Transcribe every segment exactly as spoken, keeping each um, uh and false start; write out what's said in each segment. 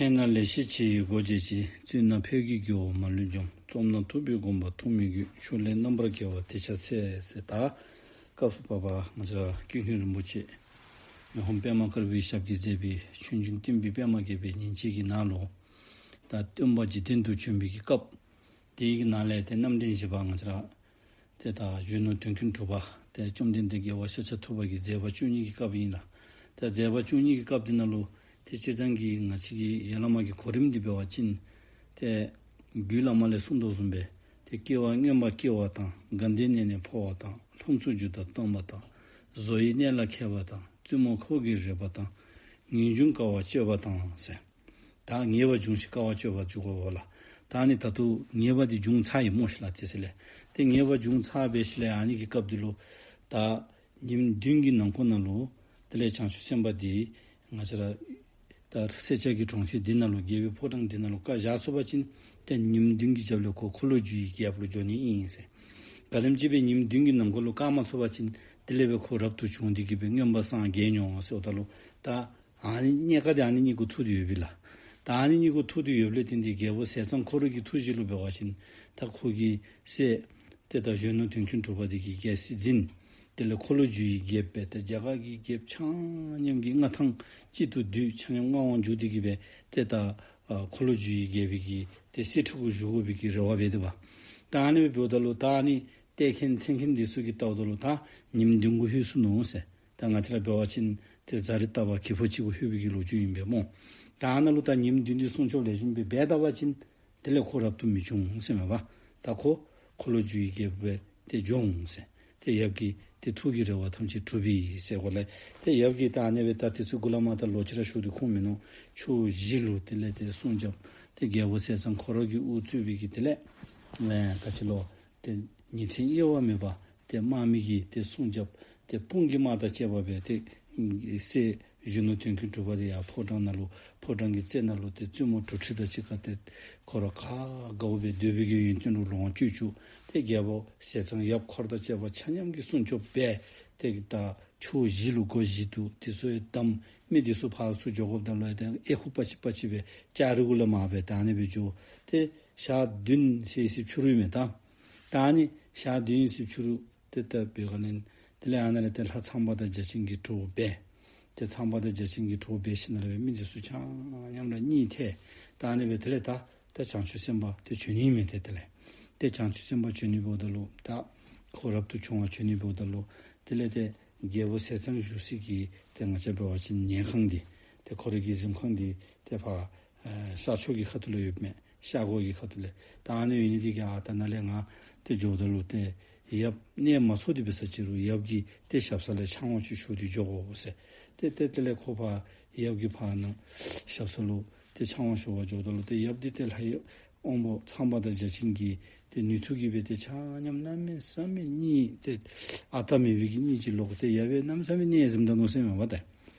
ཕན་ན་ལེགས་བཤད་ཆེ་ཡི་སྒོ་འབྱེད་ཅིང་། བཙུན་ན་ཕས་ཀྱི་རྒོལ་བ་མ་ལུས་འཇོམས། རྩོམ་ན་ཐུབ་པའི་དགོངས་པ་ཐོགས་མེད་རྒྱུད། ཤུགས་ལས་རྣམ་པར་རྒྱལ་བ་དེ་ཕྱག་འཚལ་ཟེར། ད་སྐབས་སུ་བབ་པ་ང་བཅས་ར་ཀུན་མཁྱེན་རིན་པོ་ཆེ་མི་ཕམ་པདྨ་དཀར་པོའི་ཞབས་ཀྱིས་མཛད་པའི་ཆོས་འབྱུང་བསྟན་པའི་པདྨ་རྒྱས་པའི་ཉིན་བྱེད་ཀྱི་ནང་ལུ་ད་སྟོན་པ་འཇིག་རྟེན་དུ་བྱོན་པའི་གི་སྐབས་དེའི་གི་ནང་ལས་ཏེ་རྣམ་འདྲེན་བཞི་པ་ང་བཅས་ར་ཏེ་ད་གཞོན་ནུ་དོན་ཀུན་གྲུབ་པ་ཏེ་བཅོམ་ལྡན་འདས་རྒྱལ་བ་ཤཱཀྱ་ཐུབ་པ་གི་མཛད་པ་བཅུ་གཉིས་ཀྱི་སྐབས་ཨིན་ལགས། ཏེ་མཛད་པ་བཅུ་གཉིས་ཀྱི་སྐབས་འདི་ནང་ལུ་ཏེ་སྤྱིར་བཏང་གི་ང་བཅས་ཀྱི་ཡ་བླ་མ་གི་གོ་རིམ་འདི་འབད་བ་ཅིན་ཏེ་རྒྱུད་བླ་མ་ལས་གསུངས་དོ་བཟུམ་སྦེ་ཏེ་སྐྱེ་བ་མངོན་པར་སྐྱེ་བ་དང་། དགའ་ལྡན་གནས་ནས་འཕོ་བ་དང་། ལྷུམས་སུ་འཇུག་དང་སྟོན་པ་དང་། བཟོ་ཡི་གནས་ལ་མཁས་པ་དང་། བཙུན་མོ་འཁོར་གྱིས་རེག་པ་དང་། ངེས་འབྱུང་དཀའ་བ་སྤྱོད་པ་དང་ཟེར། ད་ངེས་པ་འབྱུང་ཞིང་དཀའ་བ་སྤྱོད་པ་འཇུག་དགོ་པས་ལགས། ད་ཨ་ནི་ད་ལྟོ་ངེས་པ་འདི་འབྱུང་ཚར་ཡི་སྨོ་ཤིག་ལགས། དེ་ཟེར་ལས་ཏེ་ངེས་པ་འབྱུང་ཚར་བའི་ཤུལ་ལས་ཨ་ནི་གི་སྐབས་འདི་ལུ་ད་ཉིནམ་བདུན་གྱི་ནང་འཁོད་ནང་ལུ་དེ་ལས་བྱང་ཆུབ་སེམས་དཔའ་འདི་ང་བཅས་ར་ད་སེར་སྐྱ་གི་གྲོང་ཁྱེར་འདི་ནང་ལུ་རྒྱལ་པོའི་ཕོ་བྲང་འདི་ནང་ལུ་བཀའ་བཞག་ཚུགས་པ་ཅིན་ཏེ་ཉིནམ་བདུན་གྱི་རྒྱབ་ལས་ཁོ་འཁོར་ལོས་སྒྱུར་བའི་རྒྱལཔོ་ལུ་འགྱོ་ནི་ཨིན་ཟེར། ག་དེམ་ཅིག་སྦེ་ཉིནམ་བདུན་གྱི་ནང་འཁོད་ལུ་བཀག་མ་ཚུགས་པ་ཅིན་དེ་ལས་སྦེ་ཁོ་རབ་ཏུ་བྱུང་སྟེ་གི་སྦེ་མངོན་པར་སངས་རྒྱས་འོང་ཟེརཝ་ད་ལུ་ད་ཨ་ནི་གནད་ཀ་འདི་ཨ་ནི་གཉིས་གུ་ཐུག་སྟེ་ཡོད་པས་ལགས། ད་ཨ་ནི་གཉིས་གུ་ཐུག་སྟེ་ཡོདཔ་ལས་བརྟེན་ཏེ་རྒྱལ་པོ་ཟས་གཙང་ཁོ་ར་གི་ཐུགས་བཞེད་ལུ་འབད་བ་ཅིན་ད་ཁོ་གི་སྲས་ཏེ་ད་གཞོན་ནུ་དོན་ཀུན་གྲུབ་པ་འདི་གིས་རྒྱལ་སྲིད་འཛིན། དེ་ལས་འཁོར་ལོས་སྒྱུར་བའི་རྒྱལཔོ་སྦེ་ཏེ་རྒྱ་གར་གྱི་རྒྱལཔོ་ཆ་མཉམ་གྱི་མངའ་ཐང་གཅིག་ཏུ་བསྡུས། ཆ་མཉམ་མངའ་དབང་འཇུག་སྟེ་གི་སྦེ་ཏེ་ད་ཨ་འཁོར་ལོས་སྒྱུར་བའི་རྒྱལ་པོའི་གི་ཏེ་གསེར་ཁྲི་གུ་བཞུགས་དགོ་པའི་གི་རེ་བ་འབད་དེ་འབད། ད་ཨ་ནི་སྦེ་འབདཝ་ད་ལུ་ད་ཨ་ནི་ལྟ་མཁན་འཚོལ་མཁན་འདི་ཚུ་གིས་བལྟཝ་ད་ལུ་ད་ཉིནམ་བདུན་གུ་ལྷོད་སོ་ནུག་ཟེར། ད་ང་བཅས་ར་འབད་བ་ཅིན་ཏེ་གཟའ་རི་རྟ་པ་གི་ཕོ་ཅིག་གུ་ལྷོད་པའི་གི་ལོ་རྒྱུས་ཨིན་པས་སྨོ། ད་ཨ་ནཱ་ལུ་ད་ཉིནམ་བདུན་འདི་སྲུང་སྐྱོབ་ལེགས་ཤོམ་སྦེ་འབད་ད་པ་ཅིན་དེ་ལས་ཁོ་རབ་ཏུ་མི་བྱུང་ཟེར་མས་པ། ད་ཁོ་འཁོར་ལོས་སྒྱུར་བའི་རྒྱལཔོ་སྦེ་ཏེ་འགྱོ་འོང་ཟེར། ཏེ་ཡབ་ཀྱི་ཏེ་ཐུགས་ཀྱི་རེ་བ་ཐམས་ཅད་གྲུབ་པས་ཟེར་གོ་ལས། ཏེ་ཡབ་ཀྱིས་ད་ཨ་ནི་སྦེ་ད་དེ་ཚུ་གུ་ལས་མར་ད་ལོག་ཅི་ར་ཞུ་སྟེ་ཁུངས་མིན་ནུག། ཕྱོགས་བཞི་ལུ་དེ་ལས་ཏེ་སྲུང་སྐྱོབ་ཏེ་རྒྱལ་པོ་ཟས་གཙང་ཁོ་ར་གིས་དབུ་གཙོས་པའི་གི་དེ་ལས་ཨེ་ད་ཅི་ལོ་ཏེ་ཉིན་མཚན་དབྱེ་བ་མེད་པར་ཏེ་དམག་མི་གི་ཏེ་སྲུང་སྐྱོབ་ཏེ་དཔུང་གི་དམག་དང་བཅས་པ་སྦེ་ཏེ་སྲས་གཞོན་ནུ་དོན་ཀུན་གྲུབ་པ་འདི་ཡང་ཕོ་བྲང་ནང་ལུ་ཕོ་བྲང་གི་རྩེ་ནང་ལུ་ཏེ་བཙུན་མོ་གྲུ་ཁྲི་དང་གཅིག་ཁར་ཏེ་ཁོ་ར་ག་དགའཝ་སྦེ་སྡོད་པའི་གི་ཡོན་ཏན་ལུ་ལོངས་སྤྱོད་བཅུག། ཏེ་རྒྱལ་པོ་ཟས་གཙང་ཡབ་འཁོར་དང་བཅས་པ་ཆ་མཉམ་གྱི་སྲུང་སྐྱོབ་འབད། ཏེ་ད་ཕྱོགས་བཞི་ལུ་སྒོ་བཞི་འདུག། དེ་ཚུ་ཡང་བསྡམས། མི་དེ་ཚུ་ཕར་ཚུར་འགྱོ་དགོཔ་ད་ལུ་ཡང་ཏེ་ཨེ་ཁུ་པ་ཅིག་པ་ཅིག་སྦེ་ལྕགས་རི་གུ་ལས་མར་སྦེ་ད་ཨ་ནི་སྦེ་འགྱོ། ཏེ་ཞག་བདུན་ཟེར་ཡི་སི་ཕྱི་རུ་ཨིན་མས་ད། ད་ཨ་ནི་ཞག་བདུན་ཡི་སི་ཕྱི་རུ་ཏེ་ད་འབད་ག་ལས་དེ་ལས་ཨ་ནཱ་ལས་ཏེ་ལྷ་ཚངས་པ་དང་བརྒྱ་བྱིན་གྱི་གྲོགས་འབད། ཏེ་ཚངས་པ་དང་བརྒྱ་བྱིན་གྱི་གྲོགས་འབད་ཞིནམ་ལས་སྦེ་མི་དེ་ཚུ་ཆ་མཉམ་ར་གཉིད་ཐལ། ད་ཨ་ནི་སྦེ་དེ་ལས་ད་ཏེ་བྱང་ཆུབ་སེམས་དཔའ་ཏེ་བྱོན་ནི་མས། ཏེ་དེ་ལས་ཏེ་བྱང་ཆུབ་སེམས་དཔའ་བྱོན་ནི་འབདཝ་ད་ལུ་ད་ཁོ་རབ་ཏུ་བྱུང་བ་བྱོན་ནི་འབདཝ་ད་ལུ་དེ་ལས་ཏེ་རྒྱལ་པོ་ཟས་གཙང་བཞུགས་སའི་གི་ཏེ་ང་བཅས་འབད་བ་ཅིན་ཉལ་ཁང་འདི་ཏེ་ཁོ་རའི་གི་གཟིམ་ཁང་འདི་ཏེ་ཕར་ཨེ་ཤར་ཕྱོགས་ཀྱི་ཁ་ཐུག་ལུ་ཡོདཔ་མས། ཤར་སྒོ་གི་ཁ་ཐུག་ལས། ད་ཨ་ནི་ཡོད་ནི་འདི་གིས་ཨ་ད་ནཱ་ལས་ང་ཏེ་འགྱོཝ་ད་ལུ་ཏེ་ཡབ་གནས་མ་ཚོགས་ཏེ་འབད་ས་ཅི་རུང་ཡབ་ཀྱི་ཏེ་ཞབས་ས་ལས་ཕྱག་དབང་ཅིག་ཞུ་སྟེ་འགྱོ་དགོ་ཟེར། ཏེ་ཏེ་དེ་ལས་ཁོ་ཕར་ཡབ་ཀྱི་ཕར་ནང་ཞབས་ས་ལུ་ཏེ་ཕྱག་དབང་ཞུ་བར་འགྱོཝ་ད་ལུ་ཏེ་ཡབ་འདི་ཏེ་ལྷའི་དབང་པོ་ཚངས་པ་དང་བརྒྱ་བྱིན་གྱི་ཏེ་ནུས་མཐུ་གིས་སྦེ་ཏེ་ཆ་མཉམ་གནམ་མེད་ས་མེད་གཉིད་ཏེ་ཨ་རྟག་མེད་པའི་གི་གཉིད་ཅིག་ལོག། ཏེ་ཡབ་སྦེ་གནམ་མེད་ས་མེད་གནས་གཟིམ་ད་ནུག་ཟེར་མས་པ་ཏེ།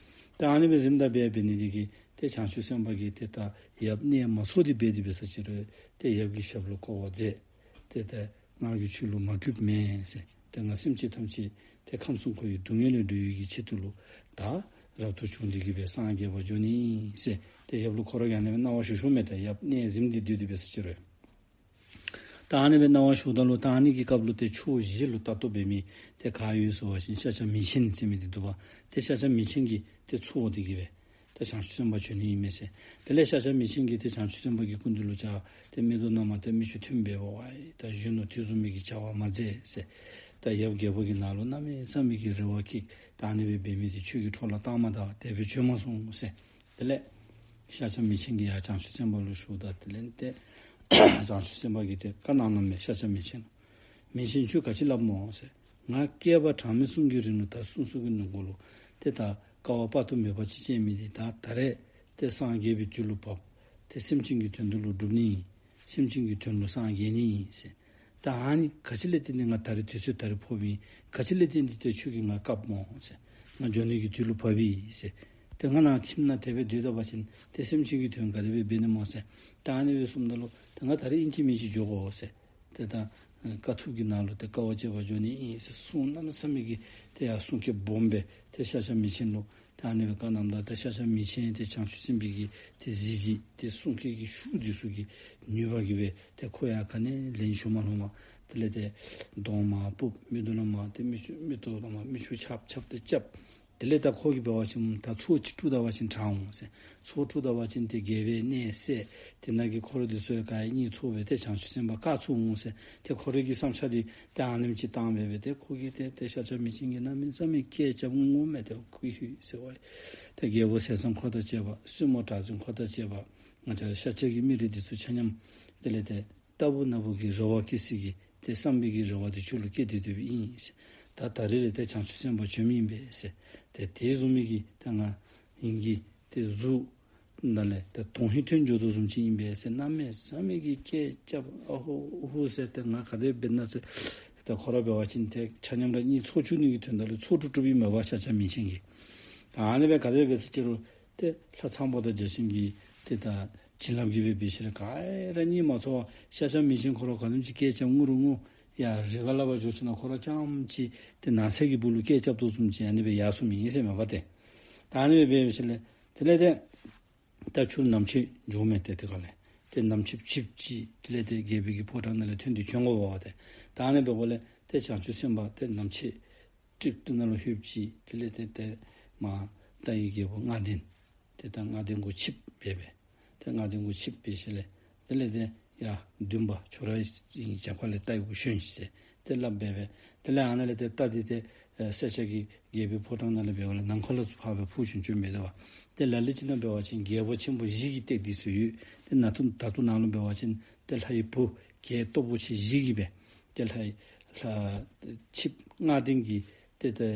ཏེ་ཨ་ནི་སྦེ་གཟིམ་ད་སྦེ་འབད་ནི་འདི་གིས་ཏེ་བྱང་ཆུབ་སེམས་དཔའ་གིས་ཏེ་ད་ཡབ་གནས་མ་ཚོགས་ཏེ་འབད་དེ་འབད་ས་ཅི་རུང་ཏེ་ཡབ་ཀྱི་ཞབས་ལུ་བསྐོར་བ་མཛད། ཏེ་ད་ང་གིས་ཁྱོད་ལུ་མ་གུས་མེན་ཟེར། ཏེ་ང་སེམས་ཅན་ཐམས་ཅད་ཏེ་ཁམས་གསུམ་འཁོར་བའི་སྡུག་བསྔལ་ལས་སྒྲོལ་བའི་གི་ཆེད་དུ་ལུ་ད་རབ་ཏུ་བྱུང་སྟེ་གི་སྦེ་སངས་རྒྱས་པར་འགྱོ་ནི་ཟེར། ཏེ་ཡབ་ལུ་ཁོ་ར་གིས་ཨ་ནི་སྦེ་གནང་བ་ཞུ་ཞུཝ་མས། ཏེ་ཡབ་གནས་གཟིམ་སྟེ་སྡོད་དེ་འབད་ས་ཅི་རུང་། ད་ཨ་ནི་སྦེ་གནང་བ་ཞུཝ་ད་ལུ་ད་ཨ་ནི་གི་སྐབས་ལུ་ཏེ་ཕྱོགས་བཞི་ལུ་ལྟ་རྟོག་འབད་མི་ཏེ་ག་ཡོད་ཟེར་བ་ཅིན་ཤཱཀྱ་མིང་ཆེན་ཟེར་མི་འདི་འདུག་པ། ཏེ་ཤཱཀྱ་མིང་ཆེན་གྱིས་ཏེ་ཚོགས་ཏེ་གི་སྦེ་ད་བྱང་ཆུབ་སེམས་དཔའ་བྱོན་ནི་ཨིན་མས་ཟེར། དེ་ལས་ཤཱཀྱ་མིང་ཆེན་གྱིས་ཏེ་བྱང་ཆུབ་སེམས་དཔའ་གི་སྐུ་མདུན་ལུ་བཅར། ཏེ་མིག་ཏོ་ནང་མར་ཏེ་མིག་ཆུ་ཐོན་སྦེ་འབད་བ་ཡི། ད་གཞོན་ནུ་དེ་བཟུམ་མའི་གི་བྱ་བ་མ་མཛད་ཟེར། ད་ཡབ་རྒྱལ་པོ་གི་ནང་ལུ་གནམ་མེད་ས་མེད་ཀྱི་རེ་བ་བསྐྱེད། ད་ཨ་ནི་སྦེ་འབད་མི་འདི་ཁྱོད་ཀྱི་ཁྲོ་ལ་བཏང་མ་ད། དེ་སྦེ་བྱོན་མ་སོང་ཟེར། དེ་ལས་ཤཱཀྱ་མིང་ཆེན་གྱིས་ཡར་བྱང་ཆུབ་སེམས་དཔའ་ལུ་ཞུཝ་ད་དེ་ལས་ཏེ་བྱང་ཆུབ་སེམས་དཔའ་གིས་ཏེ་བཀའ་གནང་གནངམ་མས། ཤཱཀྱ་མིང་ཆེན་ལུ། མིང་ཆེན་ཁྱོད་ག་ཅི་སླབ་སྨོ་ཟེར། ང་བསྐལ་པ་གྲངས་མེད་གསུམ་གྱི་རིང་ལུ་ད་གསུང་གསུང་གི་ནང་འཁོད་ལུ་ཏེ་ད་དཀའ་བ་དཔག་ཏུ་མེད་པ་ཅིག་སྤྱད་མི་འདི་ད་ད་རེས་ཏེ་སངས་རྒྱས་པའི་དུས་ལུ་བབ། ཏེ་སེམས་ཅན་གྱི་དོན་དུ་ལུ་སྒྲུབ་ནི་ཨིན། སེམས་ཅན་གྱི་དོན་ལུ་སངས་རྒྱས་ནི་ཨིན་ཟེར། ད་ཨ་ནི་ག་ཅི་ལས་བརྟེན་ཏེ་ང་ད་རེས་དུས་ཚོད་ད་རེས་ཕོགཔ་ཨིན། ག་ཅི་ལས་བརྟེན་ཏེ་ཏེ་ཁྱོད་ཀྱིས་ང་བཀབ་སྨོ་ཟེར། ང་འགྱོ་ནི་གི་དུས་ལུ་བབ་ཡི་ཟེར། ཏེ་ང་ནཱ་ཁྱིམ་ནང་དེ་སྦེ་སྡོད་ད་པ་ཅིན་ཏེ་སེམས་ཅན་གྱི་དོན་ག་དེ་སྦེ་འབད་ནི་སྨོ་ཟེར། ད་ཨ་ནི་སྦེ་གསུངམ་ད་ལུ་ཏེ་ང་ད་རེས་ཨིན་ཅི་མིན་ཅི་འགྱོ་དགོ་ཟེར། ཏེ་ད་དཀའ་ཐུབ་ཀྱི་ནང་ལུ་ཏེ་དཀའ་བ་སྤྱད་པར་འགྱོ་ནི་ཨིན་ཟེར་གསུང་གནམ་མེད་ས་མེད་ཀྱི་ཏེ་ཡར་གསུང་སྐད་སྦོམ་སྦེ་ཏེ་ཤཱཀྱ་མིང་ཆེན་ལུ་ ད་ཨ་ནི་སྦེ་བཀའ་གནངམ་ད་ཏེ་ཤཱཀྱ་མིང་ཆེན་དེ་བྱང་ཆུབ་སེམས་དཔའི་གི་ཏེ་གཟི་བརྗིད་དེ་གསུང་སྐད་ཀྱི་ཤུགས་འདི་ཚུ་གི་ནུས་པ་གིས་སྦེ་ཏེ་ཁོ་ཡང་ག་ནི་ལན་ཞུ་མ་ལོང་མས། དེ་ལས་ཏེ་གདོང་དམར་སྤུབས། མིག་ཏོ་ནང་མར་ཏེ་མིག་ཆུ་མིག་ཏོ་ནང་མར་མིག་ཆུ་ཆབ་ཆབ་ཏེ་རྐྱབ། དེ་ལས་ད་ཁོ་གིས་འབད་བ་ཅིན་ད་ཚོགས་ཅིག་དཀྲུགས་ད་པ་ཅིན་དྲག་འོང་ཟེར། ཚོགས་དཀྲུགས་ད་པ་ཅིན་ཏེ་རྒྱལ་པོའི་གནས་སད། དེ་ནང་གི་འཁོར་འདི་ཚུ་ག་ར་གཉིད་ཚོར་སྦེ་ཏེ་བྱང་ཆུབ་སེམས་དཔའ་བཀག་ཚུགས་འོང་ཟེར། ཏེ་ཁོ་རའི་གི་བསམ་འཆར་འདི་ཏེ་ཨ་ནེམ་ཅིག་བཏང་སྦེ་སྦེ་ཏེ་ཁོ་གིས་ཏེ་ཏེ་ཤཱཀྱ་མིང་ཆེན་གྱིས་གནམ་མེད་ས་མེད་སྐད་རྐྱབ་ངུ་ངུ་མས། ཏེ་ཀུ་ཧུད་ཟེར་བ། ཏེ་རྒྱལ་པོ་ཟས་གཙང་འཁོར་དང་བཅས་པ། བཙུན་མོ་གྲགས་འཛིན་འཁོར་དང་བཅས་པ། ང་བཅས་ར་ཤཱཀྱ་གི་མི་རིགས་འདི་ཚུ་ཆ་མཉམ་དེ་ལས་ཏེ་རྟག་བུ་ན་བུ་གི་རེ་བ་སྐྱེ་སྲིད་ཀྱི་ཏེ་བསམ་པའི་གི་རེ་བ་འདི་ཁྱོད་ལུ་བསྐྱེད་དེ་སྡོདཔ་ཨིན་ཟེར། ད་ད་རིས་ར་ཏེ་བྱང་ཆུབ་སེམས་དཔའ་བྱོནམ་ཨིན་པས་ཟེར། ཏེ་དེ་བཟུམ་མའི་གི་ད་ང་ཨིན་གྱི་ཏེ་གཟུགས་ནང་ལས་ཏེ་དོན་ཧིང་ཐོན་འགྱོ་དོ་བཟུམ་ཅིག་ཨིན་པས་ཟེར། གནམ་མེད་ས་མེད་ཀྱི་སྐད་རྐྱབ། ཨ་ཧོ་ཨུ་ཧུ་ཟེར། ཏེ་ང་ག་དེ་འབད་ན་ཟེར། ཏེ་ཁོ་ར་འབད་བ་ཅིན་ཏེ་ཆ་མཉམ་ར་གཉིད་ཚོར་བཅུག་ནི་གི་དོན་དག་ལུ་ཚོགས་དཀྲུགས་དཀྲུགསཔ་ཨིན་མས་པ་ཤཱཀྱ་མིང་ཆེན་གྱིས། ད་ཨ་ནི་སྦེ་ག་དེ་སྦེ་ཟེར་ཅི་རུང་ཏེ་ལྷ་ཚངས་པ་དང་བརྒྱ་བྱིན་གྱིས་ཏེ་ད་བྱིན་རླབས་ཀྱིས་སྦེ་འབད་ཞིནམ་ལས་ག་ར་གཉིད་མ་ཚོར་བར་ཤཱཀྱ་མིང་ཆེན་ཁོ་ར་ག་དེམ་ཅིག་སྐད་རྐྱབ་ངུ་རུང་ངུ་ཡར་རི་ཁ་ལས་ཕར་འགྱོ་ཞིནམ་ལས་ཁོ་ར་རྐྱངམ་ཅིག་ཏེ་ནགས་ཚལ་གྱི་སྦུག་ལུ་སྐད་རྐྱབ་དོ་བཟུམ་ཅིག་ཨ་ནི་སྦེ་ཡར་སོངམ་ཨིན་ཟེར་མས་པ་ཏེ། ད་ཨ་ནི་སྦེ་འབད་ཞིནམ་ལས་དེ་ལས་ཏེ་ད་ཁྱོད་ནམ་ཕྱེད་འགྱོཝ་མས། ཏེ་དེ་ཁ་ལས་ཏེ་ནམ་ཕྱེད་ཕྱེདཔ་ཅིག་དེ་ལས་ཏེ་རྒྱལ་པོའི་གི་ཕོ་བྲང་ནང་ལས་ཐོན་ཏེ་བྱོན་དགོ་པས་པ་ཏེ། ད་ཨ་ནི་སྦེ་འབདཝ་ལས་ཏེ་བྱང་ཆུབ་སེམས་དཔའ་ཏེ་ནམ་ཕྱེད་ཏིག་ཏུ་ནང་ལུ་ལྷོདཔ་ཅིག་དེ་ལས་ཏེ་ཏེ་མར་རྟ་ཡི་རྒྱལ་པོ་ལྔ་ལྡན་ཏེ་ད་ལྔ་ལྡན་གུ་ཆིབས་འབད་སྦེ། ཏེ་ལྔ་ལྡན་གུ་ཆིབས་འབད་ཞིནམ་ལས་དེ་ལས་ཏེ་ཡ་བདུན་པ་ཁྱོད་ར་ཨིན་རྒྱབ་ཁ་ལས་རྟ་ཡི་གུ་ཞོན་ཤིག་ཟེར་ཏེ་སླབ་འབད་སྦེ། དེ་ལས་ཨ་ནཱ་ལས་ཏེ་རྟ་འདི་ཏེ་ཨེ་སེར་སྐྱ་གི་རྒྱལ་པོའི་ཕོ་བྲང་ནང་ལས་འབད་བ་ལས་ནམ་མཁའ་ལུ་ཕར་སྦེ་འཕུར་བྱོན་བྱོནམ་འབད་དོ་བ། ཏེ་ལ་ལུ་ཅིག་ནང་འབད་བ་ཅིན་རྒྱལ་པོ་ཆེན་པོ་བཞི་གི་སྟེགས་འདི་ཚུ་ཡོད། ཏེ་ནང་དུ་ད་ལྟོ་ནང་ལུ་འབད་བ་ཅིན་ཏེ་ལྷ་ཡི་བུ་གྱད་སྟོབས་པོ་ཆེ་བཞི་གིས་སྦེ་ཏེ་ལྷ་ཡི་ལྷ་ཆིབས་ལྔ་ལྡན་གྱི་ཏེ་ཏེ་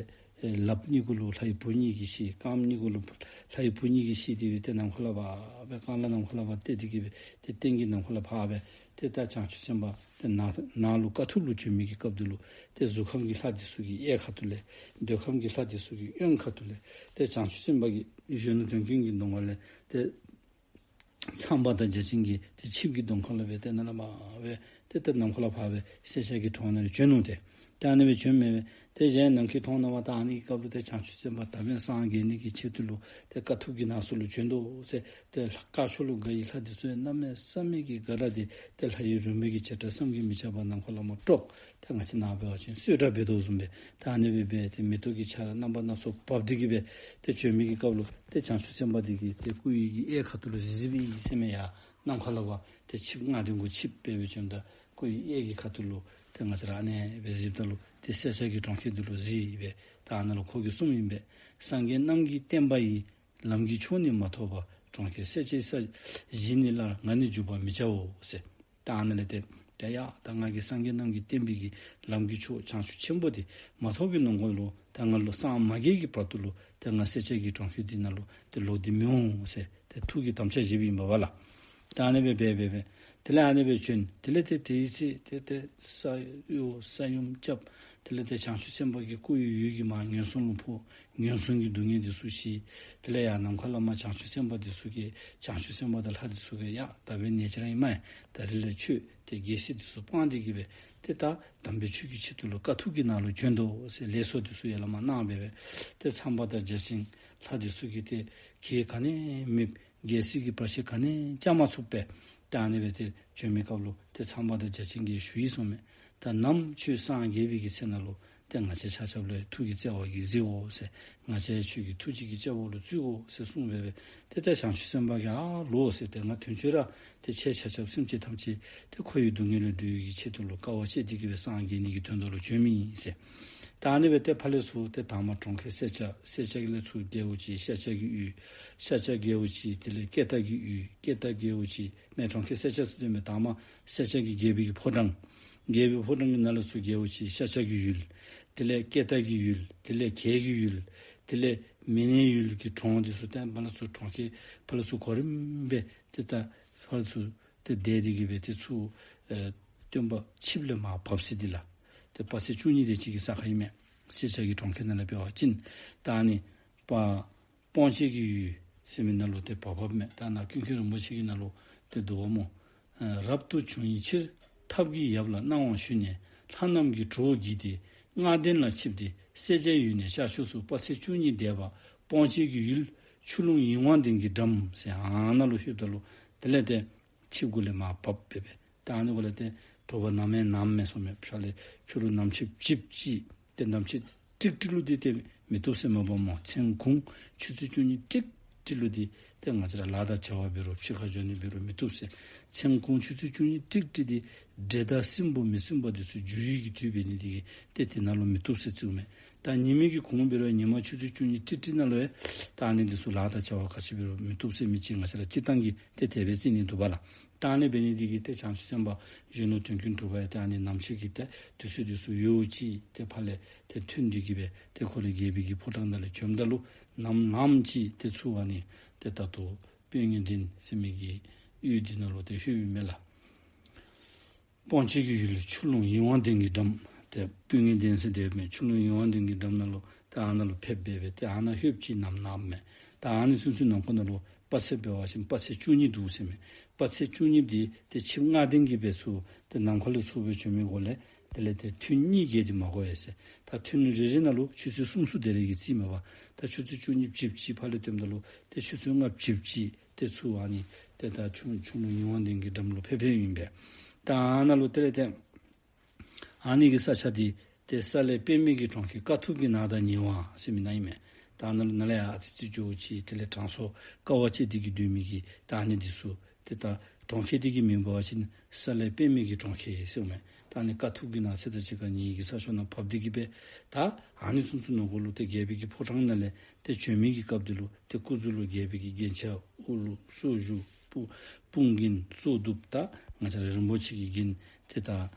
ཨེ་ལགཔ་གཉིས་གུ་ལུ་ལྷ་ཡི་བུ་གཉིས་ཀྱིས་བཤེད། རྐངམ་གཉིས་གུ་ལུ་ལྷ་ཡི་བུ་གཉིས་ཀྱིས་བཤེད་དེ་སྦེ་ཏེ་ནམ་མཁའ་ལུ་ཕར་སྦེ་རྐང་ལག་ནམ་མཁའ་ལུ་ཕར་གཏད་དེ་གི་སྦེ་ཏེ་སྟེང་གི་ནམ་མཁའ་ལུ་ཕར་སྦེ་ཏེ་ད་བྱང་ཆུབ་སེམས་དཔའ་ཏེ་ནཱ་ནཱ་ལུ་དཀའ་ཐུབ་ལུ་བྱོན་མི་གི་སྐབས་འདི་ལུ་ཏེ་གཟུགས་ཁམས་ཀྱི་ལྷ་འདི་ཚུ་གི་གཡས་ཁ་ཐུག་ལས་འདོད་ཁམས་ཀྱི་ལྷ་འདི་ཚུ་གི་གཡོན་ཁ་ཐུག་ལས་ཏེ་བྱང་ཆུབ་སེམས་དཔའ་གིས་གཞོན་ནུ་དོན་ཀུན་གྱི་གདོང་ཁ་ལས་ཏེ་ཚངས་པ་དང་བརྒྱ་བྱིན་གྱི་ཏེ་ཆིབས་ཀྱི་གདོང་ཁ་ལས་སྦེ་ཏེ་ནཱ་ལས་མར་སྦེ་ཏེ་ཏེ་ནམ་མཁའ་ལུ་ཕར་སྦེ་སེར་སྐྱ་གི་གྲོང་ནང་ལུ་བྱོན་ནུག་ཏེ། ཏེ་ཨ་ནི་སྦེ་བྱོནམ་མས་པ། ཏེ་གཞན་ནམ་མཁའི་མཐོངས་ནང་མར་ད་ཨ་ནི་གི་སྐབས་ལུ་ཏེ་བྱང་ཆུབ་སེམས་དཔའ་ད་འབདན་སངས་རྒྱས་ནི་གི་ཆེད་དུ་ལུ་ཏེ་དཀའ་ཐུབ་ཀྱི་ནང་ཚུ་ལུ་བྱོན་དོ་ཟེར། ཏེ་ལྷ་དཀར་ཕྱོགས་ལུ་དགའ་བའི་ལྷ་འདི་ཚུ་གནམ་མེད་ས་མེད་ཀྱི་དགའ་ར་སྟེ་ཏེ་ལྷ་ཡི་རོལ་མོ་གི་བྱེ་བྲག་བསམ་གྱིས་མི་ཁྱབ་པ་ནམ་མཁའ་ལས་མར་དཀྲོགས། ཏེ་ང་བཅས་ནཱ་འབད་བ་ཅིན་གསོལ་གྲལ་འབད་དོ་བཟུམ་སྦེ་ད་ཨ་ནི་སྦེ་སྦེ་ཏེ་མེ་ཏོག་གི་ཆར་རྣམ་པ་སྣ་ཚོགས་བབས་ཏེ་གི་སྦེ་ཏེ་བྱོན་མི་གི་སྐབས་ལུ་ཏེ་བྱང་ཆུབ་སེམས་དཔའ་འདི་གི་ཏེ་སྐུ་ཡི་གི་གཡས་ཁ་ཐུག་ལུ་གཟིགས་གཟིགསཔ་ཨིན་ཟེར་མས། ཡར་ནམ་མཁའ་ལུ་ཕར་ཏེ་ཆིབས་ལྔ་ལྡན་གུ་ཆིབས་འབད་སྦེ་བྱོནམ་ད་སྐུ་ཡི་གཡས་ཀྱི་ཁ་ཐུག་ལུ་ཏེ་ང་བཅས་ར་ཨ་ནི་སྦེ་གཟིགསཔ་ད་ལུ་ཏེ་སེར་སྐྱ་གི་གྲོང་ཁྱེར་འདི་ལུ་གཟིགས་སྦེ་ད་ཨ་ནཱ་ལུ་ཁོ་གིས་གསུངམ་ཨིན་པས། སངས་རྒྱས་རྣམས་ཀྱི་བསྟན་པ་ཡི། ལམ་གྱི་མཆོག་ནི་མ་ཐོབ་པར། གྲོང་ཁྱེར་སེར་སྐྱའི་ས་གཞི་ནི་སླར། ང་ནི་འཇུག་པར་མི་བྱའོ་ཟེར། ད་ཨ་ནཱ་ལས་ཏེ་ད་ཡ་ད་ང་གིས་སངས་རྒྱས་རྣམས་ཀྱི་བསྟན་པའི་གི་ལམ་གྱི་མཆོག་བྱང་ཆུབ་ཆེན་པོ་འདི་མ་ཐོབ་ཀྱི་ནང་འཁོད་ལུ་ད་ང་ལུ་སངས་མ་རྒྱས་ཀྱི་བར་དུ་ལུ་ད་ང་སེར་སྐྱ་གི་གྲོང་ཁྱེར་འདི་ནང་ལུ་ཏེ་ལོག་སྟེ་མི་འོང་ཟེར་ཏེ་ཐུགས་ཀྱི་དམ་བཅའ་བཞེསཔ་ཨིན་པས་པ་ལགས། ད་ཨ་ནི་སྦེ་འབད་འབད་འབད་དེ་ལས་ཨ་ནི་སྦེ་བྱོན། དེ་ལས་ཏེ་དེའི་ཚེ་ཏེ་ཏེ་ས་གཡོ་ས་ཡོམ་རྐྱབ། དེ་ལས་ཏེ་བྱང་ཆུབ་སེམས་དཔའ་གི་སྐུ་ཡི་འོད་ཀྱིས་མར་ངན་སོང་ལུ་ཕོག། ངན་སོང་གི་སྡུག་བསྔལ་འདི་ཚུ་ཞི། དེ་ལས་ཡར་ནམ་མཁའ་ལས་མར་བྱང་ཆུབ་སེམས་དཔའ་འདི་ཚུ་གིས་བྱང་ཆུབ་སེམས་དཔའ་དང་ལྷ་འདི་ཚུ་གིས་ཡ་ད་འབདན་ཉེ་ཆར་ར་ཨིན་མས། ད་རིས་ལས་ཆོས་ཏེ་རྒྱལ་སྲིད་འདི་ཚུ་སྤངས་ཏེ་གི་སྦེ་ཏེ་ད་དམ་པའི་ཆོས་ཀྱི་ཆེད་དུ་ལུ་དཀའ་ཐུབ་ཀྱི་ནང་ལུ་བྱོན་དོ་ཟེར་ལེགས་སོ་འདི་ཚུ་ཡར་ལས་མར་གནང་སྦེ་སྦེ་ཏེ་ཚངས་པ་དང་བརྒྱ་བྱིན་ལྷ་འདི་ཚུ་གིས་ཏེ་གེགས་ག་ནི་མེད་རྒྱལ་སྲིད་ཀྱི་བར་ཆད་ག་ནི་བཀལ་མ་ཚུགས་པས། ད་ཨ་ནི་སྦེ་ཏེ་བྱོན་མི་སྐབས་ལུ་ཏེ་ཚངས་པ་དང་བརྒྱ་བྱིན་གྱིས་ཞུ་ཡི་གསུངས་མས། ད་ནམ་ཁྱོད་སངས་རྒྱས་པའི་གི་ཚེ་ན་ལུ་ཏེ་ང་བཅས་ཆ་ཁྱབ་ལུ་ཐུགས་ཀྱི་བརྩེ་བ་གིས་གཟིགས་དགོ་ཟེར། ང་བཅས་ཁྱོད་ཀྱི་ཐུགས་རྗེ་གི་དཔྱ་བོ་ལུ་བརྩི་དགོ་ཟེར་གསུངས་སྦེ་སྦེ་ཏེ་ད་བྱང་ཆུབ་སེམས་དཔའ་གིས་ཨ་ལོ་ཟེར་ཏེ་ང་དོན་ཆོས་ར་ཏེ་ཁྱེད་ཆ་ཁྱབ་སེམས་ཅན་ཐམས་ཅད་ཏེ་འཁོར་བའི་སྡུག་བསྔལ་ལས་སྒྲོལ་བའི་གི་ཆེད་དུ་ལུ་དཀའ་བ་སྤྱད་དེ་གི་སྦེ་སངས་རྒྱས་ནི་གི་དོན་དག་ལུ་བྱོན་མི་ཨིན་ཟེར། ད་ཨ་ནི་སྦེ་ཏེ་ཕར་ལས་ཚུར་ཏེ་དང་པ་གྲོང་ཁྱེར་སེར་སྐྱ། སེར་སྐྱ་གི་ལས་ཚུར་རྒྱལ་པོ་ཅིག་ཤཱཀྱ་གི་ཡུལ། ཤཱཀྱ་རྒྱལ་པོ་ཅིག་དེ་ལས་ཀེ་ཏ་གི་ཡུལ། ཀེ་ཏ་རྒྱལ་པོ་ཅིག་མས། གྲོང་ཁྱེར་སེར་སྐྱ་ཚུ་དེ་མས། དང་པ་སེར་སྐྱ་གི་རྒྱལ་པོའི་གི་ཕོ་བྲང་། རྒྱལ་པོའི་ཕོ་བྲང་གི་ནང་ལས་ཚུར་རྒྱལ་པོ་ཅིག་ཤཱཀྱ་གི་ཡུལ། དེ་ལས་ཀེ་ཏ་གི་ཡུལ། དེ་ལས་གྱད་ཀྱི་ཡུལ། དེ་ལས་མི་ནག་ཡུལ་གྱི་གྲོང་འདི་ཚུ་ཏེ་ཕར་ལས་ཚུར་གྲོང་ཁྱེར་ཕར་ལས་ཚུར་གོ་རིམ་སྦེ་ཏེ་ད་ཕར་ལས་ཚུར་ཏེ་དེ་དེ་གི་སྦེ་ཏེ་ཚུར་ཨེ་སྟོན་པ་ཆིབས་ལས་མར་བབས་ས་འདི་ལགས། ཏེ་དཔག་ཚད་བཅུ་གཉིས་དེ་ཅིག་གི་ས་ཁར་ཨིན་མས། སེར་སྐྱ་གི་གྲོང་ཁྱེར་ནང་ལས་འབད་བ་ཅིན་ད་ཨ་ནི་པ་སྤང་བྱེད་ཀྱི་ཡུལ་ཟེར་མི་ནང་ལུ་ཏེ་བབ་བབ་མས། ད་ནཱ་ཀུན་མཁྱེན་རིན་པོ་ཆེ་གི་ནང་ལུ་ཏེ་འདུག་པ་སྨོ། ཨ་རབ་ཏུ་བྱུང་བའི་ཕྱིར་ཐབས་ཀྱི་ཡབ་ལ་གནང་བ་ཞུས་ནས་ལྷ་རྣམས་ཀྱི་གྲོགས་བགྱིས་ཏེ་ལྔ་ལྡན་ལ་ཆིབས་ཏེ་སེར་སྐྱའི་ཡུལ་ནས་ཤར་ཕྱོགས་སུ་དཔག་ཚད་བཅུ་གཉིས་འདས་པ་ སྤང་བྱེད་ཀྱི་ཡུལ་ཆུ་ཀླུང་ཡིད་དབང་ལྡན་གྱི་འགྲམ་ཟེར་ཨ་ནཱ་ལུ་ལྷོདཔ་ད་ལུ་དེ་ལས་ཏེ་ཆིབས་གུ་ལས་མར་བབས་སྦེ་སྦེ་ད་ཨ་ནི་གུ་ལས་ཏེ་དྲོ་པ་ནམ་ཡང་ནམ་མེད་ཟེར་མས། ཕྱག་ལས་ཕྱི་རུ་ནམ་ཕྱེད་ཅིག་ཅིག་ཏེ་ནམ་ཕྱེད་ཀྲིག་ཀྲི་ལུ་འདི་ཏེ་མི་བཏུབ་ཟེར་མས་པ་སྨོ། མཚན་གུང་ཆུ་ཚོད་བཅུ་གཉིས་ཀྲིག་ཀྲི་ལུ་འདི་ཏེ་ང་བཅས་ར་ལཱ་དང་བྱ་བ་འབད་རུང་ཕྱི་ཁར་འགྱོ་ནི་འབད་རུང་མི་བཏུབ་ཟེར། མཚན་གུང་ཆུ་ཚོད་བཅུ་གཉིས་ཀྲིག་ཀྲི་འདི་འདྲེ་དང་སྲིན་པོ་མི་སྲུན་པ་འདི་ཚུ་འགྱུར་ཡུལ་གྱི་དུས་འབད་ནི་འདི་གིས་ཏེ་དེ་ནང་ལུ་མི་བཏུབ་ཟེར་ཅིག་མས། ད་ཉི་མའི་གི་གུང་འབད་རུང་ཉི་མ་ཆུ་ཚོད་བཅུ་གཉིས་ཀྲིག་ཀྲི་ནང་ལུ་ཡང་ད་ཨ་ནི་འདི་ཚུ་ལཱ་དང་བྱ་བ་ག་ཅི་འབད་རུང་མི་བཏུབ་ཟེར་མི་ཅིག་ང་བཅས་ར་སྤྱིར་བཏང་གི་ཏེ་དེ་སྦེ་བརྩི་ནི་འདུག་པ་ལགས། ད་ཨ་ནི་འབད་ནི་འདི་གིས་ཏེ་བྱང་ཆུབ་སེམས་དཔའ་གཞོན་ནུ་དོན་ཀུན་གྲུབ་པ་ཡང་ཏེ་ཨ་ནི་ནམ་ཕྱེད་ཀྱི་ཏེ་དུས་ཚོད་འདི་ཚུ་ཡོདཔ་ཅིག་ཏེ་ཕར་ལས་ཏེ་ཐོན་ཏེ་གི་སྦེ་ཏེ་ཁོ་རའི་རྒྱལ་པོའི་གི་ཕོ་བྲང་ནང་ལས་བྱོནམ་ད་ལུ་ནམ་ནམ་ཅིག་ཏེ་ཚུར་ཨ་ནི་ཏེ་ད་ལྟོ་སྤོས་ངད་ལྡན་ཟེར་མི་གི་ཡུལ་འདི་ནང་ལུ་ཏེ་ལྷོད་ཡི་མས་ལགས། སྤང་བྱེད་ཀྱི་ཡུལ་ཆུ་ཀླུང་ཡིད་དབང་ལྡན་གྱི་འགྲམ། ཏེ་སྤོས་ངད་ལྡན་ཟེར་དེ་མས། ཆུ་ཀླུང་ཡིད་དབང་ལྡན་གྱི་འགྲམ་ནང་ལུ་ཏེ་ཨ་ནཱ་ལུ་ཕེབས་སྦེ་སྦེ་ཏེ་ཨ་ནཱ་ལྷོདཔ་ཅིག་ནམ་ནམ་མས། ད་ཨ་ནི་ཚུན་ཚོད་ནང་འཁོད་ནང་ལུ་དཔག་ཚད་འབད་བ་ཅིན་དཔག་ཚད་བཅུ་གཉིས་འདུག་ཟེར་མས། དཔག་ཚད་བཅུ་གཉིས་འདི་ཏེ་ཆིབས་ལྔ་ལྡན་གྱི་སྦེ་ཚུར་ཏེ་ནམ་མཁའ་ལུ་ཚུར་སྦེ་བྱོན་མི་གུ་ལས་དེ་ལས་ཏེ་ཐུན་གཉིས་བརྒལ་ཏེ་མ་འགོར་བས་ཟེར། ད་ཐུན་རེ་རེ་ནང་ལུ་ཆུ་ཚོད་གསུམ་གསུམ་དེ་རེ་གིས་བརྩིས་མས་པ། ད་ཆུ་ཚོད་བཅུ་གཉིས་ཕྱེད་ཅིག་ཕར་ལས་བཏོནམ་ད་ལུ་ཏེ་ཆུ་ཚོད་ལྔ་ཕྱེད་ཅིག་ཏེ་ཚུར་ཨ་ནི་ཏེ་ད་ཆུ་ཆུ་ཀླུང་ཡིད་དབང་ལྡན་གྱི་འགྲམ་ལུ་ཕེབས་ཕེབསཔ་ཨིན་པས། ད་ཨ་ནཱ་ལུ་དེ་ལས་ཏེ་ཨ་ནི་གི་ས་ཆ་འདི་ཏེ་ས་ལེ་པདྨའི་གི་གྲོང་ཁྱེར་དཀའ་ཐུབ་ཀྱི་ནགས་དང་ཉེ་བ་ཟེར་མི་ནང་ཨིན་མས། ད་ཨ་ནཱ་ལུ་ནཱ་ལས་ཡར་ཨ་ཙི་ཙི་འགྱོ་ཅིག་དེ་ལས་དྲང་སྲོང་དཀའ་བ་སྤྱད་དེ་གི་སྡོད་མི་གི་ད་ཨ་ནི་འདི་ཚུ་ཏེ་ད་གྲོང་ཁྱེར་འདི་གི་མིང་འབད་བ་ཅིན་ས་ལེ་པདྨའི་གི་གྲོང་ཁྱེར་ཟེར་མས། ད་ཨ་ནི་དཀའ་ཐུབ་ཀྱི་ནགས་ཚལ་དང་གཅིག་ཁར་ཉེ་གི་ས་ཕྱོགས་ནང་བབས་ཏེ་གི་སྦེ་ད་ཨ་ནི་ཚུན་ཚོད་ནང་འཁོད་ལུ་ཏེ་རྒྱལ་པོའི་གི་ཕོ་བྲང་ནང་ལས་ཏེ་བྱོན་མི་གི་སྐབས་འདི་ལུ་ཏེ་སྐུ་གཟུགས་ལུ་རྒྱལ་པོའི་གི་རྒྱན་ཆ་དབུ་ལུ་སོར་བཞུགས་དཔུང་དཔུང་རྒྱན་གཙུག་ཏོར་ད་ང་བཅས་ར་རིན་པོ་ཆེ་གི་རྒྱན་ཏེ་ད་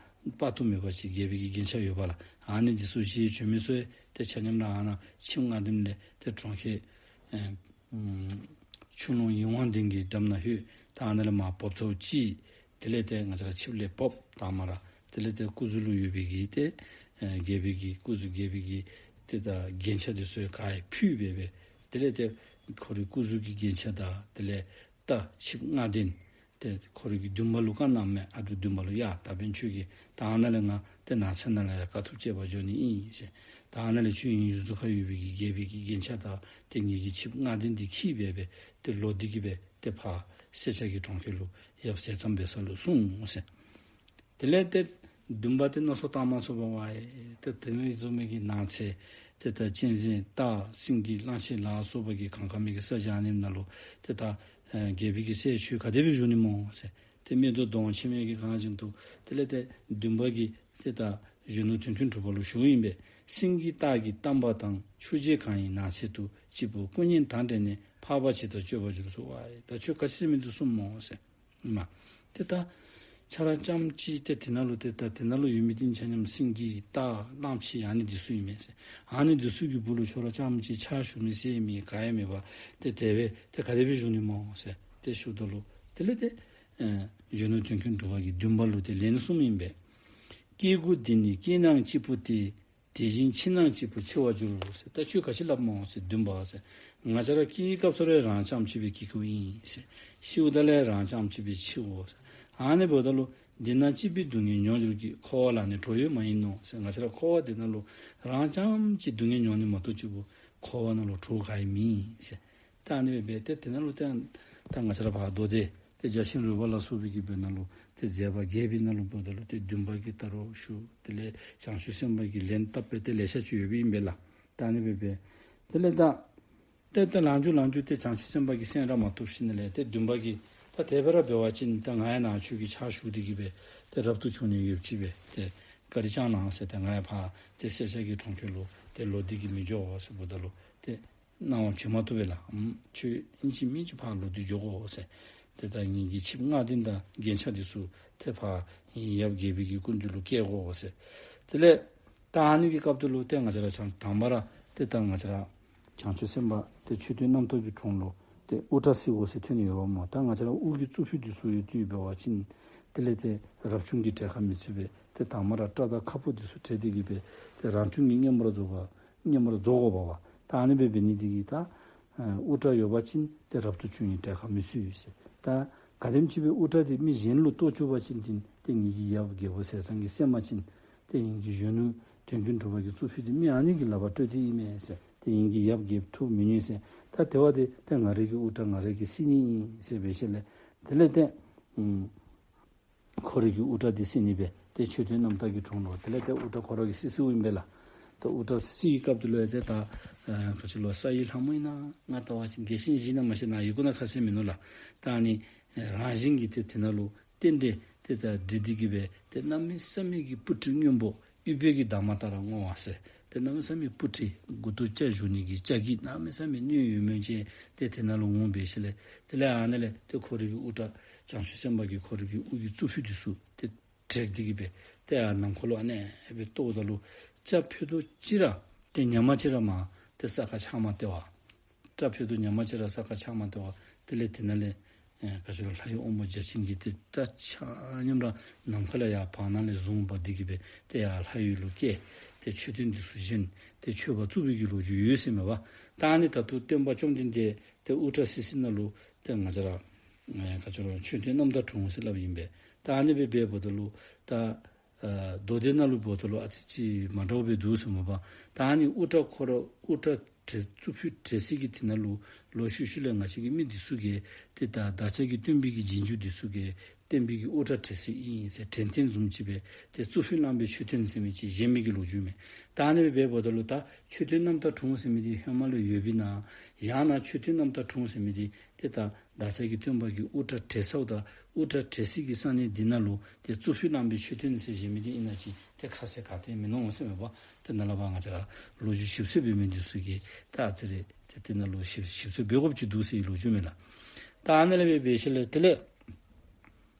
དཔག་ཏུ་མེད་པ་ཅིག་རྒྱལ་པོའི་གི་རྒྱན་ཆ་ཡོད་པ་ལགས། ཨ་ནི་འདི་ཚུ་བཞེས་བྱོན་མི་ཚུ་ཡང་ཏེ་ཆ་མཉམ་ར་ཨ་ནཱ་ཆིབས་ལྔ་ལྡནམ་ལས་ཏེ་གྲོང་ཁྱེར་ཨེ་ཨམ་ཆུ་ཀླུང་ཡིད་དབང་ལྡན་གྱི་འགྲམ་ནང་ལྷོད། ད་ཨ་ནཱ་ལས་མར་བབས་ཚརཝ་ཅིག་དེ་ལས་ཏེ་ང་བཅས་ར་ཆིབས་ལས་བབས་དང་པ་ར་དེ་ལས་ཏེ་སྐུ་གཟུགས་ལུ་ཡོད་པའི་གི་ཏེ་ཨེ་རྒྱལ་པོའི་གི་སྐུ་གཟུགས་རྒྱལ་པོའི་གི་ཏེ་ད་རྒྱན་ཆ་འདི་ཚུ་ཡང་ག་ར་ཕུད་སྦེ་སྦེ་དེ་ལས་ཏེ་ཁོ་རའི་སྐུ་གཟུགས་ཀྱི་རྒྱན་ཆ་དང་དེ་ལས་རྟ་ཆིབས་ལྔ་ལྡན་ཏེ་ཁོ་རའི་གི་འདུན་པ་ལུ་བཀའ་གནངམ་མས། ཨ་འབྲུག་འདུན་པ་ལུ་ཡ་ད་འབདན་ཁྱོད་ཀྱིས་ད་ཨ་ནཱ་ལས་ང་ཏེ་ནགས་ཚལ་ནང་ལས་ར་དཀའ་ཐུབ་སྤྱད་པར་འགྱོ་ནི་ཨིན་ཟེར། ད་ཨ་ནཱ་ལས་ཁྱོད་ཡུལ་གཟུགས་ཁར་ཡོད་པའི་གི་རྒྱལ་པོའི་གི་རྒྱན་ཆ་དང་ཏེ་ངེ་གི་ཆིབས་ལྔ་ལྡན་འདི་འཁྱིད་སྦེ་སྦེ་ཏེ་ལོག་སྟེ་གི་སྦེ་ཏེ་ཕར་སེར་སྐྱ་གི་གྲོང་ཁྱེར་ལུ་ཡབ་ཟས་གཙང་འབད་ས་ལུ་སོང་ཟེར། དེ་ལས་ཏེ་འདུན་པ་ཏེ་མནོ་བསམ་བཏང་མ་ཚུགས་པར་ཝའི་ཏེ་དེ་མི་བཟུམ་མའི་གི་ནགས་ཚལ་ཏེ་ད་གཅན་གཟན་རྟ་སེང་གེ་གླང་ཆེན་ལ་སོགས་པ་གི་གང་ག་མི་གི་ས་གཞི་ཨ་ནེམ་ནང་ལུ་ཏེ་ད་ཨེ་རྒྱལ་པོའི་གི་སྲས་ཁྱོད་ག་དེ་སྦེ་བཞུགས་ནི་སྨོ་ཟེར། ཏེ་མིག་ཏོ་གདོང་ཕྱེ་མི་གི་གང་བཞིན་དུ་དེ་ལས་ཏེ་འདུན་པ་གིས་ཏེ་ད་གཞོན་ནུ་དོན་ཀུན་གྲུབ་པ་ལུ་ཞུཝ་ཨིན་པས། སེང་གེ་སྟག་གི་གཏམས་པ་དང་། ཆོས་རྗེ་གང་ཡིན་ནགས་ཚལ་དུ། སྐྱེས་བུ་སྐུ་གཉིས་དང་འབྲེལ་ནས། འཕགས་པ་ཇི་ལྟར་སྤྱོད་པར་འགྱུར་ཟེར་ཝའི་ད་ཁྱོད་ག་ཅི་ཟེར་མི་འདི་གསུངམ་སྨོ་ཟེར། མ་ཏེ་ད་ཁྱོད་ར་རྐྱངམ་གཅིག་ཏེ་དེ་ནང་ལུ་ཏེ་ད་དེ་ནང་ལུ་ཡོད་མི་འདི་ཆ་མཉམ་སེང་གེ་རྟ་གླང་ཆེན་ཨ་ནི་འདི་ཚུ་ཨིན་མས་ཟེར། ཨ་ནི་འདི་ཚུ་གི་སྦུག་ལུ་ཁྱོད་ར་རྐྱངམ་གཅིག་ཕྱག་ཞུ་མི་ཟེར་མི་ག་ཡང་མེད་པར་ཏེ་དེ་སྦེ་ཏེ་ག་དེ་སྦེ་བཞུགས་ནི་སྨོ་ཟེར་ཏེ་ཞུཝ་ད་ལུ་དེ་ལས་ཏེ་ཨེ་གཞོན་ནུ་དོན་ཀུན་གྲུབ་པ་གིས་འདུན་པ་ལུ་ཏེ་ལན་གསུངམ་ཨིན་པས། སྐྱེ་དགུ་འདི་ནི་སྐྱེས་ནའང་གཅིག་པུ་སྟེ། དེ་བཞིན་འཆི་ནའང་གཅིག་པུ་འཆི་བར་འགྱུར་ཟེར། ད་ཁྱོད་ག་ཅི་སླབ་སྨོ་ཟེར་འདུན་པ་ཟེར། ང་བཅས་ར་སྐྱེ་བའི་སྐབས་སུ་ར་རང་རྐྱངམ་གཅིག་སྦེ་སྐྱེ་སྐྱེཝ་ཨིན་ཟེར། ཤིཝ་ད་ལས་རང་རྐྱངམ་གཅིག་སྦེ་འཆིའོ་ཟེར། ཨ་ནི་འབདཝ་ད་ལུ་འདི་ན་གཅིག་པའི་སྡུག་བསྔལ་མྱོང་འགྱུར་གྱི། འཁོར་བ་ལ་ནི་གྲོགས་ཡོད་མ་ཡིན་ནོ་ཟེར། ང་བཅས་ར་འཁོར་བ་འདི་ནང་ལུ་རང་རྐྱངམ་གཅིག་སྡུག་བསྔལ་མྱོང་ནི་མ་གཏོགས་གཅིག་པུ་འཁོར་བ་ནང་ལུ་གྲོགས་ག་ཡང་མེད་ཟེར། ད་ཨ་ནི་སྦེ་སྦེ་ཏེ་དེ་ནང་ལུ་ཏེ་ད་ང་བཅས་ར་ཕར་མདོ་སྡེ་ཏེ་རྒྱ་ཆེན་རོལ་པ་ལ་སོགས་པའི་གི་སྦེ་ནང་ལུ་ཏེ་མཛད་པ་རྒྱས་པའི་ནང་ལུ་འབདཝ་ད་ལུ་ཏེ་འདུན་པ་གིས་ད་རུང་ཞུ། དེ་ལས་བྱང་ཆུབ་སེམས་དཔའ་གིས་ལན་བཏབ་སྦེ་ཏེ་ལེ་ཤ་ཅིག་ཡོདཔ་ཨིན་པས་ལགས། ད་ཨ་ནི་སྦེ་སྦེ་དེ་ལས་ད་ཏེ་ད་ལང་ཇུ་ལང་ཇུ་ཏེ་བྱང་ཆུབ་སེམས་དཔའ་གིས་སེམས་ར་མ་བཏུབ་ཞིནམ་ལས་ཏེ་འདུན་པ་གིས་ད་དེ་སྦེ་ར་འབད་བ་ཅིན་ད་ང་ཡང་ནཱ་ཁྱོད་ཀྱི་ཕྱག་ཞུ་སྟེ་གི་སྦེ་ཏེ་རབ་ཏུ་བྱུང་ནི་ཡོདཔ་ཅིག་སྦེ་ཏེ་བཀའ་དྲིན་བསྐྱང་གནང་ཟེར། ཏེ་ང་ཡང་ཕར་ཏེ་སེར་སྐྱ་གི་གྲོང་ཁྱེར་ལུ་ཏེ་ལོག་སྟེ་གི་མི་འགྱོ་ཟེརཝ་ད་ལུ་ཏེ་གནང་བ་བྱིན་མ་བཏུབ་པས་ལགས། ཨམ་ཁྱོད་ཨིན་ཅི་མིན་ཅི་ཕར་ལོག་སྟེ་འགྱོ་དགོ་ཟེར། ཏེ་ད་ངེ་གི་ཆིབས་ལྔ་ལྡན་དང་རྒྱན་ཆ་འདི་ཚུ་ཏེ་ཕར་ཡབ་རྒྱལ་པོའི་གི་སྐུ་མདུན་ལུ་བསྐྱལ་དགོ་ཟེར། དེ་ལས་ད་ཨ་ནི་གི་སྐབས་དེ་ལུ་ཏེ་ང་བཅས་ར་བྱང་དང་པ་ར་ཏེ་ད་ང་བཅས་ར་བྱང་ཆུབ་སེམས་དཔའ་ཏེ་མཆོད་རྟེན་རྣམ་ཐར་གྱི་དྲུང་ལུ་ཏེ་དབུ་སྐྲ་བསིལ་དགོ་ཟེར་ཐོན་ཡོདཔ་སྨོ། ད་ང་བཅས་ར་དབུ་གི་གཙུག་ཕུད་འདི་ཚུ་ཡོད་དེ་འབད་བ་ཅིན་དེ་ལས་ཏེ་རབ་བྱུང་གི་གྲལ་ཁར་མི་ཚུད་པས། ཏེ་དང་པ་ར་སྐྲ་དང་ཁ་སྤུ་འདི་ཚུ་བྲེགས་ཏེ་གི་སྦེ་ཏེ་རང་བྱུང་གི་སྔོན་པོར་རྫོགས་པ་སྔོན་པོར་རྫོགས་དགོ་པ་བ། ད་ཨ་ནི་སྦེ་འབད་ནི་འདི་གིས་ད་ཨ་དབུ་སྐྲ་ཡོད་པ་ཅིན་ཏེ་རབ་ཏུ་བྱུང་བའི་གྲལ་ཁར་མི་ཚུད་ཟེར། ད་ག་དེམ་ཅིག་སྦེ་དབུ་སྐྲ་འདི་མི་གཞན་ལུ་གཏོར་བཅུག་པ་ཅིན་ཏེ་ཏེ་ངེ་གི་ཡབ་རྒྱལ་པོ་ཟས་གཙང་གིས་གསན་པ་ཅིན་ཏེ་ངེ་གི་གཞོན་ནུ་དོན་ཀུན་གྲུབ་པ་གི་གཙུག་ཕུད་འདི་མི་ཨ་ནི་གི་ལག་པར་སྤྲོད་དེ་ཨིན་མས་ཟེར། ཏེ་ཨིན་གྱི་ཡབ་རྒྱལཔོ་ཐུགས་མི་མཉེས་ཟེར། ད་དེ་བ་དེ་ཏེ་ང་རའི་གི་དབུ་སྐྲ་ང་རའི་གིས་བསད་ནི་ཨིན་ཟེར་འབད་ཞིནམ་ལས་དེ་ལས་ཏེ་ཨམ་ཁོ་རའི་གི་དབུ་སྐྲ་དེ་བསད་ནི་སྦེ་ཏེ་མཆོད་རྟེན་རྣམ་དག་གི་དྲུང་ལུ་དེ་ལས་ཏེ་དབུ་སྐྲ་ཁོ་ར་གིས་བསད་བསདཔ་ཨིན་པས་ལགས། ད་དབུ་སྐྲ་བསད་པའི་སྐབས་དེ་ལུ་ཡང་ཏེ་ད་ཨ་ག་ཅི་ལོ་ས་ཡི་ལྷ་མོ་ཨིན་ན་ང་ལྟ་བ་ཅིན་རྒྱལ་ཆེན་བཞི་ཨིན་ན་མ་ཤེས་ན་ཡི་གུ་ནང་ཁ་གསལ་མིན་ནུག་ལགས། ད་ཨ་ནི་རང་བཞིན་གྱིས་ཏེ་དེ་ནང་ལུ་རྟེན་འབྲེལ་ཏེ་ད་འགྲིག་སྟེ་གི་སྦེ་ཏེ་གནམ་མེད་ས་མེད་ཀྱི་སྤུ་གྲི་སྔོན་པོ་ཨུཏྤལ་གྱི་འདབ་མ་ལྟར་སྔོ་བ་ཟེར། ཏེ་གནམ་མེད་ས་མེད་སྤུ་གྲི་མགུ་ཏོ་སྐྱ་བཞར་ནི་གི་སྐྱ་གི་གནམ་མེད་ས་མེད་སྣོད་ཡོད་མོ་ཅིག་ཏེ་དེ་ནང་ལུ་སྔོ་སྦེ་ཞིནམ་ལས་དེ་ལས་ཨ་ནཱ་ལས་ཏེ་ཁོ་རའི་གི་དབུ་སྐྲ་བྱང་ཆུབ་སེམས་དཔའ་གིས་ཁོ་རའི་གི་དབུ་གི་གཙུག་ཕུད་འདི་ཚུ་ཏེ་བྲེགས་ཏེ་གི་སྦེ་ཏེ་ཨ་ནམ་མཁའ་ལུ་ཨ་ནེ་སྦེ་གཏོརཝ་ད་ལུ་སྐྲ་ཕུད་རྡོག་གཅིག་ར་ཏེ་ཉག་མ་གཅིག་ར་མར་ཏེ་ས་ཁར་ཆག་མ་སྟེར་བར། སྐྲ་ཕུད་རྡོག་ཉག་མ་གཅིག་ར་ས་ཁར་ཆག་མ་སྟེར་བར་དེ་ལས་དེ་ནང་ལས་ཨེ་ག་ཅི་ལོ་ལྷ་ཡི་དབང་པོ་བརྒྱ་བྱིན་གྱིས་ཏེ་སྐྲ་ཆ་མཉམ་ར་ནམ་མཁའ་ལས་ཡར་བར་སྣང་ལས་བཟུང་འབག་སྟེ་གི་སྦེ་ཏེ་ཡར་ལྷ་ཡུལ་ལུ་བསྐྱལ། ཏེ་མཆོད་རྟེན་འདི་ཚུ་བཞེངས་ཏེ་མཆོད་པ་བཙུགས་པའི་གི་ལོ་རྒྱུས་ཡོད་ཟེར་མས་པ། ད་ཨ་ནི་ད་ལྟོ་སྟོན་པ་བཅོམ་ལྡན་འདས་ཏེ་དབུ་སྐྲ་བསད་བསདཔ་ནང་ལུ་ཏེ་ང་བཅས་ར་ཨེ་ག་ཅི་ལོ་མཆོད་རྟེན་རྣམ་དག་དྲུང་ཟེར་སླབ་ཨིན་པས། ད་ཨ་ནི་སྦེ་འབདཝ་ད་ལུ་ད་ཨ་མདོ་སྡེ་ནང་ལུ་འབདཝ་ད་ལུ་ཨ་ཙི་ཅིག་མ་འདྲཝ་སྦེ་འདུག་ཟེར་མས་པ། ད་ཨ་ནི་དབུ་སྐྲ་ཁོ་ར་དབུ་སྐྲ་བྲེགས་གཙུག་ཕུད་བྲེགས་ས་གི་དེ་ནང་ལུ་ལོག་ཤུལ་ཤུལ་ལས་ང་བཅས་ཀྱི་མི་འདི་ཚུ་གིས་ཏེ་ད་བདག་ཅག་གི་སྟོན་པའི་གི་རྗེས་འཇུག་འདི་ཚུ་གིས་བསྟན་པའི་གི་དབུ་སྐྲ་བྲེགས་ས་ཨིན་ཟེར་དྲན་རྟེན་བཟུམ་ཅིག་སྦེ་ཏེ་གཙུག་ཕུད་བླངས་པའི་མཆོད་རྟེན་ཟེར་མི་ཅིག་བཞེངས་མི་གི་ལོ་རྒྱུས་མས། ད་ཨ་ནི་སྦེ་འབདཝ་ད་ལུ་ད་མཆོད་རྟེན་རྣམ་དག་དྲུང་ཟེར་མི་འདི་ཧེ་མ་ལུ་ཡོདཔ་ཨིན་ན། ཡང་ན་མཆོད་རྟེན་རྣམ་དག་དྲུང་ཟེར་མི་འདི་ཏེ་ད་བདག་ཅག་གི་སྟོན་པ་གིས་དབུ་སྐྲ་བྲེགས་ས་དང་དབུ་སྐྲ་བྲེགས་ས་གི་ས་གནས་འདི་ནང་ལུ་ཏེ་གཙུག་ཕུད་བླངས་པའི་མཆོད་རྟེན་ཟེར་བཞེངས་མི་འདི་ཨིན་ན་ཅིག་ཏེ་ཁ་གསལ་ག་ཏེ་མིན་ནུག་ཟེར་མས་པ། ཏེ་ནཱ་ལས་ཕར་ང་བཅས་ར་ལོ་རྒྱུས་ཞིབ་འཚོལ་འབད་མི་འདི་ཚུ་གིས་ད་ཨ་ཙི་རེ་ཏེ་དེ་ནང་ལུ་ཞིབ་ཞིབ་འཚོལ་འབད་དགོཔ་ཅིག་འདུག་ཟེར་བའི་ལོ་རྒྱུས་མས་ལགས། ད་ཨ་ནཱ་ལས་འབད་འབད་ཞིནམ་ལས་དེ་ལས་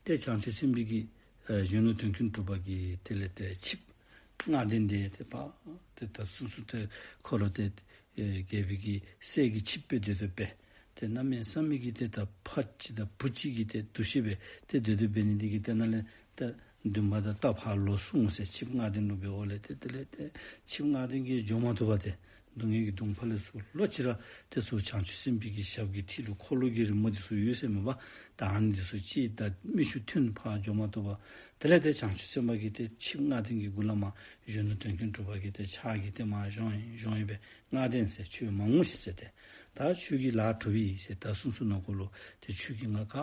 ཏེ་བྱང་ཆུབ་སེམས་དཔའ་གི་ཨེ་གཞོན་ནུ་དོན་ཀུན་གྲུབ་པ་གིས་དེ་ལས་ཏེ་ཆིབས་ལྔ་ལྡན་འདི་ཏེ་ཕར་ཏེ་ད་སོ་སོ་ཏེ་འཁོར་ལོ་ཏེ་ཨེ་རྒྱལ་པོའི་གི་སྲས་ཀྱི་ཆིབས་སྦེ་སྡོད་སྡོདཔ་སྦེ་ཏེ་གནམ་མེད་ས་མེད་ཀྱི་ཏེ་ད་ཕ་གཅིག་དང་བུ་གཅིག་གི་ཏེ་འདུ་ཤེས་སྦེ་ཏེ་སྡོད་སྡོདཔ་འབད་ནི་འདི་གིས་ཏེ་ནཱ་ལས་ད་འདུན་པ་དང་རྟ་ཕར་ལོག་སོང་ཟེར། ཆིབས་ལྔ་ལྡན་ལུ་འབདཝ་ལས་ཏེ་དེ་ལས་ཏེ་ཆིབས་ལྔ་ལྡན་གྱིས་འགྱོ་མ་བཏུབ་པར་ཏེ་སྡུག་བསྔལ་གྱི་གདོང་ཕ་ལས་ཚུར་ལོག་ཅི་ར་ཏེ་ཚུར་བྱང་ཆུབ་སེམས་དཔའི་གི་ཞབས་ཀྱི་མཐིལ་ལུ་འཁོར་ལོ་གི་རི་མོ་འདི་ཚུ་ཡོད་ཟེར་མས་པ། ད་ཨ་ནི་འདི་ཚུ་ཅིག་ད་མིག་ཆུ་ཐོན་ཕར་འགྱོ་མ་བཏུབ་པར་དེ་ལས་ཏེ་བྱང་ཆུབ་སེམས་དཔའ་གིས་ཏེ་ཆིབས་ལྔ་ལྡན་གྱི་མགུ་ལས་མར་གཞོན་ནུ་དོན་ཀུན་གྲུབ་པ་གི་ཏེ་ཕྱག་གིས་ཏེ་མར་གཞོང་ཡི་གཞོང་ཡི་སྦེ་ལྔ་ལྡན་ཟེར་ཁྱོད་མ་ངུ་ཤིག་ཟེར་ཏེ། ད་ཁྱོད་ཀྱི་ལཱ་གྲུབ་ཡི་ཟེར། ད་གསུང་གསུངམ་ནང་འཁོད་ལུ་ཏེ་ཁྱོད་ཀྱིས་ང་ག་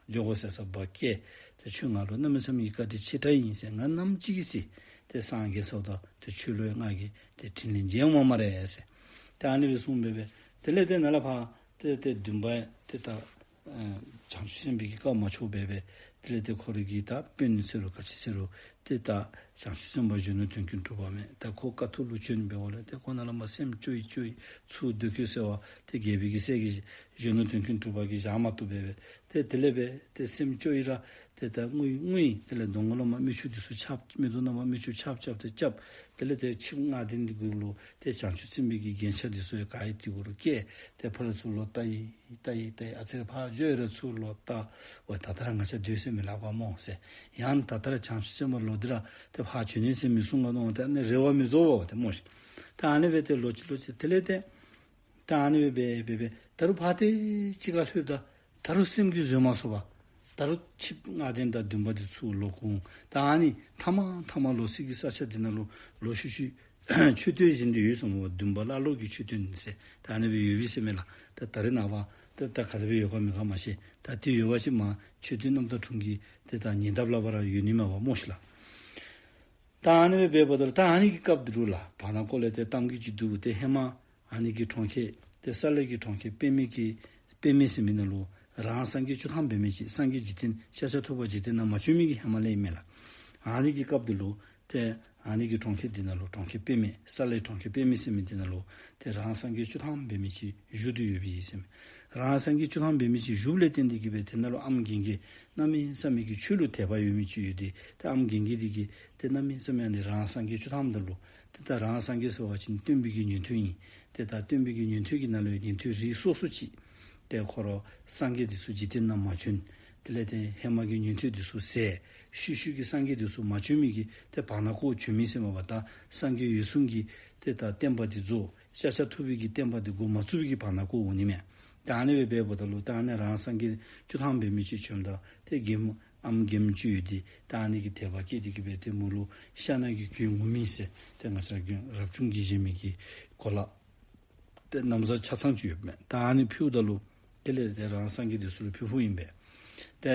འགྱོ་དགོ་ཟེར་ས་འབག་བསྐྱལ། ཏེ་ཁྱོད་ང་ལུ་གནམ་མེད་ས་མེད་ཀྱི་བཀའ་དྲིན་ཆེ་དྲགས་ཨིན་ཟེར། ང་ནམ་ཅིག་གི་ཚེ་ཏེ་སངས་རྒྱས་སོཝ་ད་ཏེ་ཁྱོད་ལུ་ཡང་ང་གིས་ཏེ་ཕྲིན་ལས་མཇལ་འོང་སྨ་རེ་ཟེར། ཏེ་ཨ་ནི་སྦེ་གསུངས་སྦེ་སྦེ་དེ་ལས་ཏེ་ནཱ་ལས་ཕར་ཏེ་ཏེ་འདུན་པ་ཏེ་ད་ཨེ་བྱང་ཆུབ་སེམས་དཔའི་གི་བཀའ་མ་ཆོག་སྦེ་སྦེ་དེ་ལས་ཏེ་ཁོ་རའི་གི་ད་དཔོན་ཟེར་རུང་ག་ཅི་ཟེར་རུང་ཏེ་ད་བྱང་ཆུབ་སེམས་དཔའ་གཞོན་ནུ་དོན་ཀུན་གྲུབ་པ་མས། ད་ཁོ་དཀའ་ཐུབ་ལུ་བྱོན་སྦེ་འོངམ་ལས་ཏེ་ཁོ་ནཱ་ལས་མར་སེམས་སྐྱོ་ཡི་སྐྱོ་ཡི་ཚུར་སྡོད་དགོ་ཟེར་བ་ཏེ་རྒྱལ་པོའི་གི་སྲས་ཀྱིས་གཞོན་ནུ་དོན་ཀུན་གྲུབ་པ་གིས་བཞག་མ་བཏུབ་སྦེ་སྦེ་ཏེ་དེ་ལས་སྦེ་ཏེ་སེམས་སྐྱོ་ཡི་ར་ཏེ་ད་ངུ་ཡི་ངུ་ཡི། དེ་ལས་གདོང་ཁ་ལུ་མར་མིག་ཆུ་འདི་ཚུ་ཆརཔ་མིག་ཏོ་ནང་མར་མིག་ཆུ་ཆརཔ་རྐྱབ་སྟེ་རྐྱབ། དེ་ལས་ཏེ་ཆིབས་ལྔ་ལྡན་འདི་གུ་ལུ་ཏེ་བྱང་ཆུབ་སེམས་དཔའི་གི་རྒྱན་ཆ་འདི་ཚུ་ཡང་ག་ར་དེ་གུ་ལུ་བཀལ། ཏེ་ཕར་ལས་ཚུར་ལོག་ལྟ་ཡི་ལྟ་ཡི་ལྟ་ཡི། ཨ་ཙི་རེ་ཕར་འགྱོ་ཡི་ར་ཚུར་ལོག་ལྟ། འོ་ད་ལྟོ་ར་ང་བཅས་སྡོད་ས་མི་ལགས་པ་སྨོ་ཟེར། ཡང་ད་ལྟོ་ར་བྱང་ཆུབ་སེམས་དཔའ་ལོག་སྟེ་ར་ཏེ་ཕར་བྱོན་ནི་ཟེར་མི་གསུང་ག་མནོ་སྟེ་ཨ་ནི་རེ་བ་མི་རྫོགས་པ་ཏེ་སྨོ་ཤིག། ད་ཨ་ནི་སྦེ་ཏེ་ལོག་ཅི་ལོག་ཅི་དེ་ལས་ཏེ་ད་ཨ་ནི་སྦེ་སྦེ་སྦེ་སྦེ་ད་རུང་ཕར་ཏེ་ཅིག་ཁར་ལྷོདཔ་ད་ད་རུང་སེམས་ཀྱིས་བཟོད་མ་ཚུགས་པར་ད་རུང་ཆིབས་ལྔ་ལྡན་དང་འདུན་པ་འདི་ཚུར་ལོག་འོང་། ད་ཨ་ནི་ཐ་མ་ཐ་མ་ལོག་ས་གི་ས་ཆ་འདི་ནང་ལུ་ལོག་ཤུལ་ཤུལ་མཆོད་རྟེན་བཞེངས་ཏེ་ཡོད་ཟེར་མས། འདུན་པ་ཀླ་ཀློ་གི་མཆོད་རྟེན་ཟེར་ད་ཨ་ནི་སྦེ་ཡོད་པས་ཟེར་མས་ལགས། ད་ད་རེས་ནངས་པ་ད་ད་ག་དེ་སྦེ་ཡོད་ག་མེད་ག་མ་ཤེས། ད་དེ་ཡོད་པ་ཅིན་མར་མཆོད་རྟེན་རྣམ་དག་དྲུང་གི་ཏེ་ད་ཉེ་འདབས་ལུ་ཕར་ར་ཡོད་ནི་མས་པ་སྨོ་ཤིག་ལགས། ད་ཨ་ནི་སྦེ་འབདཝ་ད་ལུ་ད་ཨ་ནི་གི་སྐབས་འདི་ལུ་ལགས་བར་ན་ཁོ་ལས་ཏེ་གཏམ་རྒྱུད་ཅིག་འདུག། ཏེ་ཧེ་མ་ཨ་ནི་གི་གྲོང་ཁྱེར་ཏེ་ས་ལའི་གི་གྲོང་ཁྱེར་པདྨའི་གི་པདྨ་ཟེར་མི་ནང་ལུ་རང་སངས་རྒྱས་བཅུ་ཐམ་འབད་མི་ཅིག་སངས་རྒྱས་འཇིག་རྟེན་ཤཱཀྱ་ཐུབ་པ་འཇིག་རྟེན་ནང་མ་བྱོན་མི་གི་ཧེ་མ་ལས་ཨིན་མས་ལགས། ཨ་ནི་གི་སྐབས་འདི་ལུ་ཏེ་ཨ་ནི་གི་གྲོང་ཁྱེར་འདི་ནང་ལུ་གྲོང་ཁྱེར་པདྨ་ས་ལའི་གྲོང་ཁྱེར་པདྨ་ཟེར་མི་འདི་ནང་ལུ་ཏེ་རང་སངས་རྒྱས་བཅུ་ཐམ་འབད་མི་ཅིག་བཞུགས་ཏེ་ཡོད་པས་ཟེར་མས། རང་སངས་རྒྱས་བཅུ་ཐམ་འབད་མི་ཅིག་བཞུགསཔ་ལས་བརྟེན་ཏེ་གི་སྦེ་དེ་ནང་ལུ་ཨམ་རྒན་རྒས་གནམ་མེད་ས་མེད་ཀྱི་ཆོས་ལུ་དད་པ་ཡོད་མི་ཅིག་ཡོད་དེ། ཏེ་ཨམ་རྒན་རྒས་འདི་གིས་ཏེ་གནམ་མེད་ས་མེད་ཨ་ནི་རང་སངས་རྒྱས་བཅུ་ཐམ་འདི་ལུ་ཏེ་ད་རང་སངས་རྒྱས་ཟེར་བ་ཅིན་སྟོན་པའི་གི་ཉན་ཐོས་ཨིན། ཏེ་ད་སྟོན་པའི་གི་ཉན་ཐོས་ཀྱི་ནང་ལུ་ཉན་ཐོས་རིགས་སོ་སོ་ཅིག་ཏེ་ཁོ་ར་སངས་རྒྱས་འདི་ཚུ་འཇིག་རྟེན་ནང་མ་བྱོན། དེ་ལས་ཏེ་ཧེ་མ་གི་ཉན་ཐོས་འདི་ཚུ་ཟད། ཤུལ་ཤུལ་གྱི་སངས་རྒྱས་འདི་ཚུ་མ་བྱོན་མི་གི་ཏེ་བར་ན་ཁོ་བྱོན་མི་ཟེར་མས་པ། ད་སངས་རྒྱས་འོད་སྲུང་གི་ཏེ་ད་བསྟན་པ་འདི་རྫོགས། ཤཱཀྱ་ཐུབ་པའི་གི་བསྟན་པ་འདི་འགོ་མ་བཙུགས་པའི་གི་བར་ན་ཁོ་འོང་ནི་མས། ད་ཨ་ནི་སྦེ་འབདཝ་ད་ལུ་ད་ཨ་ནི་རང་སངས་རྒྱས་བཅུ་ཐམ་འབད་མི་ཅིག་བྱོནམ་ད་ཏེ་རྒནམ་ཨམ་རྒནམ་ཅིག་ཡོད་དེ། ད་ཨ་ནི་གིས་དད་པ་སྐྱེས་ཏེ་གི་སྦེ་ཏེ་མོ་ལུ་ཤ་ནའི་གི་གོས་ངུར་སྨྲིག་ཟེར་ཏེ་ང་བཅས་ར་རབ་བྱུང་གི་བཞེས་མི་གི་གོ་ལ་ ཏེ་ན་བཟའ་ཆ་ཚང་ཅིག་ཡོདཔ་མས། ད་ཨ་ནི་ཕུལཝ་ད་ལུ་དེ་ལས་ཏེ་རང་སངས་རྒྱས་འདི་ཚུ་ལུ་ཕུལ་ཕུལཝ་ཨིན་པས། ཏེ་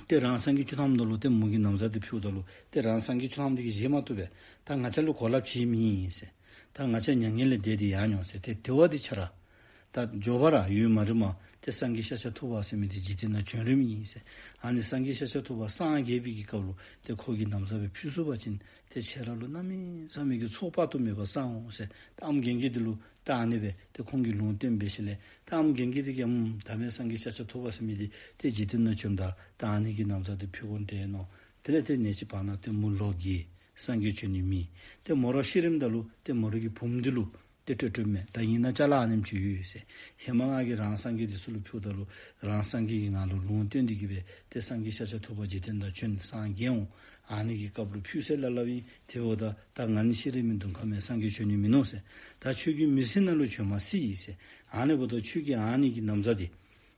ཏེ་རང་སངས་རྒྱས་བཅུ་ཐམ་ད་ལུ་ཏེ་མོ་གི་ན་བཟའ་འདི་ཕུལཝ་ད་ལུ་ཏེ་རང་སངས་རྒྱས་བཅུ་ཐམ་འདི་གིས་བཞེས་མ་བཏུབ་པས། ད་ང་བཅས་ལུ་གོ་ལ་བྱིན་མི་ཨིན་ཟེར། ད་ང་བཅས་མྱ་ངན་ལས་འདས་ཏེ་ཡར་འགྱོ་ཟེར། ཏེ་དེ་བ་འདི་ཆ་ར་ད་མགྱོགས་པ་ར་ཡུན་མ་རིངམ་ཏེ་སངས་རྒྱས་ཤཱཀྱ་ཐུབ་པ་ཟེར་མི་འདི་འཇིག་རྟེན་ནང་བྱོན་རནམ་ཨིན་ཟེར། ཨ་ནི་སངས་རྒྱས་ཤཱཀྱ་ཐུབ་པ་སངས་རྒྱས་པའི་གི་སྐབས་ལུ་ཏེ་ཁོ་གི་ན་བཟའ་སྦེ་ཕུལ་ཚུགས་པ་ཅིན་ཏེ་ཁྱེད་ར་ལུ་གནམ་མེད་ས་མེད་ཀྱི་ཚོགས་དཔག་ཏུ་མེད་པ་བསགས་འོང་ཟེར། ཏེ་ཨམ་རྒན་གྱི་འདི་ལུ་ད་ཨ་ནི་སྦེ་ཏེ་ཁོང་གིས་ལུང་བསྟན་འབད་ཞིནམ་ལས་ད་ཨམ་རྒན་གྱི་འདི་གིས་ཨམ་ད་མེན་སངས་རྒྱས་ཤཱཀྱ་ཐུབ་པ་ཟེར་མི་འདི་ཏེ་འཇིག་རྟེན་ནང་བྱོནམ་ད་ད་ཨ་ནི་གི་ན་བཟའ་འདི་ཕུལ་དགོ་འདྲས་མནོ། དེ་ལས་ཏེ་ནེ་ཅིག་བར་ན་ཏེ་མོ་ལོག་གི་སངས་རྒྱས་བྱོན་ནི་མེད། ཏེ་མོ་ར་ཤི་རནམ་ད་ལུ་ཏེ་མོ་ར་གི་བུམོ་འདི་ལུ་ཏེ་སྤྲོད་སྤྲོདཔ་མས། ད་ཨིན་ན་ཅ་ལ་ཨ་ནེམ་ཅིག་ཡོད་ཟེར། ཧེ་མ་ང་གིས་རང་སངས་རྒྱས་འདི་ཚུ་ལུ་ཕུལཝ་ད་ལུ་རང་སངས་རྒྱས་ཀྱིས་ང་ལུ་ལུང་བསྟན་ཏེ་གིས་སྦེ་ཏེ་སངས་རྒྱས་ཤཱཀྱ་ཐུབ་པ་འཇིག་རྟེན་ནང་བྱོན་སངས་རྒྱས་འོང་། ཨ་ནི་གི་སྐབས་ལུ་ཕུལ་ཟེར་སླབ་སླབ་ཨིན། དེ་འབདཝ་ད་ད་ང་ནི་ཤི་རནམ་འདི་དུས་ཁ་མེད་སངས་རྒྱས་བྱོན་ནི་མིན་ནུག་ཟེར། ད་ཁྱོད་ཀྱི་མི་ཚེ་ནང་ལུ་བྱོན་མ་སྲིད་ཟེར། ཨ་ནི་འབདཝ་ད་ཁྱོད་ཀྱིས་ཨ་ནི་གི་ན་བཟའ་འདི་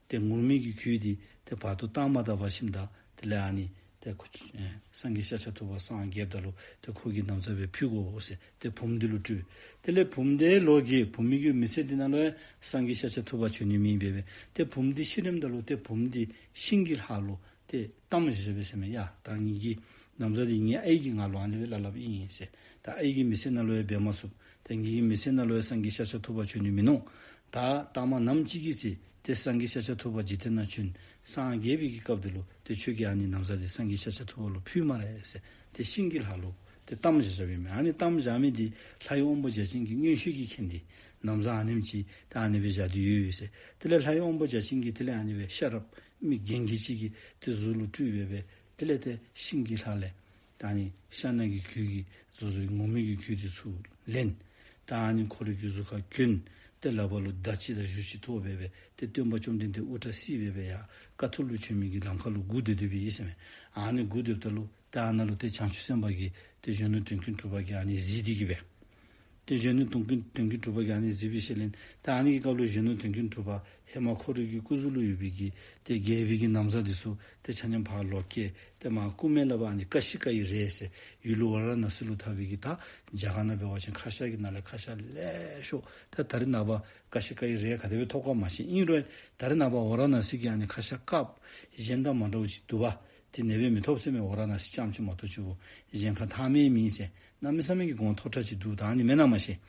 ཏེ་ངུར་སྨྲིག་གི་གོས་འདི་ཏེ་བར་དུ་བཏང་མ་ད་བར་ཞིནམ་ད་དེ་ལས་ཨ་ནི་ཏེ་ཁོ་ཨེ་སངས་རྒྱས་ཤཱཀྱ་ཐུབ་པ་སངས་རྒྱསཔ་ད་ལུ་ཏེ་ཁོ་གི་ན་བཟའ་སྦེ་ཕུལ་དགོ་ཟེར་ཏེ་བུམོ་འདི་ལུ་སྤྲོད། དེ་ལས་བུམོ་འདི་ལོག་གི་བུམོ་གི་མི་ཚེ་འདི་ནང་ལུ་ཡང་སངས་རྒྱས་ཤཱཀྱ་ཐུབ་པ་བྱོན་ནི་མེད་པས། ཏེ་བུམོ་འདི་ཤི་རནམ་ད་ལུ་ཏེ་བུམོ་འདི་ཤིང་གི་ལྷ་ལུ་ཏེ་གཏམས་བཞག་པས་ཟེར་མས། ཡ་ད་ངེ་གི་ན་བཟའ་འདི་ངེའི་ཨའི་གིས་ང་ལུ་ཨ་ནི་སྦེ་སླབ་སླབ་ཨིན་ཟེར། ད་ཨའི་གིས་མི་ཚེ་ནང་ལུ་ཡང་འབད་མ་ཚུགས། ད་ངེ་གི་མི་ཚེ་ནང་ལུ་ཡང་སངས་རྒྱས་ཤཱཀྱ་ཐུབ་པ་བྱོན་ནི་མིན་ནུག། ད་ལྟ་མ་ནམ་ཅིག་གི་ཚེ་ཏེ་སངས་རྒྱས་ཤཱཀྱ་ཐུབ་པ་འཇིག་རྟེན་ནང་བྱོན་སངས་རྒྱས་པའི་གི་སྐབས་འདི་ལུ་ཏེ་ཁྱོད་ཀྱིས་ཨ་ནི་ན་བཟའ་འདི་སངས་རྒྱས་ཤཱཀྱ་ཐུབ་པ་ལུ་ཕུལ་སྨ་རེ་ཟེར། ཏེ་ཤིང་གི་ལྷ་ལུ་ཏེ་གཏམས་བཞག་བཞགཔ་ཨིན་མས། ཨ་ནི་གཏམས་བཞག་མི་འདི་ལྷའི་དབང་པོ་བརྒྱ་བྱིན་གྱིས་མངོན་ཤེས་ཀྱིས་མཁྱེན་ཏེ་ན་བཟའ་ཨ་ནེམ་ཅིག་ད་ཨ་ནི་སྦེ་བཞག་སྟེ་ཡོད་ཟེར། དེ་ལས་ལྷའི་དབང་པོ་བརྒྱ་བྱིན་གྱིས་དེ་ལས་ཨ་ནི་སྦེ་ཤ་རབ་མི་རྒན་གྱི་ཅིག་གི་ཏེ་གཟུགས་ལུ་སྤྲུལ་སྦེ་སྦེ་དེ་ལས་ཏེ་ཤིང་གི་ལྷ་ལས་ད་ཨ་ནི་ཤ་ནག་གི་གོས་ཀྱི་བཟོ་བཟོ་ངུར་སྨྲིག་གི་གོས་འདི་ཚུར་ལེན། ད་ཨ་ནི་ཁོ་རའི་གི་གཟུགས་ཁར་གྱོན། ཏེ་ལག་པ་ལུ་མདའ་ཅིག་དང་གཞུ་ཅིག་ཐོགས་སྦེ་སྦེ་ཏེ་སྟོན་པ་བཅོམ་ལྡན་འདས་དབུ་སྐྲ་བསིལ་སྦེ་སྦེ་ཡར་དཀའ་ཐུབ་ལུ་བྱོན་མི་གི་ལམ་ཁ་ལུ་སྒུག་སྡོད་སྡོདཔ་ཨིན་ཟེར་མས། ཨ་ནི་སྒུག་སྡོདཔ་ད་ལུ་ད་ཨ་ནཱ་ལུ་ཏེ་བྱང་ཆུབ་སེམས་དཔའ་གིས་ཏེ་གཞོན་ནུ་དོན་ཀུན་གྲུབ་པ་གིས་ཨ་ནི་གཟིགས་ཏེ་གིས་སྦེ་ཏེ་གཞོན་ནུ་དོན་ཀུན་དོན་ཀུན་གྲུབ་པ་གིས་ཨ་ནི་གཟིགས་པའི་ཤུལ་ལས་ད་ཨ་ནི་གི་སྐབས་ལུ་གཞོན་ནུ་དོན་ཀུན་གྲུབ་པ་ཧེ་མ་ཁོ་རའི་གི་སྐུ་གཟུགས་ལུ་ཡོད་པའི་གི་ཏེ་རྒྱལ་པོའི་གི་ན་བཟའ་འདི་ཚུ་ཏེ་ཆ་མཉམ་ཕར་ལོག་བཀལ། ཏེ་མར་སྐུ་སྨད་ལས་ཕར་ཨ་ནི་ཀ་ཤི་ཀ་ཡི་རས་ཟེར་ཡུལ་ཝཱ་ར་ཎ་སི་ལུ་ཐར་པའི་གི་ད་རྒྱ་གར་ནང་འབད་བ་ཅིན་ཁ་ཤ་གི་ནང་ལས་ཁ་ཤ་ལེ་ཤ་ད་ད་རེས་ནངས་པ་ཀ་ཤི་ཀ་ཡི་རས་ག་དེ་སྦེ་ཐོབ་ག་མ་ཤེས། ཨིན་རུང་ད་རེས་ནངས་པ་ཝཱ་ར་ཎ་སི་གི་ཨ་ནི་ཁ་ཤ་དཀརཔོ་གཞན་དང་མ་འདྲཝ་ཅིག་འདུག་པ། དེ་ནེ་སྦེ་མི་ཐོབ་ཟེར་མས། ཝཱ་ར་ཎ་སི་རྐྱངམ་ཅིག་མ་གཏོགས་ཅིག་པོ་གཞན་ཁར་ཐང་མེད་མེད་ཟེར། གནམ་མེད་ས་མེད་ཀྱི་གོང་མཐོ་དྲགས་ཅིག་འདུག། ད་ཨ་ནི་མེན་ན་མ་ཤེས།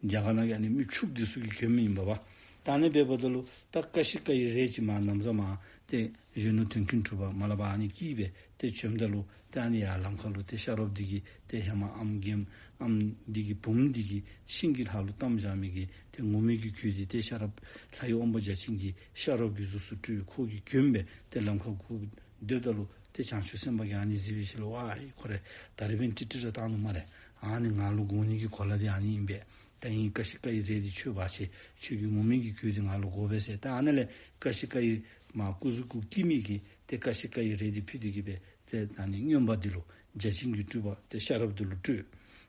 རྒྱ་གར་ནང་གི་ཨ་ནི་མི་ཕྱུགཔོ་འདི་ཚུ་གིས་གྱོནམ་ཨིན་པས་པ། ད་ཨ་ནི་འབདཝ་ད་ལུ་ད་ཀ་ཤི་ཀ་ཡི་རས་ཅིག་མར་ན་བཟའ་མར་ཏེ་གཞོན་ནུ་དོན་ཀུན་གྲུབ་པ་མར་ལས་ཕར་ཨ་ནི་བཀྱེས་སྦེ་ཏེ་བྱོནམ་ད་ལུ་ཏེ་ཨ་ནི་ཡར་ལམ་ཁ་ལུ་ཏེ་ཤ་རོགསཔ་འདི་གིས་ཏེ་ཧེ་མ་ཨམ་རྒནམ་ཨམ་འདི་གི་བུམོ་འདི་གིས་ཤིང་གི་ལྷ་ལུ་གཏམས་བཞག་མི་གི་ཏེ་ངུར་སྨྲིག་གི་གོས་འདི་ཏེ་ཤ་རོགསཔ་ལྷའི་དབང་པོ་བརྒྱ་བྱིན་གྱིས་ཤ་རོགསཔ་གི་གཟུགས་སུ་སྤྲུལ། ཁོ་གིས་གྱོན་སྦེ་ཏེ་ལམ་ཁར་སྒུག་སྡོདཔ་ད་ལུ་ཏེ་བྱང་ཆུབ་སེམས་དཔའ་གིས་ཨ་ནི་གཟིགས་པའི་ཤུལ་ལུ་ཝའི་ཁོ་རེ་ད་རིས་འབདན་ཀྲིག་ཀྲི་ར་བཏང་ནུག་སྨ་རེ། ཨ་ནི་ང་ལུ་དགོ་ནི་གི་གོ་ལ་འདི་ཨ་ནི་ཨིན་པས། ད་ཨིན་ཀ་ཤི་ཀ་ཡི་རས་འདི་ཁྱོད་འབག་ཤིག། ཁྱོད་ཀྱི་ངུར་སྨྲིག་གི་གོས་འདི་ང་ལུ་དགོ་པས་ཟེར། ད་ཨ་ནཱ་ལས་ཀ་ཤི་ཀ་ཡི་མར་སྐུ་གཟུགས་གུ་བཀྱེས་མི་གི་ཏེ་ཀ་ཤི་ཀ་ཡི་རས་འདི་ཕུལ་ཏེ་གིས་སྦེ་ཏེ་ཨ་ནི་རྔོན་པ་འདི་ལུ་བརྒྱ་བྱིན་གྱི་སྤྲུལ་པ་ཏེ་ཤ་རོགསཔ་འདི་ལུ་སྤྲོད།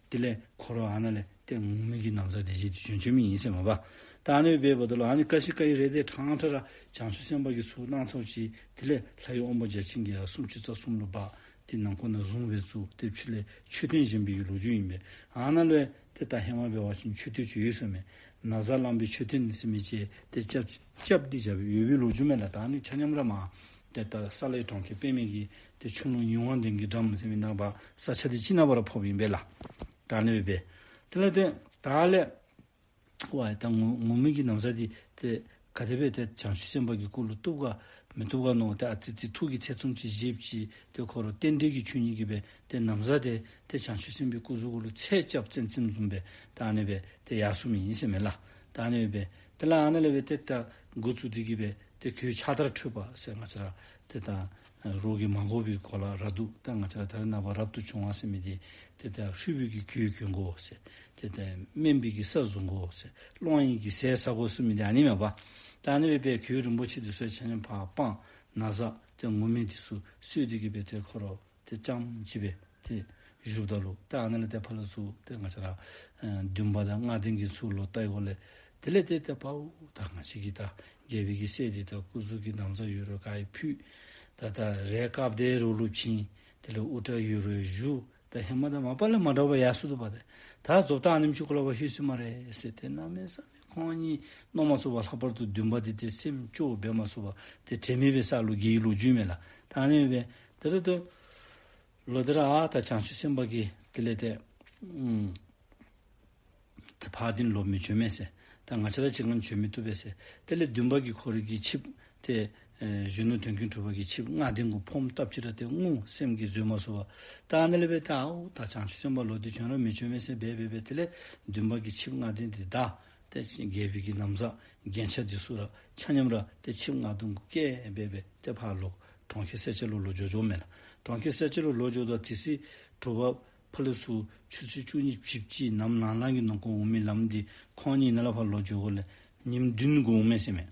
དེ་ལས་ཁོ་ར་ཨ་ནཱ་ལས་ཏེ་ངུར་སྨྲིག་གི་ན་བཟའ་འདི་བཞེས་ཏེ་བྱོན་བྱོནམ་ཨིན་ཟེར་མས་པ། ད་ཨ་ནི་འབདཝ་ད་ལུ་ཨ་ནི་ཀ་ཤི་ཀ་ཡི་རས་འདི་ཕྲང་ཕྲང་ར་བྱང་ཆུབ་སེམས་དཔའ་གིས་ཚུར་གནང་ཚརཝ་ཅིག། དེ་ལས་ལྷའི་དབང་པོ་བརྒྱ་བྱིན་གྱིས་ཡར་སུམ་ཅུ་རྩ་གསུམ་ལུ་འབག། ཏེ་ནང་ཁོག་ནང་བཟུང་སྦེ་བཙུགས། ཏེ་ཕྱི་ལས་མཆོད་རྟེན་བཞེངས་པའི་གི་ལོ་རྒྱུས་ཨིན་པས། ཨ་ནཱ་ལུ་ཏེ་ད་ཧེ་མ་འབད་བ་ཅིན་མཆོད་རྟེན་ཅིག་ཡོད་ཟེར་མས། ན་བཟའ་བླངས་པའི་མཆོད་རྟེན་ཟེར་མི་ཅིག་ཏེ་རྐྱབ་རྐྱབ་སྟེ་བཞག་པའི་ཡོད་པའི་ལོ་རྒྱུས་མས་ལགས། ད་ཨ་ནི་ཆ་མཉམ་ར་མར་ཏེ་ད་ས་ལའི་གྲོང་ཁྱེར་པདྨའི་གི་ཏེ་ཆུ་ཀླུང་ཡིད་འོང་ལྡན་གྱི་འགྲམ་ཟེར་མི་ནང་པ་ས་ཆ་འདི་ཅིག་ནང་པ་ར་ཕོགཔ་ཨིན་པས་ལགས། ད་ཨ་ནི་སྦེ་དེ་ལས་ཏེ་ད་ལས་ཝའི་ད་ངུར་ངུར་སྨྲིག་གི་ན་བཟའ་འདི་ཏེ་ག་དེ་སྦེ་ཏེ་བྱང་ཆུབ་སེམས་དཔའ་གི་སྐུ་ལུ་བཏུབ་ག་མི་བཏུབ་ག་མནོ། ཏེ་ཨ་ཙི་ཙི་ཐུགས་ཀྱི་ཐེ་ཚོམ་ཅིག་བཞེསཔ་ཅིག། ཏེ་ཁོ་ར་རྟེན་འབྲེལ་གྱི་ཆོས་ཉིད་ཀྱིས་སྦེ་ཏེ་ན་བཟའ་འདི་ཏེ་བྱང་ཆུབ་སེམས་དཔའི་སྐུ་གཟུགས་གུ་ལུ་ཚད་རྐྱབ་ཙེམ་ཙེམ་བཟུམ་སྦེ་ད་ཨ་ནི་སྦེ་ཏེ་ཡར་སོངམ་ཨིན་ཟེར་མས་ལགས། ད་ཨ་ནི་སྦེ་དེ་ལས་ཨ་ནཱ་ལས་སྦེ་ཏེ་ད་འགོ་བཙུགས་ཏེ་གིས་སྦེ་ཏེ་གོས་ཕྱག་དར་འཁྲུད་པ་ཟེར་ང་བཅས་ར་ཏེ་ད་རོགས་ཀྱིས་མ་དགོ་པའི་གོ་ལ་ར་འདུག། ད་ང་བཅས་ར་ད་རེས་ནངས་པ་རབ་ཏུ་བྱུང་བ་ཟེར་མི་འདི་ཏེ་ད་ཧྲིལ་པོའི་གི་གོས་གྱོན་དགོ་ཟེར། ཏེ་ད་དམན་པའི་གི་ས་བཟུང་དགོ་ཟེར། སློང་བའི་གི་ཟས་ཟ་དགོ་ཟེར་མི་འདི་ཨ་ནི་མས་པ། ད་ཨ་ནི་སྦེ་སྦེ་གོས་རིན་པོ་ཆེ་འདི་ཚུ་ཆ་མཉམ་ཕར་སྤངས། ན་བཟའ་ཏེ་ངུར་སྨྲིག་འདི་ཚུ་གསོལ་ཏེ་གིས་སྦེ་ཏེ་ཁོ་ར་ཏེ་རྐྱངམ་ཅིག་སྦེ་ཏེ་བཞུགསཔ་ད་ལུ་ཏེ་ཨ་ནཱ་ལས་ཏེ་ཕར་ལས་ཚུར་ཏེ་ང་བཅས་ར་ཨེ་འདུན་པ་དང་ལྔ་ལྡན་གྱིས་ཚུར་ལོག་ལྟ་བའི་སྒོ་ལས་དེ་ལས་ཏེ་ཏེ་པའོ་ད་ང་བཅས་ཀྱི་ད་རྒྱལ་པོའི་གི་སྲས་འདི་ད་སྐུ་གཟུགས་ཀྱི་ན་བཟའ་ཡོད་རུང་ག་ཡི་ཕུད། ད་ད་རས་དཀརཔོ་དེ་རོགས་ལུ་བྱིན། དེ་ལས་དབུ་སྐྲ་ཡོད་རུང་བཞུ། ད་ཧེ་མ་དང་མ་པ་ལས་མ་འདྲཝ་ཡར་སོ་དོ་པ་ཏེ། ད་རྫོགས་ད་ཨ་ནེམ་ཅིག་གུ་ལུ་བ་ལྷོད་སོ་མས་རེ་ཟེར་ཏེ་གནམ་མེད་ས་མེད་ཁོང་གཉིས་མནོ་མ་ཚུགས་པར་ལྷག་པར་དུ་འདུན་པ་འདི་ཏེ་སེམས་སྐྱོ་འབད་མ་ཚུགས་པར་ཏེ་དྲན་མེད་སྦེ་ས་ལུ་འགྱེལ་ཡི་ལོ་རྒྱུས་མས་ལགས། ད་ཨ་ནི་སྦེ་ཏེ་ད་ལྟོ་ལོག་སྟེ་ར་ཨ་ད་བྱང་ཆུབ་སེམས་དཔའ་གིས་དེ་ལས་ཏེ་ཨུམ་ཏེ་ཕར་འདི་ནི་ལོག་མི་བྱོན་མས་ཟེར། ད་ང་བཅས་དང་གཅིག་ཁར་བྱོན་མི་བཏུབ་པས་ཟེར། དེ་ལས་འདུན་པ་གིས་ཁོ་རའི་གི་ཆིབས་ཏེ་ཨེ་གཞོན་ནུ་དོན་ཀུན་གྲུབ་པ་གི་ཆིབས་སྔ་ལྡན་གུ་ཕོརམ་བཏབ་ཅི་ར་ཏེ་ངུ་སེམས་ཀྱིས་བཟོད་མ་ཚུགས་པར། ད་ཨ་ནི་ལས་འབད་ད་ཨའུ་ད་བྱང་ཆུབ་སེམས་དཔའ་ལོག་སྟེ་བྱོན་ར་མི་བྱོན་མས་ཟེར་འབད་འབད་འབད་དེ་ལས་འདུན་པ་གིས་ཆིབས་སྔ་ལྡན་འདི་བདའ། ཏེ་རྒྱལ་པོའི་གི་ན་བཟའ་རྒྱན་ཆ་འདི་ཚུ་ར་ཆ་མཉམ་ར་ཏེ་ཆིབས་སྔ་ལྡན་གུ་བཀལ་འབད་འབད་ཏེ་ཕར་ལོག་གྲོང་ཁྱེར་སེར་སྐྱ་ལུ་ལོག་འགྱོ་འགྱོཝ་མས་ལགས། གྲོང་ཁྱེར་སེར་སྐྱ་ལུ་ལོག་འགྱོཝ་ད་དེ་སྲིད་དྲོ་པ་ཕར་ལས་ཚུར་ཆུ་ཚོད་བཅུ་གཉིས་བཞི་བཅུ་ནམ་ལངས་ལངས་ཀྱི་ནང་འཁོད་འོང་མི་ལམ་འདི་ཁོང་གཉིས་ནཱ་ལས་ཕར་ལོག་འགྱོ་དགོཔ་ལས་ཉིནམ་བདུན་འགོརཝ་མས་ཟེར་མས།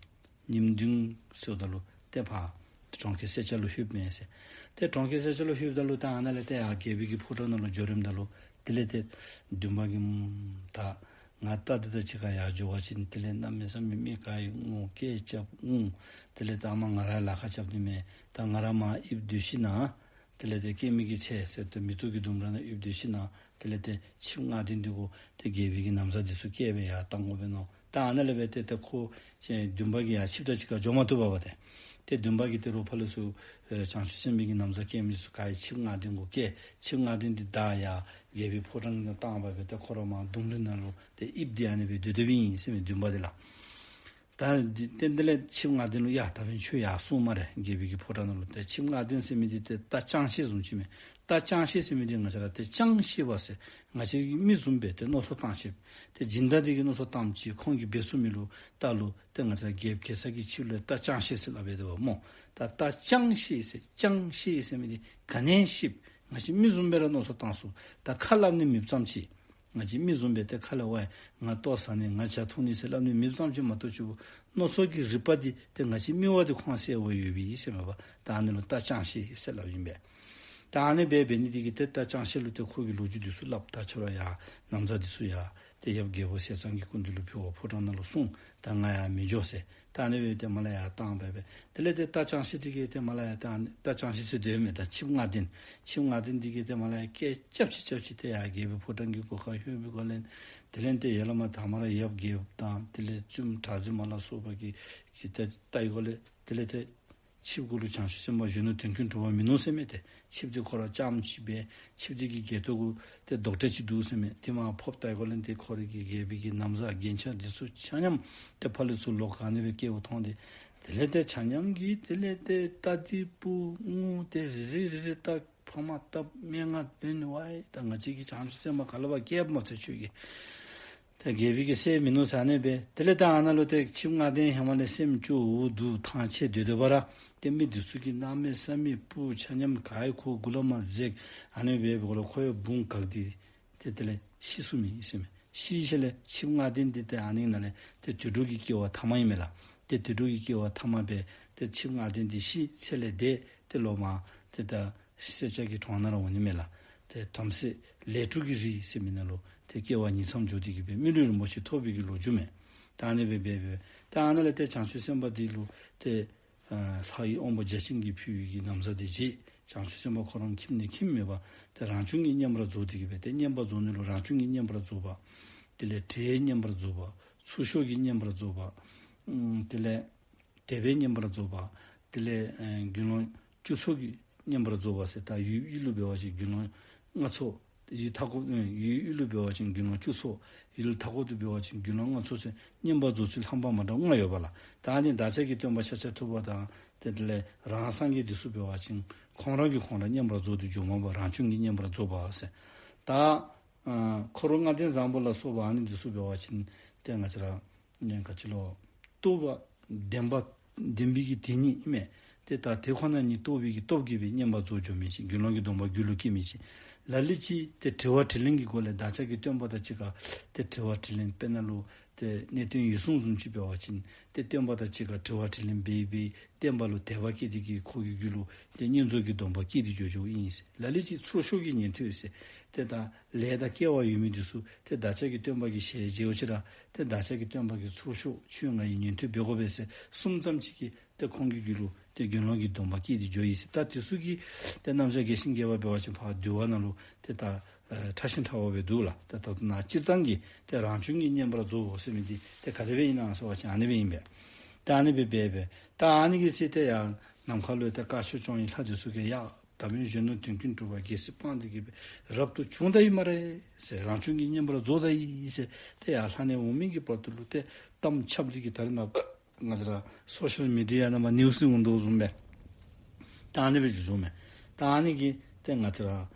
ཉིནམ་བདུན་ཟེརཝ་ད་ལུ་ཏེ་ཕར་གྲོང་ཁྱེར་སེར་སྐྱ་ལུ་ལྷོདཔ་མས་ཟེར། ཏེ་གྲོང་ཁྱེར་སེར་སྐྱ་ལུ་ལྷོདཔ་ད་ལུ་ད་ཨ་ནཱ་ལས་ཏེ་ཡར་རྒྱལ་པོའི་གི་ཕོ་བྲང་ནང་ལུ་འགྱོ་རནམ་ད་ལུ་དེ་ལས་ཏེ་འདུན་པ་གིས་ད་ང་རྟ་འདི་དང་གཅིག་ཁར་ཡར་འགྱོ་བ་ཅིན་དེ་ལས་གནམ་མེད་ས་མེད་མི་ག་ཡི་ངུ་སྐད་རྐྱབ་ངུ། དེ་ལས་ད་མ་ང་ར་ལཱ་ཁག་རྐྱབ་ནི་མས། ད་ང་ར་མར་ཡིབ་སྡོད་ཤིག་ན། དེ་ལས་ཏེ་སྐྱེད་མོས་ཀྱི་ཚལ་ཟེར་ཏེ་མེ་ཏོག་གི་ལྡུམ་ར་ནང་ཡིབ་སྡོད་ཤིག་ན། དེ་ལས་ཏེ་ཆིབས་སྔ་ལྡན་འདི་གུ་ཏེ་རྒྱལ་པོའི་གི་ན་བཟའ་འདི་ཚུ་བཀལ་སྦེ་ཡར་བཏང་དགོ་པས་མནོ། ད་ཨ་ནཱ་ལས་འབད་ཏེ་ཏེ་ཁོ་ཅིག་འདུན་པ་གིས་ཡར་ཆིབས་དང་གཅིག་ཁར་འགྱོ་མ་བཏུབ་པས་པ་ཏེ། ཏེ་འདུན་པ་གིས་ཏེ་རོགས་ཕར་ལས་ཚུར་ཨེ་བྱང་ཆུབ་སེམས་དཔའི་གི་ན་བཟའ་སྐྱེད་མོས་འདི་ཚུ་ག་ཡི་ཆིབས་སྔ་ལྡན་གུ་བཀལ། ཆིབས་སྔ་ལྡན་འདི་བདའ་ཡར་རྒྱལ་པོའི་ཕོ་བྲང་ནང་བཏང་འབད་སྦེ་ཏེ་ཁོ་ར་མར་ལྡུམ་རའི་ནང་ལུ་ཏེ་ཡིབ་སྟེ་ཨ་ནི་སྦེ་སྡོད་སྡོདཔ་ཨིན་ཟེར་མས་འདུན་པ་འདི་ལགས། ད་འདི་ཏེ་འདི་ལས་ཆིབས་སྔ་ལྡན་ལུ་ཡ་ད་འབདན་ཁྱོད་ཡར་སོང་སྨ་རེ་རྒྱལ་པོའི་གི་ཕོ་བྲང་ནང་ལུ། ཏེ་ཆིབས་སྔ་ལྡན་ཟེར་མི་འདི་ཏེ་རྟ་ཅང་ཤེས་བཟུམ་ཅིག་མས། རྟ་ཅང་ཤེས་ཟེར་མི་འདི་ང་བཅས་ར་ཏེ་ཅང་ཤེས་པ་ཟེར་ང་བཅས་ཀྱི་མི་བཟུམ་སྦེ་ཏེ་མནོ་བསམ་བཏང་ཤེསཔ། ཏེ་སྦྱིན་བདག་འདི་གིས་མནོ་བསམ་བཏངམ་ཅིག་ཁོང་གིས་འབད་ཚུགས་མི་ལུ་རྟ་ལུ་ཏེ་ང་བཅས་ར་རྒྱལཔོ་གེ་སར་གྱི་ཆིབས་ལུ་རྟ་ཅང་ཤེས་ཟེར་སླབ་སྦེ་འདུག་པ་སྨོ། ད་རྟ་ཅང་ཤེས་ཟེར་ཅང་ཤེས་ཟེར་མི་འདི་ག་ནི་ཤེསཔ། ང་བཅས་མི་བཟུམ་སྦེ་ར་མནོ་བསམ་བཏང་ཚུགས། ད་ཁ་སླབ་ནི་མེདཔ་ཙམ་ཅིག། ང་བཅས་མི་བཟུམ་སྦེ་ཏེ་ཁ་ལས་ཝའེ་ང་ལྟོ་ཟ་ནི་ང་ཇ་འཐུང་ནི་ཟེར་སླབ་ནི་མེདཔ་ཙམ་ཅིག་མ་གཏོགས་ཆུ་བུ་མནོ་བསམ་གྱི་རིག་པ་འདི་ཏེ་ང་བཅས་མི་དབང་འདི་ཁོང་གསལ་བོ་ཡོདཔ་ཨིན་ཟེར་མས་པ། ད་ཨ་ནི་ལུ་རྟ་ཅང་ཤེས་ཟེར་སླབ་ཨིན་པས། ད་ཨ་ནི་སྦེ་འབད་ནི་འདི་གིས་ཏེ་རྟ་ཅང་ཤེས་ལུ་ཏེ་ཁོ་གིས་ལོ་རྒྱུས་འདི་ཚུ་སླབ། ད་ཁྱོད་ར་ཡར་ན་བཟའ་འདི་ཚུ་ཡར་ཏེ་ཡབ་རྒྱལ་པོ་ཟས་གཙང་གི་སྐུ་མདུན་ལུ་ཕུལ་བར་ཕོ་བྲང་ནང་ལུ་སོང་། ད་ང་ཡར་མི་འགྱོ་ཟེར། ད་ཨ་ནི་སྦེ་ཏེ་མར་ལས་ཡར་བཏང་འབད་སྦེ་དེ་ལས་ཏེ་རྟ་ཅང་ཤེས་འདི་གིས་ཏེ་མར་ལས་ཡར་ད་རྟ་ཅང་ཤེས་ཟེར་སྡོདཔ་མས། ད་ཆིབས་སྔ་ལྡན་ཆིབས་སྔ་ལྡན་འདི་གིས་ཏེ་མར་ལས་ཡར་སྐད་རྐྱབ་ཅི་རྐྱབ་ཅི་ཏེ་ཡར་རྒྱལ་པོའི་ཕོ་བྲང་གི་སྒོ་ཁར་ལྷོད་པའི་སྒང་ལས་དེ་ལས་ཏེ་ཡར་ལས་མར་ད་མར་ཡབ་རྒྱལཔོ་དང་དེ་ལས་བཙུནམོ་གྲགས་འཛིན་མ་ལ་སོགས་པ་གིས་གིས་ཏེ་བལྟ་བའི་སྒང་ལས་དེ་ལས་ཏེ་ཆིབས་གུ་ལུ་བྱང་ཆུབ་སེམས་དཔའ་གཞོན་ནུ་དོན་ཀུན་གྲུབ་པ་མིན་ནུག་ཟེར་མས། ཏེ་ཆིབས་འདི་ཁོ་ར་རྐྱངམ་ཅིག་སྦེ་ཆིབས་འདི་གི་སྒལ་ཏོ་གུ་ཏེ་རྡོག་ཁྲེས་ཅིག་འདུག་ཟེར་མས། དེ་མར་ཕབ་བལྟ་བའི་སྒང་ལས་ཏེ་ཁོ་རའི་གི་རྒྱལ་པོའི་གི་ན་བཟའ་རྒྱན་ཆ་འདི་ཚུ་ཆ་མཉམ་ཏེ་ཕར་ལས་ཚུར་ལོག་ག་ནི་སྦེ་བཀལཝ་མཐོང་སྟེ་དེ་ལས་ཏེ་ཆ་མཉམ་གྱིས་དེ་ལས་ཏེ་རྟ་འདི་སྤུ་ངུ་སྟེ་རེ་རེ་རེ་རེ་རྟ་ཕམ་བཏབ་སྨྲེ་སྔགས་འདོན་ནི་ཝའེ་ད་ང་བཅས་ཀྱི་བྱང་ཆུབ་སེམས་དཔའ་ག་ལས་ཕར་སྐྱེཝ་མ་ཚད་ཁྱོད་ཀྱིས་ད་རྒྱལ་པོའི་གི་སྲས་མིན་ནུག་ཟེར་ཨ་ནི་སྦེ། དེ་ལས་ད་ཨ་ནཱ་ལུ་ཏེ་ཆིབས་སྔ་ལྡན་ཧེ་མ་ལས་སེམས་སྐྱོ་འུ་སྡུག་ཐང་ཆད་སྡོད་སྡོད་པ་ར་ཏེ་མི་འདི་ཚུ་གིས་གནམ་མེད་ས་མེད་སྤུ་ཆ་མཉམ་ག་ཡི་ཁོ་མགུ་ལས་མར་འཛེགས་ཨ་ནི་སྦེ་འབདཝ་ལས་ཁོ་ཡང་བུང་འགགས་ཏེ་ཏེ་དེ་ལས་ཤི་སོང་མི་ཨིན་ཟེར་མས། ཤི་ཞིནམ་ལས་ཆིབས་སྔ་ལྡན་འདི་ཏེ་ཨ་ནི་ནང་ལས་ཏེ་དུད་འགྲོ་གི་སྐྱེ་བ་ཐ་མ་ཨིན་མས་ལགས། ཏེ་དུད་འགྲོ་གི་སྐྱེ་བ་ཐ་མ་སྦེ་ཏེ་ཆིབས་སྔ་ལྡན་འདི་ཤི་ཚེ་ལས་འདས་ཏེ་ལོག་མར་ཏེ་ད་སེར་སྐྱ་གི་གྲོང་ནང་ར་འོང་ནི་མས་ལགས། ཏེ་བྲམ་ཟེ་ལས་དྲུག་གི་རིགས་ཟེར་མི་ནང་ལུ་ཏེ་སྐྱེ་བ་ཉིང་མཚམས་འགྱོ་སྟེ་གི་སྦེ་མི་ལུས་རིན་པོ་ཆེ་ཐོབ་པའི་གི་ལོ་རྒྱུས་མས། ད་ཨ་ནི་སྦེ་འབད་འབད་ད་ཨ་ནཱ་ལས་ཏེ་བྱང་ཆུབ་སེམས་དཔའ་འདི་ལུ་ཏེ་ཨ་ལྷ་ཡི་དབང་པོ་བརྒྱ་བྱིན་གྱིས་ཕུལ་བའི་གི་ན་བཟའ་འདི་བཞེས། བྱང་ཆུབ་སེམས་དཔའ་ཁོ་ར་ཁྱིམ་ནས་ཁྱིམ་མེད་པར་ཏེ་རང་བྱུང་གི་བསྙེན་པར་རྫོགས་ཏེ་གི་སྦེ་ཏེ་བསྙེན་པར་རྫོགས་ནི་ལུ་རང་བྱུང་གི་བསྙེན་པར་རྫོགས་པ། དེ་ལས་དྲིའི་བསྙེན་པར་རྫོགས་པ། ཚུར་ཤོག་གི་བསྙེན་པར་རྫོགས་པ། ཨམ་དེ་ལས་དད་པའི་བསྙེན་པར་རྫོགས་པ། དེ་ལས་ཨེ་དགེ་སློང་བཅུ་ཚོགས་ཀྱི་བསྙེན་པར་རྫོགས་པ་ཟེར། ད་ཡུལ་ཡུལ་ལུ་འབད་བ་ཅིན་དགེ་སློང་ལྔ་ཚོགས། ཡུལ་མཐའ་འཁོབ་ཨེ་ཡུལ་ཡུལ་ལུ་འབད་བ་ཅིན་དགེ་སློང་བཅུ་ཚོགས། ཡུལ་མཐའ་འཁོབ་ཏུ་འབད་བ་ཅིན་དགེ་སློང་ལྔ་ཚོགས་ཟེར་བསྙེན་པར་རྫོགས་ཚུལ་རྣམ་པ་མ་འདྲཝ་ལྔ་ཡོད་པ་ལགས། ད་ཨ་ནི་བདག་ཅག་གི་སྟོན་པ་ཤཱཀྱ་ཐུབ་པ་དང་དེ་ལས་རང་སངས་རྒྱས་འདི་ཚུ་འབད་བ་ཅིན་ཁོང་ར་གིས་ཁོང་ར་བསྙེན་པར་རྫོགས་ཏེ་འགྱོཝ་མས་པ། རང་བྱུང་གི་བསྙེན་པར་རྫོགས་པ་ཟེར། ད་ཨ་འཁོར་ལྔ་ལྡན་བཟང་པོ་ལ་སོགས་པ་ཨ་ནི་འདི་ཚུ་འབད་བ་ཅིན་ཏེ་ང་བཅས་ར་ནི་ག་ཅི་ལོ། རྟོགས་པ་ལྡན་པ་ལྡན་པའི་གི་དེ་ཉིད་ཨིན་མས། ཏེ་ད་དེ་ཁོ་ན་ཉིད་རྟོགས་པའི་གི་སྟོབས་ཀྱིས་སྦེ་བསྙེན་པར་རྫོགས་འགྱོ་མི་ཅིག། དགེ་སློང་གི་སྡོམ་པ་རྒྱུད་ལུ་སྐྱེ་མི་ཅིག། ལ་ལུ་ཅིག་ཏེ་དྲི་བ་དྲིས་ལན་གྱི་སྒོ་ལས་བདག་ཅག་གི་སྟོན་པ་དང་གཅིག་ཁར་ཏེ་དྲི་བ་དྲིས་ལན་དཔེར་ན་ལུ་ཏེ་གནས་བརྟན་འོད་སྲུང་བཟུམ་ཅིག་འབད་བ་ཅིན་ཏེ་སྟོན་པ་དང་གཅིག་ཁར་དྲི་བ་དྲིས་ལན་འབད་འབད་བསྟན་པ་ལུ་དད་པ་སྐྱེས་ཏེ་གི་ཁོ་གི་རྒྱུད་ལུ་ཏེ་བསྙེན་རྫོགས་ཀྱི་སྡོམ་པ་སྐྱེས་ཏེ་འགྱོ་འགྱོཝ་ཨིན་ཟེར། ལ་ལུ་ཅིག་ཚུར་ཤོག་གི་ཉན་ཐོས་ཟེར། ཏེ་ད་ལས་དང་སྐལ་བ་ཡོད་མི་འདི་ཚུ་ཏེ་བདག་ཅག་གི་སྟོན་པ་གི་ཞལ་མཇལ་བ་ཅིག་ར་ཏེ་བདག་ཅག་གི་སྟོན་པ་གིས་ཚུར་ཤོག་ཁྱོད་ང་ཡི་ཉན་ཐོས་འབད་དགོ་པས་ཟེར་གསུངམ་ཙམ་ཅིག་གིས་ཏེ་ཁོང་གི་རྒྱུད་ལུ་ ཏེ་དགེ་སློང་གི་སྡོམ་པ་བསྐྱེད་དེ་འགྱོ་ཡི་ཟེར། ད་དེ་ཚུ་གི་ཏེ་རྣམ་གཞག་རྒྱས་ཤིང་རྒྱས་པ་འབད་བ་ཅིན་ཕར་འདུལ་བ་ནང་ལུ་ཏེ་ད་ཨེ་ཕྲ་ཞིང་ཕྲ་བ་སྦེ་འདུག་ལགས། ཏེ་ད་ལྟོ་ནཱ་སྤྱིར་བཏང་གི་ཏེ་རང་བྱུང་གི་བསྙེན་པར་རྫོགས་ཟེར་མི་འདི་ཏེ་ག་དེ་སྦེ་ཨིན་ན་ཟེར་བ་ཅིན་ཨ་ནི་སྦེ་ཨིན་པས། ད་ཨ་ནི་སྦེ་འབད་འབད་ད་ཨ་ནི་གི་ཚེ་ཏེ་ཡར་ནམ་མཁའ་ལུ་ཏེ་དཀར་ཕྱོགས་སྐྱོང་བའི་ལྷ་འདི་ཚུ་གིས་ཡ་ད་མི་གཞོན་ནུ་དོན་ཀུན་གྲུབ་པ་རྒྱལ་སྲས་དཔང་འདི་གིས་སྦེ་རབ་ཏུ་བྱུང་ད་ཡི་སྨ་རེ་ཟེར། རང་བྱུང་གི་བསྙེན་པར་རྫོགས་ད་ཡི་ཟེར། ཏེ་ཡར་ལྷ་གནས་འོག་མིན་གྱི་བར་དུ་ལུ་ཏེ་གཏམ་ཁྱབ་འདི་གིས་ད་རེས་ནངས་པ་ང་བཅས་ར་སོ་ཤལ་མི་ཌི་ཡ་ནང་མར་ནིའུ་སི་འོང་དོ་བཟུམ་སྦེ་ད་ཨ་ནི་སྦེ་འགྱོ་འགྱོཝ་མས། ད་ཨ་ནི་གིས་ཏེ་ང་བཅས་ར་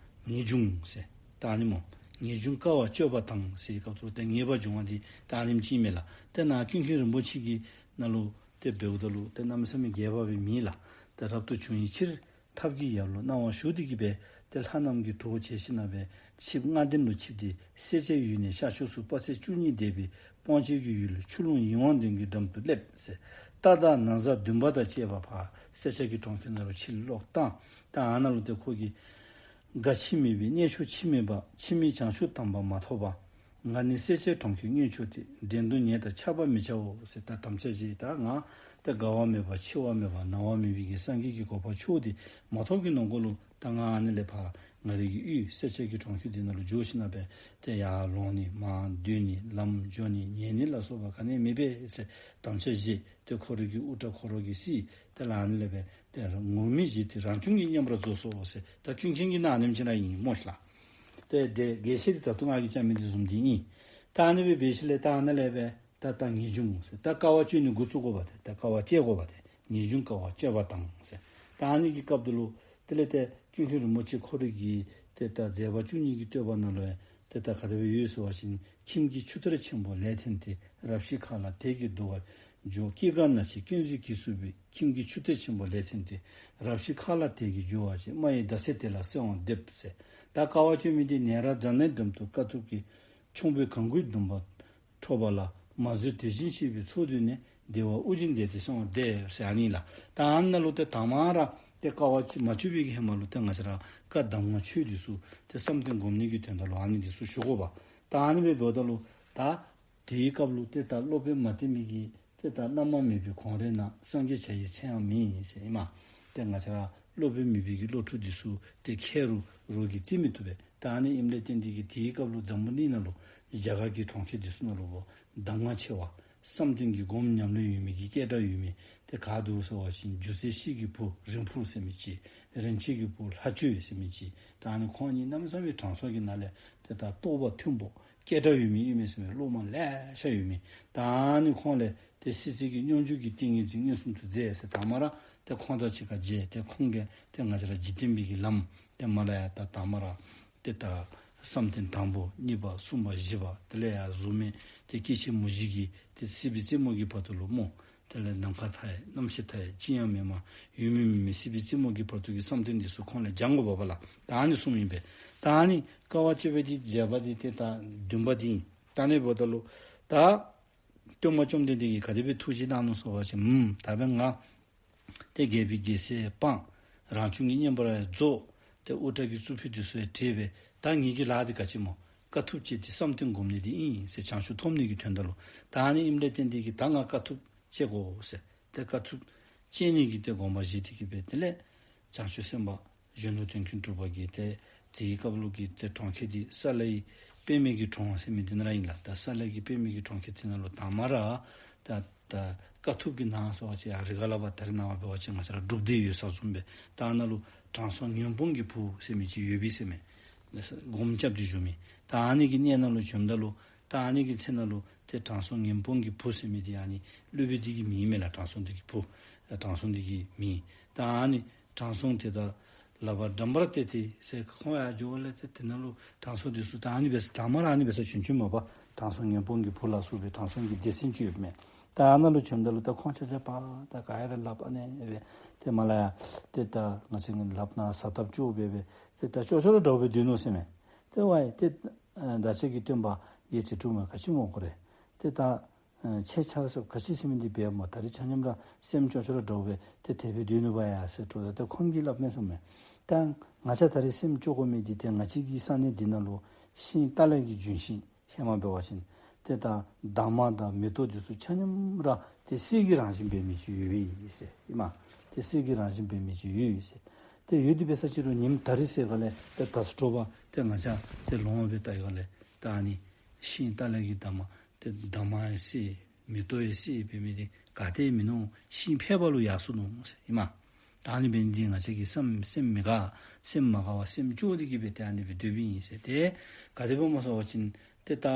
ངེས་འབྱུང་ཟེར་ད་ཨ་ནི་སྨོ། ངེས་འབྱུང་དཀའ་བ་སྤྱོད་པ་དང་ཟེར་བའི་སྐབས་སུ་ཏེ་ངེས་པ་འབྱུང་བ་འདི་ད་ཨ་ནེམ་ཅིག་ཨིན་མས་ལགས། ཏེ་ནཱ་ཀུན་མཁྱེན་རིན་པོ་ཆེ་གི་ནང་ལུ་ཏེ་འབདཝ་ད་ལུ་ཏེ་གནམ་མེད་ས་མེད་རྒྱས་པ་སྦེ་མེད་ལགས། ཏེ་རབ་ཏུ་བྱུང་བའི་ཕྱིར་ཐབས་ཀྱི་ཡབ་ལུ་གནང་བ་ཞུ་སྟེ་གིས་སྦེ་ཏེ་ལྷ་རྣམས་ཀྱིས་གྲོགས་བྱས་ཞིནམ་ལས་ཆིབས་ལྔ་ལྡན་ལུ་ཆིབས་ཏེ་སེར་སྐྱའི་ཡུལ་ནས་ཤར་ཕྱོགས་སུ་དཔག་ཚད་བཅུ་གཉིས་འདས་པའི་སྤང་བྱེད་ཀྱི་ཡུལ་ཆུ་ཀླུང་ཡིད་འོང་ལྡན་གྱི་འགྲམ་དུ་སླེབས་ཟེར། རྟ་དང་ན་བཟའ་འདུན་པ་དང་བཅས་པ་ཕར་སེར་སྐྱ་གི་གྲོང་ཁྱེར་ནང་ལུ་ཕྱིར་ལོག་བཏང་། ད་ཨ་ནཱ་ལུ་ཏེ་ཁོ་གིས་དགའ་འཆི་མེད་པའི་གནས་མཆོག་འཆི་མེད་པ། འཆི་མེད་བྱང་ཆུབ་དམ་པ་མ་ཐོབ་པ། ང་ནི་སེར་སྐྱའི་གྲོང་ཁྱེར་མངོན་ཕྱོགས་ཏེ། འགྲན་དུ་ངེད་དང་ཕྱད་པར་མི་བྱའོ་ཟེར། ད་དམ་བཅའ་བཞེས། ད་ང་ཏེ་རྒ་བ་མེད་པ་འཆི་བ་མེད་པ་ན་བ་མེད་པའི་གི་སངས་རྒྱས་ཀྱི་གོ་འཕང་མཆོག་འདི་མ་ཐོབ་ཀྱི་ནང་འཁོད་ལུ་ད་ང་ཨ་ནི་ལས་ཕར་ང་རའི་གི་ཡུལ་སེར་སྐྱ་གི་གྲོང་ཁྱེར་འདི་ནང་ལུ་འགྱོ་ཞིནམ་ལས་ཏེ་ཡར་ལོང་ནི་མར་སྡོད་ནི་ལམ་འགྱོ་ནི་ཉལ་ནི་ལ་སོགས་པ་ག་ནི་མེད་པས་ཟེར་དམ་བཅའ་བཞེས། ཏེ་ཁོ་རའི་གི་དབུ་སྐྲ་ཁོ་ར་གིས་བསིལ། དེ་ལས་ཨ་ནི་ལས་སྦེ་ཏེ་ངུར་སྨྲིག་བཞེས་ཏེ་རང་བྱུང་གི་བསྙེན་པར་རྫོགས་སོ་ཟེར། ད་ཀུན་མཁྱེན་གྱི་ནང་ཨ་ནེམ་ཅིག་ར་ཨིན་སྨོ་ཤིག་ལགས། ཏེ་དེ་རྒྱས་བཤད་འདི་ད་ལྟོ་ང་གིས་བཅའ་མི་འདི་བཟུམ་འདི་ཨིན། ད་ཨ་ནི་སྦེ་འབད་ཞིནམ་ལས་ད་ཨ་ནི་ལས་སྦེ་ད་ད་ངེས་འབྱུང་ཟེར། ད་དཀའ་བ་སྤྱོད་ནི་འགོ་བཙུགས་དགོ་པ་ཏེ། ད་དཀའ་བ་སྤྱད་དགོ་པ་ཏེ། ངེས་འབྱུང་དཀའ་བ་སྤྱོད་པ་དང་ཟེར། ད་ཨ་ནི་གི་སྐབས་འདི་ལུ་དེ་ལས་ཏེ་ཀུན་མཁྱེན་རིན་པོ་ཆེ་ཁོ་རའི་གི་ཏེ་ད་མཛད་པ་བཅུ་གཉིས་ཀྱི་བསྟོད་པ་ནང་ལུ་ཡང་ཏེ་ད་ག་དེ་སྦེ་ཡོད་ཟེར་བ་ཅིན། ཁྱིམ་གྱི་ཆུ་གཏེར་ཆེན་པོ་ལས་ཐོན་ཏེ། རབ་ཞི་ཁ་ལ་དལ་གྱིས་འདུ་བར་འགྱུར། སྐྱེ་རྒ་ན་འཆིའི་སྐྱོན་གཟིགས་གྱིས་བསུ་བའི། ཁྱིམ་གྱི་ཆུ་གཏེར་ཆེན་པོ་ལས་ཐོན་ཏེ། རབ་ཞི་ཁ་ལ་དལ་གྱིས་འགྱུར་བར་བྱེད། རྨ་ཡི་ཟླ་ཚེས་དེ་ལ་གསོལ་བ་འདེབས་ཟེར། ད་དཀའ་བ་སྤྱོད་མི་འདི་ནཻ་རཉྫ་ནའི་འགྲམ་དུ་དཀའ་ཐུབ་ཀྱི་ཁྱུང་པོའི་གང་བུས་བརྡུངས་པ་ཁྲོ་བ་ལ། མ་བཟོད་དེ་བཞིན་གཤེགས་པའི་ཚོགས་བསྡུས་ནས། བདེ་བ་དབུགས་འབྱིན་མཛད་དེ་གསོལ་བ་འདེབས་ཟེར་ཨ་ནི་ལགས། ད་ཨ་ནཱ་ལུ་ཏེ་དང་པ་ར་ཏེ་དཀའ་བ་མ་སྤྱོད་པའི་གི་ཧེ་མ་ལུ་ཏེ་ང་བཅས་ར་བཀའ་གདམས་ངག་ཆོས་འདི་ཚུ་ཏེ་བསམ་གཏན་སྒོམ་ནི་གི་དོན་དག་ལུ་ཨ་ནི་འདི་ཚུ་ཞུ་དགོ་པ། ད་ཨ་ནི་སྦེ་འབདཝ་ད་ལུ་ད་དེའི་སྐབས་ལུ་ཏེ་ད་སློབ་དཔོན་མ་བསྟེན་མི་གི་ཏེ་ད་བླ་མ་མེད་པའི་གོང་རོལ་ན། སངས་རྒྱས་བྱ་ཡི་མཚན་ཡང་མེད་ཟེར་ཨིན་མས། ཏེ་ང་བཅས་ར་སློབ་དཔོན་མེད་པའི་གི་སློབ་ཕྲུག་འདི་ཚུ་ཏེ་མཁས་རུང་རོགས་ཀྱིས་བརྩི་མི་བཏུབ་པས། ད་ཨ་ནི་ཨིནམ་ལས་བརྟེན་ཏེ་གིས་དེའི་སྐབས་ལུ་འཛམ་བུ་གླིང་ནང་ལུ་རྒྱ་གར་གྱི་གྲོང་ཁྱེར་འདི་ཚུ་ནང་ལུ་གདམས་ངག་ཆེ་བ་བསམ་གཏན་གྱི་སྒོམ་ཉམས་ལེན་ཡོད་མི་གི་སྐད་གྲགས་ཡོད་མི་ཏེ་ག་འདུག་ཟེར་བ་ཅིན་སྒྱུ་རྩལ་ཤེས་ཀྱི་བུ་རིང་འཕུར་ཟེར་མི་ཅིག། རིན་ཆེན་གྱི་བུ་ལྷ་ཆོས་ཟེར་མི་ཅིག། ད་ཨ་ནི་ཁོང་གཉིས་གནམ་མེད་ས་མེད་དྲང་སྲོང་གི་ནང་ལས་ཏེ་ད་རྟོགས་པ་མཐོན་པོ་སྐད་གྲགས་ཡོད་མི་ཨིན་མས་ཟེར་མས། སློབ་མ་ལེ་ཤ་ཡོད་མི། ད་ཨ་ནི་ཁོང་ལས་ཏེ་སྲིད་རྩེ་གི་སྙོམས་འཇུག་གི་ཏིང་ངེ་འཛིན་མངོན་སུམ་དུ་མཛད་ཟེར། དང་པ་ར་ཏེ་ཁོང་དང་གཅིག་ཁར་མཇལ། ཏེ་ཁོང་གིས་ཏེ་ང་བཅས་ར་འཇིག་རྟེན་པའི་གི་ལམ་ཏེ་མ་ལ་ཡ་ད་དང་པ་ར་ཏེ་ད་བསམ་གཏན་དང་པོ་གཉིས་པ་གསུམ་པ་བཞི་པ་དེ་ལས་ཡར་གཟུགས་མེད་ཏེ་སྐྱེ་འཆི་མུ་བཞི་གི་ཏེ་སྲིད་པའི་རྩེ་མོ་གི་བར་དུ་ལུ་སྨོ། དེ་ལས་ནམ་མཁའ་མཐའ་ཡས་རྣམ་ཤེས་མཐའ་ཡས་ཅི་ཡང་མེད་མ་ཡོད་མིན་མེད་མིན་སྲིད་པའི་རྩེ་མོ་གི་བར་དུ་གི་བསམ་གཏན་འདི་ཚུ་ཁོང་ལས་སྦྱང་དགོ་པ་ལགས། ད་ཨ་ནི་གསུངམ་ཨིན་པས། ད་ཨ་ནི་དཀའ་བ་སྤྱོད་པའི་འདི་མཛད་པ་འདི་ཏེ་ད་བདུན་པ་འདི་ཨིན། ད་ཨ་ནི་འབདཝ་ད་ལུ་ད་སྟོན་པ་བཅོམ་ལྡན་འདས་ཀྱིས་ག་དེ་སྦེ་ཐུགས་བཞེད་གནང་ནུག་ཟེར་བ་ཅིན། ཨུམ་ད་འབདན་ང་ཏེ་རྒྱལ་པོའི་རྒྱལ་སྲས་སྤངས། རང་བྱུང་གི་བསྙེན་པར་རྫོགས། ཏེ་དབུ་སྐྲ་གི་གཙུག་ཕུད་འདི་ཚུ་ཡང་བྲེགས་པས། ད་ངེ་གི་ལཱ་འདི་ག་ཅི་སྨོ། དཀའ་ཐུབ་སྤྱད་དེ་བསམ་གཏན་སྒོམ་ནི་འདི་ཨིན་ཟེར། བྱང་ཆུབ་ཐོབ་ནི་གི་དོན་དག་ལུ། ད་ཨ་ནི་ཨིནམ་ལས་བརྟེན་ཏེ་གིས་ད་ང་དཀའ་ཐུབ་སྤྱད་དགོ་ཟེར། ཏེ་དཀའ་ཐུབ་སྤྱད་ནི་གི་ཏེ་དགོངས་པ་བཞེས་ཏེ་གིས་སྦེ་དེ་ལས་བྱང་ཆུབ་སེམས་དཔའ་གཞོན་ནུ་དོན་ཀུན་གྲུབ་པ་གིས་ཏེ་དེའི་སྐབས་ལུ་གི་ཏེ་གྲོང་ཁྱེར་འདི་ས་ལའི་པདྨའི་གི་གྲོང་ཟེར་མི་འདི་ནང་ར་ཨིན་ལགས། ད་ས་ལའི་གི་པདྨའི་གི་གྲོང་ཁྱེར་འདི་ནང་ལུ་དང་པ་ར་ད་ད་དཀའ་ཐུབ་ཀྱི་ནང་ཟེར་བ་ཅིན་ཡར་རི་ག་ལ་བ་ད་རེས་ནངས་པ་འབད་བ་ཅིན་ང་བཅས་ར་སྒྲུབ་སྡེ་ཡོད་ས་བཟུམ་སྦེ། ད་ཨ་ནཱ་ལུ་དྲང་སྲོང་ངན་སྤོང་གི་བུ་ཟེར་མི་ཅིག་ཡོད་པས་ཟེར་མས། སྒོམ་རྐྱབ་སྟེ་བཞུགས་མི། ད་ཨ་ནི་གི་གནས་ནང་ལུ་བྱོནམ་ད་ལུ་ད་ཨ་ནི་གི་ཚེ་ནང་ལུ་ཏེ་དྲང་སྲོང་ངན་སྤོང་གི་བུ་ཟེར་མི་འདི་ཨ་ནི་སློབ་དཔོན་འདི་གི་མིང་ཨིན་མས་ལགས། དྲང་སྲོང་འདི་གི་བུ་དྲང་སྲོང་འདི་གི་མིང་། ད་ཨ་ནི་དྲང་སྲོང་དེ་དག་ལག་པ་འགྲམ་པར་གཏད་དེ་ཟེར། ཁོང་ཡར་འགྱོཝ་ལས་ཏེ་དེ་ནང་ལུ་དྲང་སྲོང་འདི་ཚུ་ད་ཨ་ནི་སྦེ་ཟེར་དང་པ་ར་ཨ་ནི་སྦེ་ཟེར་བྱོན་བྱོནམ་མས་པ། དྲང་སྲོང་ངན་སྤོང་གི་བུ་ལ་སོགས་པའི་དྲང་སྲོང་གི་སྡེ་ཚན་ཅིག་ཡོདཔ་མས། ད་ཨ་ནཱ་ལུ་བྱོནམ་ད་ལུ་ད་ཁོང་ཆ་ཁྱབ་པ་ད་ག་ཡ་ར་ལགཔ་ཨ་ནི་སྦེ་ཏེ་མ་ལ་ཡ་ཏེ་ད་ང་བཅས་ཀྱི་ལགཔ་ནང་ས་བཏབ་བཅུག་སྦེ་སྦེ་ཏེ་ད་ཅོག་ཅོག་ར་འདྲཝ་སྦེ་སྡོད་ནུག་ཟེར་མས། ཏེ་ཝའི་ཏེ་ཨ་བདག་ཅག་གི་སྟོན་པ་རྒྱལ་ཁྲི་དྲུང་མ་ག་ཅི་སྨོ་ཁོ་རེ། ཏེ་ད་ཨ་ཁྱེད་ཆ་ཁྱབ་ག་ཅི་ཟེར་མི་འདི་འབད་སྨོ། ད་རེས་ཆ་མཉམ་ར་སེམས་ཅོག་ཅོག་ར་འདྲཝ་སྦེ་ཏེ་དེ་སྦེ་སྡོད་ནུག་པ་ཡ་ཟེར་དྲིཝ་ད་ཏེ་ཁོང་གིས་སླབ་མས་ཟེར་མས། ད་ང་བཅས་ད་རེས་སེམས་སྐྱོ་དགོ་མི་འདི་ཏེ་ང་བཅས་ཀྱི་ས་གནས་འདི་ནང་ལུ་ཤིང་ཏཱ་ལའི་གི་ལྗོན་ཤིང་ཧེ་མ་འབད་བ་ཅིན་ཏེ་ད་འདབ་མ་དང་མེ་ཏོག་འདི་ཚུ་ཆ་མཉམ་ར་ཏེ་གསེར་གྱི་རང་བཞིན་འབད་མི་ཅིག་ཡོད་པས་ཟེར་ཨིན་མས། ཏེ་གསེར་གྱི་རང་བཞིན་འབད་མི་ཅིག་ཡོད་ཟེར། ཏེ་ཡོད་དེ་འབད་ས་ཅིག་རུང་ཉིནམ་ད་རིས་ཟེར་ག་ལས་ཏེ་ད་སོ་དྲོ་པ་ཏེ་ང་བཅས་ཏེ་ལོང་བ་སྦེ་ལྟ་ཡི་ག་ལས་ད་ཨ་ནི་ཤིང་ལྟག་ལས་ཀྱི་འདབ་མ་ཏེ་འདབ་མ་ཡང་སེར་མེ་ཏོག་ཡང་སེར་འབད་མི་འདི་ག་ཏེ་མིན་ནུག། ཤིང་ཕལ་པ་ལུ་ཡར་སོ་ནུག་ཟེར་ཨིན་མས། ད་ཨ་ནི་འབད་ནི་འདི་ང་བཅས་ཀྱི་སེམས་སེམས་མི་དགའ་སེམས་མ་དགའ་བར་སེམས་སྐྱོ་སྟེ་གི་སྦེ་ཏེ་ཨ་ནི་སྦེ་སྡོདཔ་ཨིན་ཟེར། ཏེ་ག་དེ་སྦེ་སྨོ་ཟེར་བ་ཅིན་ཏེ་ད་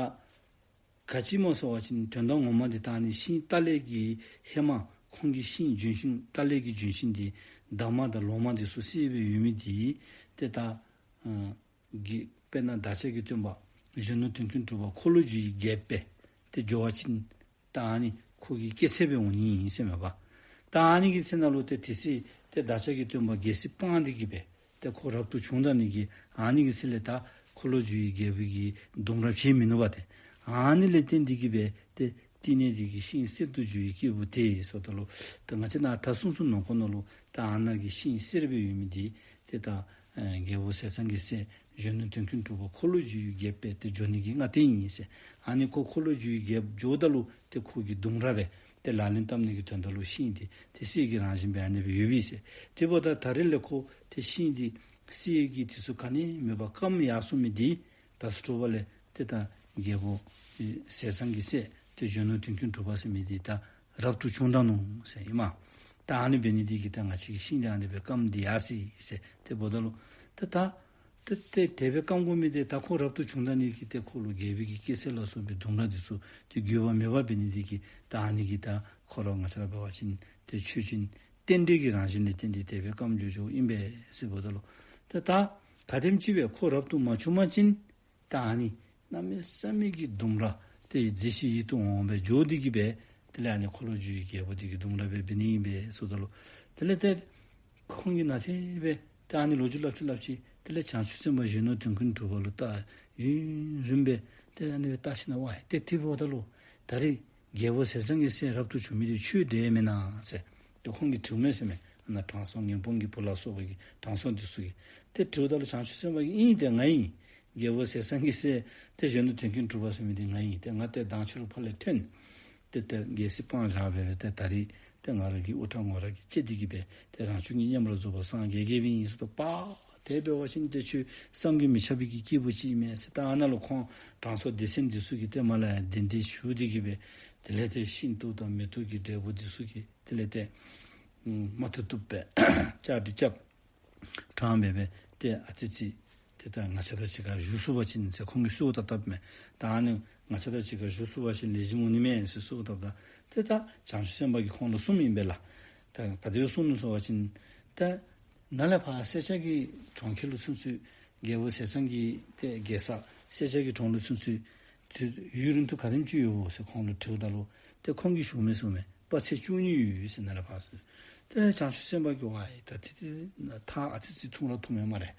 ག་ཅི་སྨོ་ཟེར་བ་ཅིན་དོན་དག་ངོ་མ་འདི་ད་ཨ་ནི་ཤིང་ལྟག་ལས་ཀྱི་ཧེ་མ་ཁོང་གི་ཤིང་ལྗོན་ཤིང་ལྟག་ལས་ཀྱི་ལྗོན་ཤིང་འདི་འདབ་མ་དང་ལོ་མ་འདི་ཚུ་སེར་སྦེ་ཡོད་མི་འདི་ཏེ་ད་ཨ་གི་དཔེར་ན་བདག་ཅག་གི་སྟོན་པ་གཞོན་ནུ་དོན་ཀུན་གྲུབ་པ་འཁོར་ལོས་སྒྱུར་བའི་རྒྱལཔོ་སྦེ་ཏེ་འགྱོ་བ་ཅིན་ད་ཨ་ནི་ཁོ་གི་སྐྱེ་ཚེ་སྦེ་འོང་ནི་ཨིན་ཟེར་མས་པ། ད་ཨ་ནི་གི་ཚེ་ནང་ལུ་ཏེ་དེ་ཚེ་ཏེ་བདག་ཅག་གི་སྟོན་པ་རྒྱལ་སྲིད་སྤངས་ཏེ་གི་སྦེ་ཏེ་ཁོ་རབ་ཏུ་བྱུང་ད་ནི་གི་ཨ་ནི་གི་ཚེ་ལས་ད་འཁོར་ལོས་སྒྱུར་བའི་རྒྱལ་པོ་གི་གདུང་རབས་བྱེད་མི་ནུས་པ་ཏེ། ཨ་ནི་ལས་བརྟེན་ཏེ་གི་སྦེ་ཏེ་བསྟི་གནས་འདི་གི་ཤིང་གསེར་དུ་གྱུར་པའི་སྐྱེས་བུ་དེ་ཟེརཝ་ད་ལུ་ཏེ་ང་བཅས་ནཱ་ད་གསུངས་གསུངསམ་ནང་ཁོངས་ནང་ལུ་ད་ཨ་ནཱ་གི་ཤིང་གསེར་སྦེ་ཡོད་མི་འདི་ཏེ་ད་ཨ་རྒྱལ་པོ་ཟས་གཙང་གི་སྲས་གཞོན་ནུ་དོན་ཀུན་གྲུབ་པ་འཁོར་ལོས་སྒྱུར་བའི་རྒྱལཔོ་སྦེ་ཏེ་འགྱོ་ནི་གི་སྔ་རྟེན་ཨིན་ཟེར། ཨ་ནི་ཁོ་འཁོར་ལོས་སྒྱུར་བའི་རྒྱལཔོ་འགྱོཝ་ད་ལུ་ཏེ་ཁོ་གི་གདུང་རབས་སྦེ་ཏེ་ལག་ལེན་འཐབ་ནི་གི་དོན་དག་ལུ་ཤིང་འདི་ཏེ་གསེར་གྱི་རང་བཞིན་སྦེ་ཨ་ནི་སྦེ་ཡོདཔ་ཨིན་ཟེར། དེ་འབདཝ་ད་ད་རེས་ལས་ཁོ་ཏེ་ཤིང་འདི་གསེར་གྱི་དེ་ཚུ་ག་ནི་མེད་པར་སྐམ་ཡར་སོ་མི་འདི་ད་སོ་དྲོ་པ་ལས་ཏེ་ད་རྒྱལ་པོ་ཨེ་ཟས་གཙང་གི་སྲས་ཏེ་གཞོན་ནུ་དོན་ཀུན་གྲུབ་པ་ཟེར་མི་འདི་ད་རབ་ཏུ་བྱུང་ད་ནུག་ཟེར་ཨིན་མས། ད་ཨ་ནི་འབད་ནི་འདི་གིས་ད་ང་བཅས་ཀྱི་ཤིང་འདི་ཨ་ནི་སྦེ་སྐམ་སྟེ་ཡར་སོ་ཡི་ཟེར། དེ་འབདཝ་ད་ལུ་ཏེ་ད་ཏེ་དེ་སྦེ་སྐམ་དགོ་མི་འདི་ད་ཁོ་རབ་ཏུ་བྱུང་ད་ནི་གི་ཏེ་ཁོ་ལུ་རྒྱལ་པོའི་གི་སྐྱེ་ཚེ་ལ་སོགས་པའི་གདུང་རབས་འདི་ཚུ་ཏེ་འགྱུར་བ་མེད་པ་འབད་ནི་འདི་གིས་ད་ཨ་ནི་གིས་ད་ཁོ་ར་ང་བཅས་ར་འབད་བ་ཅིན་ཏེ་ཆོས་ཅན་རྟེན་འབྲེལ་གྱི་རང་བཞིན་ལས་བརྟེན་ཏེ་དེ་སྦེ་སྐམ་འགྱོ་འགྱོཝ་ཨིན་པས་ཟེར་འབདཝ་ད་ལུ་ཏེ་ད་ག་དེམ་ཅིག་སྦེ་ཁོ་རབ་ཏུ་མ་བྱུང་པ་ཅིན་ད་ཨ་ནི་གནམ་མེད་ས་མེད་ཀྱི་གདུང་རབས་ཏེ་མཛེས་ཤིང་ཡིད་དུ་འོང་བ་སྦེ་འགྱོ་སྟེ་གི་སྦེ་དེ་ལས་ཨ་ནི་འཁོར་ལོས་སྒྱུར་བའི་རྒྱལ་པོ་འདི་གི་གདུང་རབས་སྦེ་འབད་ནི་ཨིན་པས་ཟེརཝ་ད་ལུ་དེ་ལས་ཏེ་ཁོང་གིས་ནཱ་དེ་སྦེ་ཏེ་ཨ་ནི་ལོ་རྒྱུས་སླབ་ཅི་སླབ་ཅི། དེ་ལས་བྱང་ཆུབ་སེམས་དཔའ་གཞོན་ནུ་དོན་ཀུན་གྲུབ་པ་ལུ་ད་ཡུན་རིངམོ་སྦེ་ཏེ་ཨ་ནི་སྦེ་བལྟ་ཞིནམ་ལས་ཝའི་ཏེ་དེ་འབདཝ་ད་ལུ་ད་རེས་རྒྱལ་པོ་ཟས་གཙང་གི་སྲས་རབ་ཏུ་བྱུང་མི་འདི་ཁྱོད་འདྲས་མེན་ན་ཟེར་ཏེ་ཁོང་གིས་དྲིཝ་མས་ཟེར་མས། ཨ་ནཱ་དྲང་སྲོང་ངན་སྤོང་གི་བུ་ལ་སོགས་པ་གིས་དྲང་སྲོང་འདི་ཚུ་གིས་ཏེ་དྲིཝ་ད་ལུ་བྱང་ཆུབ་སེམས་དཔའ་གིས་ཨིན་ཏེ་ང་ཨིན། རྒྱལ་པོ་ཟས་གཙང་གི་སྲས་ཏེ་གཞོན་ནུ་དོན་ཀུན་གྲུབ་པ་ཟེར་མི་འདི་ང་ཨིན། ཏེ་ང་ཏེ་མདང་ཕྱི་རུ་ཕར་ལས་ཐོན་ཏེ་ཏེ་རྒྱལ་སྲིད་སྤང་བཞག་སྦེ་སྦེ་ཏེ་ད་རེས་ཏེ་ང་ར་གི་དབུ་སྐྲ་ངོ་ར་གིས་བཅད་དེ་གི་སྦེ་ཏེ་རང་བྱུང་གི་མཉམ་ར་རྫོགས་པ་སངས་རྒྱས་རྒྱསཔ་ཨིན་ཟེརཝ་ད་པ། དེ་འབད་བ་ཅིན་ཏེ་ཁྱོད་བསམ་གྱིས་མི་ཁྱབ་པའི་གི་སྐྱེས་བུ་ཅིག་ཨིན་མས་ཟེར། ད་ཨ་ནཱ་ལུ་ཁོང་དྲང་སྲོང་སྡེ་ཚན་འདི་ཚུ་གིས་ཏེ་མར་ལས་གདན་འདྲེན་ཞུ་སྟེ་གི་སྦེ་དེ་ལས་ཏེ་ཤིང་ཏོག་དང་མེ་ཏོག་གི་འབྲས་བུ་འདི་ཚུ་གིས་དེ་ལས་ཏེ་ཨམ་མ་ཐུབ་ཐུབ་སྦེ་བཅའ་སྒྲིག་རྐྱབ། དྲངས་སྦེ་སྦེ་ཏེ་ཨ་ཙི་ཙི་ཏེ་ད་ང་བཅས་དང་གཅིག་ཁར་བཞུགས་ཚུགས་པ་ཅིན་ཟེར་ཁོང་གིས་གསོལཝ་བཏབ་བཏབ་མས། ད་ཨ་ནི་ང་བཅས་དང་གཅིག་ཁར་བཞུགས་ཚུགས་པ་ཅིན་ལེགས་ཤོམ་འོང་ནི་མས་ཟེར་གསོལཝ་བཏབ་ད་ཏེ་ད་བྱང་ཆུབ་སེམས་དཔའ་གིས་ཁོང་ལུ་གསུངམ་ཨིན་པས་ལགས། ད་ག་དེ་སྦེ་གསུངས་ནུག་ཟེར་བ་ཅིན་ད་ནཱ་ལས་ཕར་སེར་སྐྱ་གི་གྲོང་ཁྱེར་ལུ་ཚུན་ཚོད་རྒྱལ་པོ་ཟས་གཙང་གི་ཏེ་རྒྱལ་ས་སེར་སྐྱ་གི་གྲོང་ལུ་ཚུན་ཚོད་ཏེ་ཡུན་རིང་ཐུང་ག་དེམ་ཅིག་ཡོདཔ་ཟེར་ཁོང་ལུ་དྲིཝ་ད་ལུ་ཏེ་ཁོང་གིས་ཞུ་མི་གསུངམ་མས། དཔག་ཚད་བཅུ་གཉིས་ཡོད་ཟེར་ནཱ་ལས་ཕར་ཚུན་ཚོད། ཏེ་བྱང་ཆུབ་སེམས་དཔའ་གིས་ཝའི་ད་ཏེ་ཏེ་ཐག་ཨ་ཙི་ཙི་ཐུང་ར་ཐུངམ་མས་སྨ་རེ།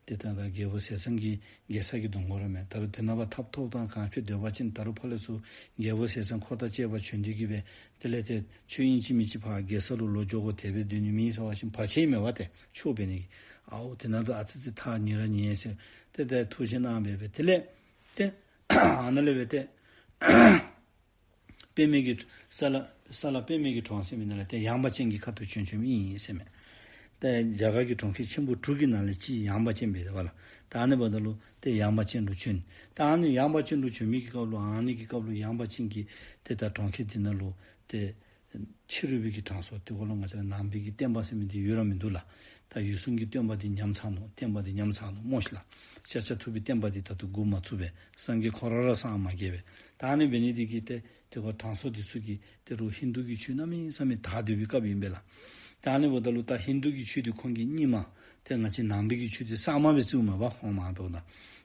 ཏེ་ད་ད་རྒྱལ་པོ་ཟས་གཙང་གི་རྒྱལ་ས་གི་གདོང་ཁར་མས། ད་རུང་དེ་ནང་ཕར་ཐབ་ཐོབ་དང་གང་ཕེབས་སྡོད་པ་ཅིན་ད་རུང་ཕར་ལས་ཚུར་རྒྱལ་པོ་ཟས་གཙང་འཁོར་དང་བཅས་པ་བྱོན་ཏེ་གི་སྦེ་དེ་ལས་ཏེ་ཁྱོད་ཨིན་ཅི་མིན་ཅི་ཕར་རྒྱལ་ས་ལུ་ལོག་འགྱོ་དགོ། དེ་སྦེ་སྡོད་ནི་མེད་ཟེར་བ་ཅིན་བར་ཆད་མེད་པ་ཏེ་ཆོས་འབད་ནི་གི་ཨའོ་དེ་ནང་ལུ་ཨ་ཙི་ཙི་ཐག་ཉེ་ར་ཉེ་ཟེར་ཏེ་ཏེ་ཐུགས་བཞེད་གནང་སྦེ་སྦེ་དེ་ལས་ཏེ་ཨ་ནཱ་ལས་སྦེ་ཏེ་པདྨའི་གི་ས་ལ་ས་ལ་པདྨའི་གི་གྲོང་ཟེར་མི་ནང་ལས་ཏེ་ཡངས་པ་ཅན་གྱི་ཁ་ཐུག་བྱོན་བྱོནམ་ཨིན་ཟེར་མས། ཏེ་རྒྱ་གར་གྱི་གྲོང་ཁྱེར་ཆེན་པོ་དྲུག་གི་ནང་ལས་གཅིག་ཡངས་པ་ཅན་སྦེ་ཟེར་བ་ལགས། ད་ཨ་ནི་འབདཝ་ད་ལུ་ཏེ་ཡངས་པ་ཅན་ལུ་བྱོན། ད་ཨ་ནི་ཡངས་པ་ཅན་ལུ་བྱོན་མི་གི་སྐབས་ལུ་ཨ་ནི་གི་སྐབས་ལུ་ཡངས་པ་ཅན་གྱི་ཏེ་ད་གྲོང་ཁྱེར་འདི་ནང་ལུ་ཏེ་ཕྱི་རོལ་པའི་གི་དྲང་སྲོང་དེ་ཁོང་ལུ་ང་བཅས་ར་ནང་པའི་གི་བསྟན་པ་ཟེར་མི་འདི་ཡོད་ར་མིན་འདུག་ལགས། ད་འོད་སྲུང་གི་བསྟན་པ་འདི་ཉམས་ཚར་ནུག། བསྟན་པ་འདི་ཉམས་ཚར་ནུག་སྨོ་ཤིག་ལགས། ཤཱཀྱ་ཐུབ་པའི་བསྟན་པ་འདི་ད་ལྟོ་འགོ་མ་བཙུགས་པས། སངས་རྒྱས་ཁོ་ར་ར་སངས་མ་རྒྱས་པས། ད་ཨ་ནི་འབད་ནི་འདི་གིས་ཏེ་ཏེ་ཁོ་དྲང་སྲོང་འདི་ཚུ་གིས་ཏེ་རུང་ཧིན་དུ་གི་ཆོས་གནམ་མེད་ས་མེད་དར་སྡོད་པའི་སྐབས་ཨིན་པས་ལགས། ད་ཨ་ནི་འབདཝ་ད་ལུ་ད་ཧིན་དུ་གི་ཆོས་འདི་ཁོང་གིས་རྙིང་མ་ཏེ་ང་བཅས་ནང་པའི་གི་ཆོས་འདི་གཙང་མ་སྦེ་བརྩིཝ་མས་པ། ཁོང་མ་འབདཝ་ད་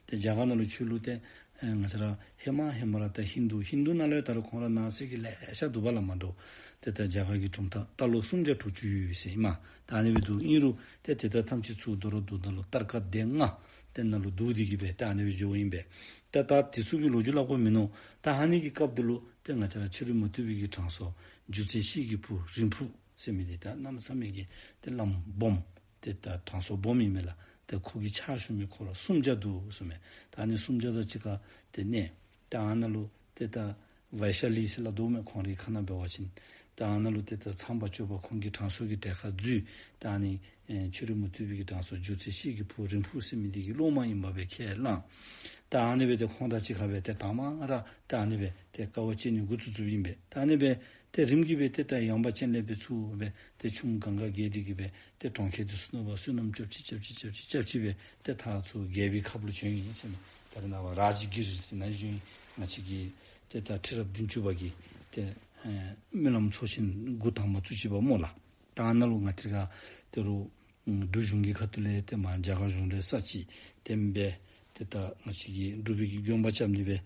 ཏེ་རྒྱ་གར་ནང་ལུ་ཆོས་ལུགས་ཏེ་ཨེ་ང་བཅས་ར་ཧེ་མ་ཧེ་མ་ར་ད་ཧིན་དུ་ཧིན་དུ་ནང་ལུ་ཡང་ད་རུང་ཁོང་ར་ནང་གསེས་ཀྱི་ལེ་ཤ་འདུག་པ་ལགས། མ་འདྲཝ་ཏེ་ད་རྒྱ་གར་གྱི་གྲུབ་མཐའ་ལྟ་ལོག་སུམ་བརྒྱ་དྲུག་ཅུ་ཡོད་ཟེར་ཨིན་མས། ད་ཨ་ནི་སྦེ་འདུག། ཨིན་རུང་ཏེ་དེ་དག་ཐམས་ཅད་ཚུར་བསྡུ་རུང་བསྡུཝ་ད་ལུ་ཏར་ཀ་སྡེ་ལྔ་དེ་ནང་ལུ་བསྡུ་སྟེ་གི་སྦེ་ད་ཨ་ནི་སྦེ་འགྱོཝ་ཨིན་པས། ཏེ་ད་དེ་ཚུ་གི་ལོ་རྒྱུས་སླབ་དགོཔ་མིན་ནུག། ད་ཨ་ནི་གི་སྐབས་འདི་ལུ་ཏེ་ང་བཅས་ར་ཕྱི་རོལ་མུ་སྟེགས་པའི་གི་དྲང་སྲོང་སྒྱུ་རྩལ་ཤེས་ཀྱི་བུ་རིང་འཕུར་ཟེར་མི་འདི་ད་གནམ་མེད་ས་མེད་ཀྱི་ཏེ་བླམ་སྦོམ་ཏེ་ད་དྲང་སྲོང་སྦོམ་ཨིན་མས་ལགས། ཏེ་ཁོ་གི་ཕྱག་ཞུ་མི་འཁོར་སུམ་བརྒྱ་འདུག་ཟེར་མས། ད་ཨ་ནི་སུམ་བརྒྱ་དང་གཅིག་ཁར་ཏེ་གནས། ད་ཨ་ནཱ་ལུ་ཏེ་ད་བེ་ཤ་ལི་ཟེར་སླབ་དོ་མས། ཁོང་རའི་ཁ་ནང་འབད་བ་ཅིན་ད་ ད་ཨ་ནཱ་ལུ་ཏེ་ད་ཚངས་པ་སྤྱོད་པ་ཁོང་གིས་དྲང་སྲོང་གི་གྲལ་ཁར་འཛུལ། ད་ཨ་ནི་ཨེ་ཕྱི་རོལ་མུ་སྟེགས་པའི་གི་དྲང་སྲོང་སྒྱུ་རྩལ་ཤེལ་གྱི་བུ་རིང་འཕུར་ཟེར་མི་འདི་གི་སློབ་མ་ཨིན་པ་སྦེ་ཁས་བླངས། ད་ཨ་ནི་སྦེ་ཏེ་ཁོང་དང་གཅིག་ཁར་སྦེ་ཏེ་དང་མ་ར་ད་ཨ་ནི་སྦེ་ཏེ་དཀའ་བ་སྤྱད་ནི་འགོ་བཙུགས་བཙུགསཔ་ཨིན་པས། ད་ཨ་ནི་སྦེ་ཏེ་རིམ་གྱིས་སྦེ་ཏེ་ད་ཡངས་པ་ཅན་ལས་སྦེ་ཚུར་སྦེ་ཏེ་ཆུ་མོ་གངྒཱ་བརྒལ་ཏེ་གིས་སྦེ་ཏེ་གྲོང་ཁྱེར་འདི་ཚུ་ནང་སྦེ་བསོད་ནམས་རྐྱབ་ཅི་རྐྱབ་ཅི་རྐྱབ་ཅི་རྐྱབ་ཅི་སྦེ་ཏེ་ད་ཚུར་རྒྱལ་པོའི་ཁབ་ལུ་བྱོན་ཡི་ཟེར་མས། ད་རེས་ནངས་པ་རཱཇ་གིར་ཟེར་ན་བྱོན་ཡི། ང་བཅས་ཀྱི་ཏེ་ད་ཁྲི་རབས་བདུན་ཅུ་པ་གི་ཏེ་ཨེ་སྨོན་ལམ་ཚོགས་ཆེན་འགོ་དང་པ་བཙུགས་ཅི་པ་སྨོ་ལགས། ད་ཨ་ནཱ་ལུ་ང་བཅས་ར་ཏེ་རུ་འབྲུག་གཞུང་གི་ཁ་ཐུག་ལས་ཏེ་མར་རྒྱ་གར་གཞུང་ལས་ས་ཅིག་དེ་སྦེ་ཏེ་ད་ང་བཅས་ཀྱི་འབྲུག་པའི་གི་དགོན་པ་རྐྱབ་ནི་སྦེ་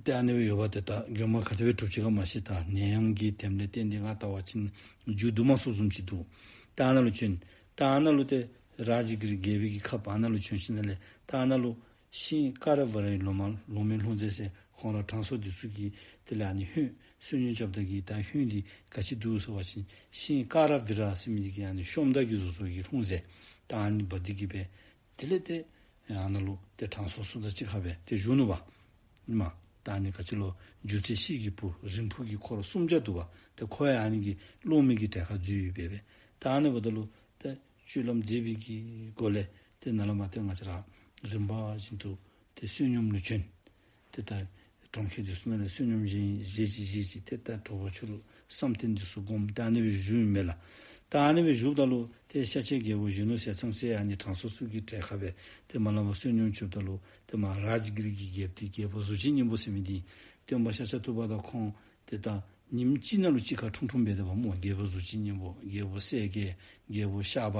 ཏེ་ཨ་ནི་སྦེ་ཡོད་པ། ཏེ་ད་དགོན་པ་ག་དེ་སྦེ་གྲུབ་ཅི་ག་མ་ཤེས། ད་ནད་ཡམས་ཀྱི་དེམ་ལས་བརྟེན་ཏེ་ང་བལྟ་བ་ཅིན་མཇུག་བསྡུ་མ་ཚུགསཔ་བཟུམ་ཅིག་འདུག། ད་ཨ་ནཱ་ལུ་བྱོན། ད་ཨ་ནཱ་ལུ་ཏེ་རཱཇ་གིར་རྒྱལ་པོའི་གི་ཁབ་ཨ་ནཱ་ལུ་བྱོན་ཞིནམ་ལས་ད་ཨ་ནཱ་ལུ་ཤིང་ཀ་ར་བི་ར་ཡི་ལོ་མ་ལོ་མའི་ལྷུང་བཟེད་ཟེར་ཁོང་ར་དྲང་སྲོང་འདི་ཚུ་གིས་དེ་ལས་ཨ་ནི་ཧོད་བསོད་སྙོམས་རྐྱབ་ད་གི་ད་ཧོད་འདི་ག་ཅི་འདུག་ཟེར་བ་ཅིན་ཤིང་ཀ་ར་བི་ར་ཟེར་མི་འདི་གི་ཨ་ནི་ཤོམ་ད་གི་བཟོ་བཟོཝ་གི་ལྷུང་བཟེད། ད་ཨ་ནི་འབག་སྟེ་གིས་སྦེ་དེ་ལས་ཏེ་ཨ་ནཱ་ལུ་ཏེ་དྲང་སྲོང་ཚུ་དང་གཅིག་ཁར་སྦེ་ཏེ་བཞུགས་ནུག་པ། ཨིན་མས། ད་ཨ་ནི་ག་ཅི་ལོ་སྒྱུ་རྩལ་ཤེལ་གྱི་བུ་རིང་འཕུར་གྱི་འཁོར་སུམ་བརྒྱ་འདུག་པ། ཏེ་ཁོ་ཡང་ཨ་ནི་གི་སློབ་མའི་གི་གྲལ་ཁར་འཛུལ་ཡི་སྦེ་སྦེ། ད་ཨ་ནི་འབདཝ་ད་ལུ་ཏེ་སྤྱོད་ལམ་མཛེས་པའི་གི་སྒོ་ལས་ཏེ་ནཱ་ལས་མར་ཏེ་ང་བཅས་ར་རིམ་པ་བཞིན་དུ་ཏེ་བསོད་སྙོམས་ལུ་བྱོན། ཏེ་ད་གྲོང་ཁྱེར་འདི་ཚུ་ནང་ལས་བསོད་སྙོམས་བཞེས་བཞེས་ཅི་བཞེས་ཅི། ཏེ་ད་དྲོ་པ་ཕྱི་རུ་བསམ་གཏན་འདི་ཚུ་བསྒོམ། ཏེ་ཨ་ནི་སྦེ་བཞུགས་ཡི་མས་ལགས། ད་ཨ་ནི་སྦེ་བཞུགསཔ་ད་ལུ་ཏེ་ཤཱཀྱའི་རྒྱལ་པོ་གཞོན་ནུ་ཟས་གཙང་སྲས་ཨ་ནི་དྲང་སྲོང་ཚུ་གི་གྲལ་ཁར་སྦེ་ཏེ་མར་ལས་མར་བསོད་སྙོམས་བྱུངམ་ད་ལུ་ཏེ་མར་རཱཇ་གིར་གྱི་རྒྱལཔོ་འདི་རྒྱལ་པོ་གཟུགས་ཅན་སྙིང་པོ་ཟེར་མི་འདི་སྟོན་པ་ཤཱཀྱ་ཐུབ་པ་དང་ཁོང་ཏེ་ད་ཉིནམ་གཅིག་ནང་ལུ་གཅིག་ཁར་འཁྲུངས་འཁྲུངསམ་སྦེ་ད་པ་སྨོ། རྒྱལ་པོ་གཟུགས་ཅན་སྙིང་པོ། རྒྱལ་པོ་གསལ་རྒྱལ། རྒྱལ་པོ་ཤར་པ།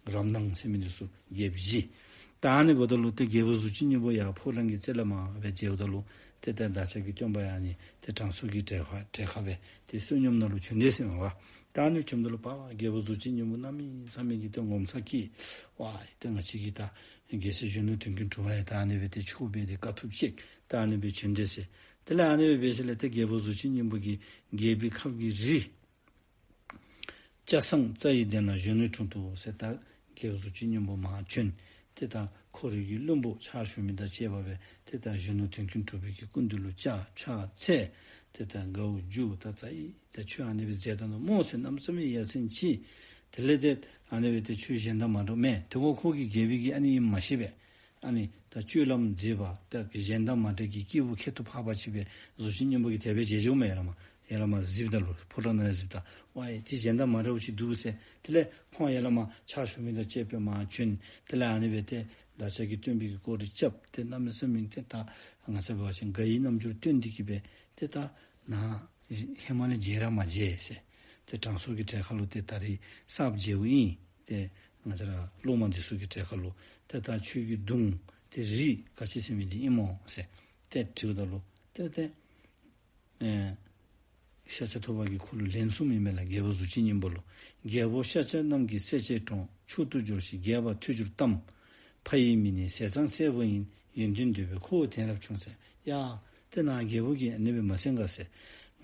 རབ་སྣང་ཟེར་མི་འདི་ཚུ་རྒྱལཔོ་བཞི། ད་ཨ་ནི་འབདཝ་ད་ལུ་ཏེ་རྒྱལ་པོ་གཟུགས་ཅན་སྙིང་པོ་ཡར་ཕོ་བྲང་གི་རྩེ་ལས་མར་སྦེ་མཇལཝ་ད་ལུ་ཏེ་ད་བདག་ཅག་གི་སྟོན་པ་ཡང་ཨ་ནི་ཏེ་དྲང་སྲོང་གི་གྲལ་ཁར་གྲལ་ཁར་སྦེ་ཏེ་བསོད་སྙོམས་ནང་ལུ་བྱོན་དེས་ཟེར་མས་པ། ད་ཨ་ནི་བྱོནམ་ད་ལུ་པ་རྒྱལ་པོ་གཟུགས་ཅན་སྙིང་པོ་གནམ་མེད་ས་མེད་ཀྱི་ཏེ་ངོ་མཚར་སྐྱེས། ཝའི་ཏེ་ང་བཅས་ཀྱི་ད་རྒྱལ་སྲས་གཞོན་ནུ་དོན་ཀུན་གྲུབ་པ་ཡང་ད་ཨ་ནི་སྦེ་ཏེ་ཆོས་འབད་དེ་དཀའ་ཐུབ་སྤྱད་ད་ཨ་ནི་སྦེ་བྱོན་དེས་ཟེར། དེ་ལས་ཨ་ནི་སྦེ་འབད་ཞིནམ་ལས་ཏེ་རྒྱལ་པོ་གཟུགས་ཅན་སྙིང་པོ་གིས་རྒྱལ་པོའི་ཁབ་ཀྱི་རི་སྐྱ་བསངས་རྩྭ་ཡི་གདན་ལ་གཞོན་ནུ་འཁྲུངས་འདུག་ཟེར། ད་རྒྱལ་པོ་གཟུགས་ཅན་སྙིང་པོ་མར་བྱོན། ཏེ་ད་ཁོ་རའི་གི་བློན་པོ་ཕྱག་ཞུ་མི་དང་བཅས་པ་སྦེ་ཏེ་ད་གཞོན་ནུ་དོན་ཀུན་གྲུབ་པའི་གི་སྐུ་མདུན་ལུ་བཅར་ཕྱག་འཚལ། ཏེ་ད་དགའ་བོ་རྒྱུ་ད་ད་ཨི་ད་ཁྱོད་ཨ་ནི་སྦེ་མཛད་ད་ནུག་སྨོ་ཟེར་གནམ་མེད་ས་མེད་ཡ་མཚན་ཆེ། དེ་ལས་ཏེ་ཨ་ནི་སྦེ་ཏེ་ཁྱོད་གཞན་དང་མ་འདྲཝ་མས། ཏེ་ཁོ་ཁོ་གི་རྒྱལ་པོའི་གི་ཨ་ནི་ཨིནམ་མ་ཤེས་པས། ཨ་ནི་ད་སྤྱོད་ལམ་མཛེས་པ་ད་གཞན་དང་མ་འདྲ་གི་སྐྱེས་བུ་ཁྱད་དུ་འཕགས་པ་ཅིག་སྦེ་གཟུགས་ཅན་སྙིང་པོ་གིས་དེ་སྦེ་མཇལ་མཇལཝ་མས། ཡར་ལས་མར་ཡར་ལས་མར་གཟིགསཔ་ད་ལུ་ཕོ་བྲང་ནང་ལས་གཟིགསཔ་ད་ཝའི་ཏེ་གཞན་དང་མ་འདྲཝ་ཅིག་འདུག་ཟེར། དེ་ལས་ཁོང་ཡར་ལས་མར་ཕྱག་ཞུ་མི་དང་བཅས་པ་སྦེ་མར་བྱོན། དེ་ལས་ཨ་ནི་སྦེ་ཏེ་བདག་ཅག་གི་སྟོན་པའི་གི་སྐོར་རེ་རྐྱབ། ཏེ་གནམ་མེད་ས་མེད་ཏེ་ད་ང་བཅས་འབད་བ་ཅིན་དགའ་བའི་རྣམ་འགྱུར་སྟོན་ཏེ་གིས་སྦེ་ཏེ་ད་ནཱ་ཧེ་མ་ལས་མཇལ་ར་མ་མཇལ་ཟེར། ཏེ་དྲང་སྲོང་གི་གྲལ་ཁར་ལུ་ཏེ་ད་རིས་གསརཔ་མཇལཝ་ཨིན། ཏེ་ང་བཅས་ར་སློབ་མ་འདི་ཚུ་གི་གྲལ་ཁར་ལུ་ཏེ་ད་ཁྱོད་ཀྱི་གདུང་ཏེ་རི་ག་ཅི་ཟེར་མི་འདི་ཨིན་སྨོ་ཟེར་ཏེ་དྲིཝ་ད་ལུ་ཏེ་ཏེ་ཨེ་ཤཱཀྱ་ཐུབ་པ་གིས་ཁོ་ལུ་ལན་གསུངམ་ཨིན་མས་ལགས། རྒྱལ་པོ་གཟུགས་ཅན་སྙིང་པོ་ལུ། རྒྱལ་པོ་ཤཱཀྱ་རྣམས་ཀྱི་སྲས་བཅས་གྲོང་། མཆོག་ཏུ་གྱུར་ཅིང་རྒྱས་པར་ཐོས་གྱུར་ཏམ། ཕ་ཡི་མིང་ནི་ཟས་གཙང་སྲས་པོ་ཡིན། ཡོན་ཏན་འདོད་པས་ཁོ་བོ་དེང་རབས་བྱུང་ཟེར། ཡ་ཏེ་ནཱ་རྒྱལ་པོ་གིས་ཨ་ནི་སྦེ་མ་གསན་ག་ཟེར།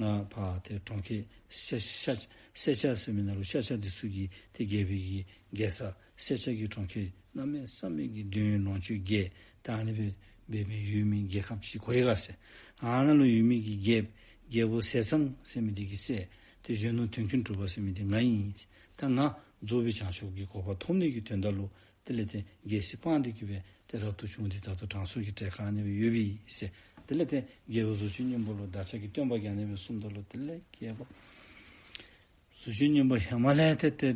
ང་ཕར་ཏེ་གྲོང་ཁྱེར་ཤ་ཤ་སེར་སྐྱ་ཟེར་མི་ནང་ལུ་ཤཱཀྱ་འདི་ཚུ་གིས་ཏེ་རྒྱལ་པོའི་གི་རྒྱལ་ས་སེར་སྐྱ་གི་གྲོང་ཁྱེར་གནམ་མེད་ས་མེད་ཀྱི་འདོད་ཡོན་ལོངས་སྤྱོད་རྒྱས། ད་ཨ་ནི་སྦེ་འབད་མི་ཡོད་མི་རྒྱལ་ཁབ་ཅིག་གོ་ཡི་ག་ཟེར། ཨ་ནཱ་ལུ་ཡོད་མི་གི་རྒྱལཔོ་རྒྱལ་པོ་ཟས་གཙང་ཟེར་མི་འདི་གི་སྲས་ཏེ་གཞོན་ནུ་དོན་ཀུན་གྲུབ་པ་ཟེར་མི་འདི་ང་ཨིན། ད་ང་རྫོགས་པའི་བྱང་ཆུབ་ཀྱི་གོ་འཕང་ཐོབ་ནི་གི་དོན་དག་ལུ་དེ་ལས་ཏེ་རྒྱལ་སྲིད་སྤངས་ཏེ་གིས་སྦེ་ཏེ་རབ་ཏུ་བྱུང་སྟེ་ད་ལྟོ་དྲང་སྲོང་གི་གྲལ་ཁར་ཨ་ནི་སྦེ་ཡོད་པས་ཟེར། དེ་ལས་ཏེ་རྒྱལ་པོ་གཟུགས་ཅན་སྙིང་པོ་ལུ་བདག་ཅག་གི་སྟོན་པ་གིས་ཨ་ནི་སྦེ་གསུངམ་ད་ལུ་དེ་ལས་རྒྱལ་པོ་གཟུགས་ཅན་སྙིང་པོ་ཧེ་མ་ལས་ཏེ་ཏེ་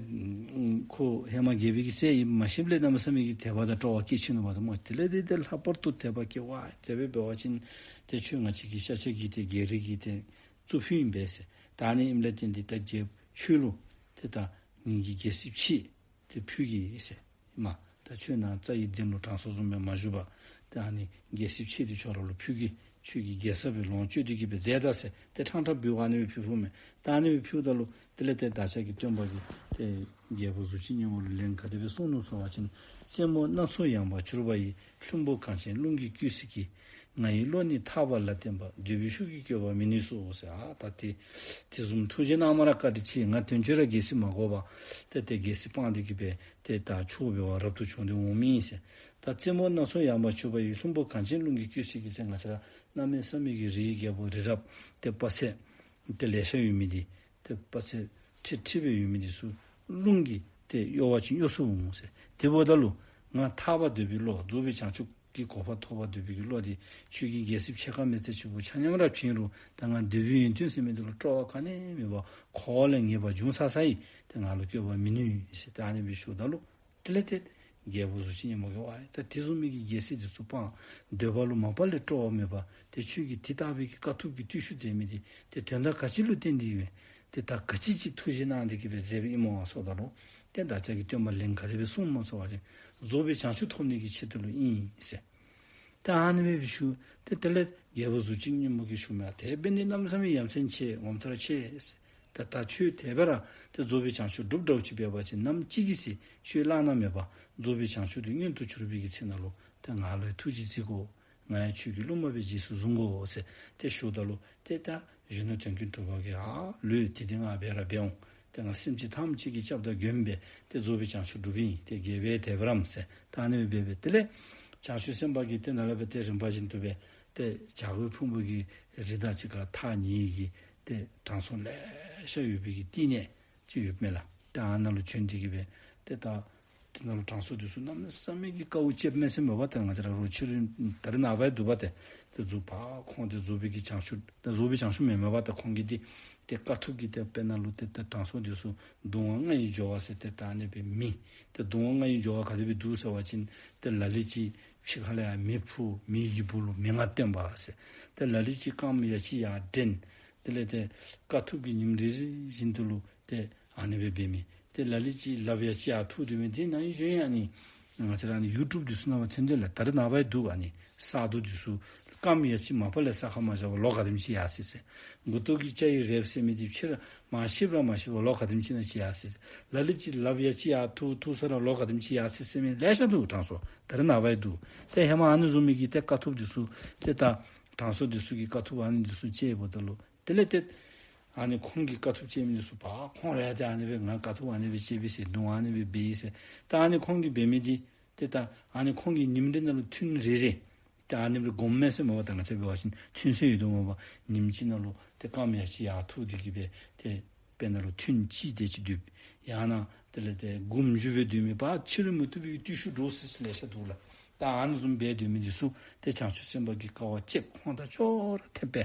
ཁོ་ཧེ་མ་རྒྱལ་པོའི་གི་སྲས་ཨིནམ་མ་ཤེསཔ་ལས་གནམ་མེད་ས་མེད་ཀྱི་དད་པ་དང་སྤྲོ་བ་སྐྱེས་ཆི་ནུག་པ་ད་སྨོ། དེ་ལས་ཏེ་ཏེ་ལྷག་པར་དུ་དད་པ་སྐྱེ་བ་དེ་སྦེ་འབད་བ་ཅིན་ཏེ་ཁྱོད་ང་བཅས་ཀྱི་ཤཱཀྱ་གི་ཏེ་རྒྱལ་རིགས་ཀྱི་ཏེ་གཙུག་ཕུད་ཨིན་པས་ཟེར། ད་ཨ་ནི་ཨིནམ་ལས་བརྟེན་ཏེ་ད་རྒྱལཔོ་ཁྱོད་ལུ་ཏེ་ད་ངེ་གི་རྒྱལ་སྲིད་ཕྱེད་ཏེ་ཕུལ་གེ་ཟེར། མ་ད་ཁྱོད་ནཱ་རྩྭ་ཡི་གདན་ལུ་དྲང་སྲོང་བཟུམ་སྦེ་མ་བཞུགས་པར་ཏེ་ཨ་ནི་རྒྱལ་སྲིད་ཕྱེད་དེ་ཁྱོད་ར་ལུ་ཕུལ་གེ། ཁྱོད་ཀྱི་རྒྱལ་ས་སྦེ་ལོངས་སྤྱོད་དེ་གིས་སྦེ་མཛད་ད་ཟེར་ཏེ་ཕྲང་ཕྲང་སྦེ་ཨ་ནི་སྦེ་ཕུལ་ཕུལཝ་མས། ད་ཨ་ནི་སྦེ་ཕུལཝ་ད་ལུ་དེ་ལས་ཏེ་བདག་ཅག་གི་སྟོན་པ་གིས་ཏེ་རྒྱལ་པོ་གཟུགས་ཅན་སྙིང་པོ་ལུ་ལན་ག་དེ་སྦེ་གསུངས་ནུག་ཟེར་བ་ཅིན། རྩེ་མོ་སྣ་ཚོགས་ཡངས་པར་གྱུར་པ་ཡི། ལྷུན་པོ་གངས་ཅན་རླུང་གིས་བསྐྱོད་སྲིད་ཀྱི། ང་ཡི་བློ་ནི་ཐག་པ་ལ་བརྟེན་པ། འདོད་པའི་ཤུགས་ཀྱིས་བསྐྱོད་པར་མི་ནུས་སོ་ཟེར། ཨ་ད་ཏེ་དེ་བཟུམ་ཐུགས་རྗེ་གནང་མ་ར་བཀའ་དྲིན་ཆེ། ང་དོན་ཆེ་ར་རྒྱལ་སྲིད་མ་དགོ་པར་ཏེ་ཏེ་རྒྱལ་སྲིད་སྤངས་ཏེ་གིས་སྦེ་ཏེ་ད་ཆོས་འབད་བར་རབ་ཏུ་བྱུང་སྟེ་འོང་མི་ཨིན་ཟེར། ད་རྩེ་མོ་སྣ་ཚོགས་ཡངས་པར་གྱུར་པ་ཡི། ལྷུན་པོ་གངས་ཅན་རླུང་གིས་བསྐྱོད་སྲིད་ཀྱི་ཟེར། ང་བཅས་ར་གནམ་མེད་ས་མེད་ཀྱི་རིའི་རྒྱལ་པོ་རི་རབ་ཏེ་དཔག་ཚད་ ཏེ་ལེ་ཤ་ཡོད་མི་འདི་ཏེ་དཔག་ཚད་ཁྲི་ཁྲི་སྦེ་ཡོད་མི་འདི་ཚུ་རླུང་གིས་ཏེ་གཡོ་བ་ཅིན་གཡོ་ཚུགས་འོང་ཟེར། དེ་འབདཝ་ད་ལུ་ང་ཐར་པ་འདོད་པའི་བློ་རྫོགས་པའི་བྱང་ཆུབ་ཀྱི་གོ་འཕང་ཐོབ་པ་འདོད་པའི་གི་བློ་འདི་ཁྱོད་ཀྱིས་རྒྱལ་སྲིད་ཕྱེད་ཀ་མེ་བཙའ་ཅིག་པོ་ཆ་མཉམ་ར་བྱིན་རུང་ད་ང་འདོད་པའི་ཡོན་ཏན་ཟེར་མི་འདི་ལུ་སྤྲོ་བ་ག་ནི་མེད་པར་འཁོར་བ་ལས་ངེས་པར་འབྱུང་ཚར་ཚར་ཡི། ཏེ་ང་ལུ་བསྐྱོད་པ་མི་ནུས་ཟེར་ཏེ་ཨ་ནི་སྦེ་ཞུཝ་ད་ལུ་དེ་ལས་ཏེ་རྒྱལ་པོ་གཟུགས་ཅན་སྙིང་པོ་གིས་ཝའི་ད་དེ་བཟུམ་མའི་གི་རྒྱལ་སྲིད་འདི་ཚུ་སྤང་འདོད་པ་ལུ་མ་པ་ལས་སྤྲོ་བ་མེད་པར་ཏེ་ཁྱོད་ཀྱིས་དེ་ལྟ་བུའི་གི་དཀའ་ཐུབ་ཀྱི་བརྟུལ་ཞུགས་མཛད་མི་འདི་ཏེ་དོན་དག་ག་ཅི་ལུ་བརྟེན་ཏེ་ཨིན་མས། ཏེ་ད་ག་ཅི་ཅིག་ཐུགས་བཞེད་གནང་སྟེ་གིས་སྦེ་མཛད་པའི་ཨིན་མོ་ཟེརཝ་ད་ལུ་ཏེ་བདག་ཅག་གི་སྟོན་པ་ལན་ག་དེ་སྦེ་གསུངསམ་མོ་ཟེར་བ་ཅིན་རྫོགས་པའི་བྱང་ཆུབ་ཐོབ་ནི་གི་ཆེད་དུ་ལུ་ཨིན་ཟེར། ཏེ་ཨ་ནི་སྦེ་ཞུ། ཏེ་དེ་ལས་རྒྱལ་པོ་གཟུགས་ཅན་སྙིང་པོ་གིས་ཞུཝ་མས། དེ་འབད་ནི་གནམ་མེད་ས་མེད་ཡ་མཚན་ཆེ་ངོ་མཚར་ཆེ་ཟེར། ད་ད་ཁྱོད་དེ་སྦེ་ར་ཏེ་རྫོགས་པའི་བྱང་ཆུབ་སྒྲུབ་འདྲཝ་ཅིག་འབད་བ་ཅིན་ནམ་ཅིག་གི་ཚེ་ཁྱོད་བླ་ན་མེད་པ་རྫོགས་པའི་བྱང་ཆུབ་ཏུ་མངོན་དུ་གྱུར་པའི་གི་ཚེ་ན་ལུ་ཏེ་ང་ལུ་ཐུགས་རྗེ་གཟིགས་དགོ། ང་ཡང་ཁྱོད་ཀྱི་སློབ་མ་སྦེ་རྗེས་སུ་བཟུང་དགོ་ཟེར་ཏེ་ཞུཝ་ད་ལུ་ཏེ་ད་གཞོན་ནུ་དོན་ཀུན་གྲུབ་པ་གིས་ཨ་ལོས་དེ་འདི་ང་འབད་ར་འབད་འོང་། ཏེ་ང་སེམས་ཅན་ཐམས་ཅད་ཀྱི་སྐྱབས་དང་མགོན་སྦེ་ཏེ་རྫོགས་པའི་བྱང་ཆུབ་སྒྲུབ་ཨིན། ཏེ་རྒྱལ་པོ་དེ་སྦེ་རམ་ཟེར་ད་ཨ་ནི་སྦེ་འབད་འབད་དེ་ལས་བྱང་ཆུབ་སེམས་དཔའ་གིས་ཏེ་ནཱ་ལས་སྦེ་ཏེ་རིམ་པ་བཞིན་དུ་སྦེ་ཏེ་བྱ་རྒོད་ཕུང་པོ་གི་རི་དང་གཅིག་ཁར་ཐག་ཉེ་བའི་གི་ཏེ་དྲང་སྲོང་ལེ་ཤ་ཡོད་པའི་གི་བསྟི་གནས་ཅིག་ཡོདཔ་མས་ལགས། ཏེ་ཨ་ནཱ་ལུ་བྱོན་ཏེ་གིས་སྦེ་ཏེ་ད་དེ་ནང་ལུ་དྲང་སྲོང་འདི་ཚུ་གནམ་མེད་ས་མེད་ཀྱི་དཀའཝ་སྤྱདཔ་མས་ཟེར་མས་པ། ཏེ་ང་བཅས་ར་རོགས་ཕྱི་རུ་ད་རེས་ནངས་པ་ཡང་འདུག་པ། ཏེ་ཏེ་རྫོགས་པ་ཁོང་ཏེ་རྫོགས་པའི་གི་བྱང་ཆུབ་ཏེ་རྫོགས་པའི་བྱང་ཆུབ་མེན་མས་པ། ཏེ་ཁོང་གི་འདི་ཏེ་དཀའ་ཐུབ་ཀྱི་ཏེ་དཔེར་ན་ལུ་ཏེ་ཏེ་དྲང་སྲོང་འདི་ཚུ་སྡུག་བསྔལ་ལྔ་ཡི་སྦྱོར་བ་ཟེར་ཏེ་ད་ཨ་ནི་སྦེ་མི་ཏེ་སྡུག་བསྔལ་ལྔ་ཡི་སྦྱོར་བ་ག་དེ་སྦེ་འདུག་ཟེར་བ་ཅིན་ཏེ་ལ་ལུ་ཅིག་ཕྱི་ཁ་ལས་ཡར་མེ་ཕུ་མེ་ཡི་སྦུག་ལུ་མེ་ལྔ་བཏོན་པ་ཟེར། ཏེ་ལ་ལུ་ཅིག་རྐངམ་ཡ་གཅིག་ཡར་འདྲེན། དེ་ལས་ཏེ་དཀའ་ཐུབ་ཀྱི་ཉིནམ་རེ་རེ་བཞིན་དུ་ལུ་ཏེ་ཨ་ནི་སྦེ་འབད་མི། ཏེ་ལ་ལུ་ཅིག་ལགཔ་ཡ་གཅིག་ཡར་ཐུག་སྡོད་མི་འདི་ནང་ཡང་བྱོན་ཡ་ནི། ང་བཅས་ར་ཨ་ནི་ཡུ་ཊུབ་འདི་ཚུ་ནང་མར་ཐོན་དོ་ལགས། ད་རེས་ནངས་པ་ཡང་འདུག། ཨ་ནི་ས་རྡོ་འདི་ཚུ་རྐངམ་ཡ་གཅིག་མ་པ་ལས་ས་ཁར་མ་བཞག་པར་ལོག་ག་དེམ་ཅིག་ཡར་སོ་ཡི་ཟེར། མགུ་ཏོ་གི་སྐྱ་ཡི་རེགཔ་ཟེར་མི་འདི་ཕྱི་ར་མ་ཤེསཔ་ར་མ་ཤེསཔ་ལོག་ག་དེམ་ཅིག་ནང་ཅིག་ཡར་སོ་ཡི་ཟེར། ལ་ལུ་ཅིག་ལགཔ་ཡ་གཅིག་ཡར་ཐུག་ཐུག་ས་ར་ལོག་ག་དེམ་ཅིག་ཡར་སོ་ཡི་ཟེར་མི་ལེ་ཤ་འདུག། དྲང་སྲོང་ད་རེས་ནངས་པ་ཡང་འདུག། ཏེ་ཧེ་མ་ཨ་ནི་བཟུམ་མའི་གི་ཏེ་དཀའ་ཐུབ་འདི་ཚུ་ཏེ་ད་དྲང་སྲོང་འདི་ཚུ་གི་དཀའ་ཐུབ་ཨ་ནི་འདི་ཚུ་སྤྱད་འབདཝ་ད་ལུ་དེ་ལས་ཏེ་ཨ་ནི་ཁོང་གི་དཀའ་ཐུབ་སྤྱད་མི་འདི་ཚུ་པ་ཁོང་ར་ཡང་ཏེ་ཨ་ནི་སྦེ་ང་དཀའ་ཐུབ་ཨ་ནི་སྦེ་སྤྱད་པས་ཟེར་སྡུག་ཨ་ནི་སྦེ་འབད་ཡི་ཟེར། ད་ཨ་ནི་ཁོང་གིས་འབད་མི་འདི་ཏེ་ད་ཨ་ནི་ཁོང་གི་ཉིནམ་རེ་ནང་ལུ་ཐུན་རེ་རེ་ཏེ་ཨ་ནི་སྦེ་སྒོམ་མས་ཟེར་མས་པ། ད་ང་བཅས་འབད་བ་ཅིན་ཐུན་ཚོད་ཡོད་དོ་མས་པ། ཉིནམ་གཅིག་ནང་ལུ་ཏེ་རྐངམ་ཡ་གཅིག་ཡར་ཐུག་སྟེ་གིས་སྦེ་ཏེ་དཔེར་ན་ལུ་ཐུན་གཅིག་དེ་ཅིག་སྡོད། ཡང་ན་དེ་ལས་ཏེ་སྒོམ་རྒྱུ་སྦེ་སྡོད་མི་པ་ཕྱི་རོལ་མུ་སྟེགས་པའི་བརྟུལ་ཞུགས་འདྲོག་སི་སི་ལེ་ཤ་འདུག་ལགས། ད་ཨ་ནི་བཟུམ་སྦེ་སྡོད་མི་འདི་ཚུ་ཏེ་བྱང་ཆུབ་སེམས་དཔའ་གིས་དཀའ་བ་སྤྱད། ཁོང་དང་ཅོག་ར་འཐདཔ་སྦེ་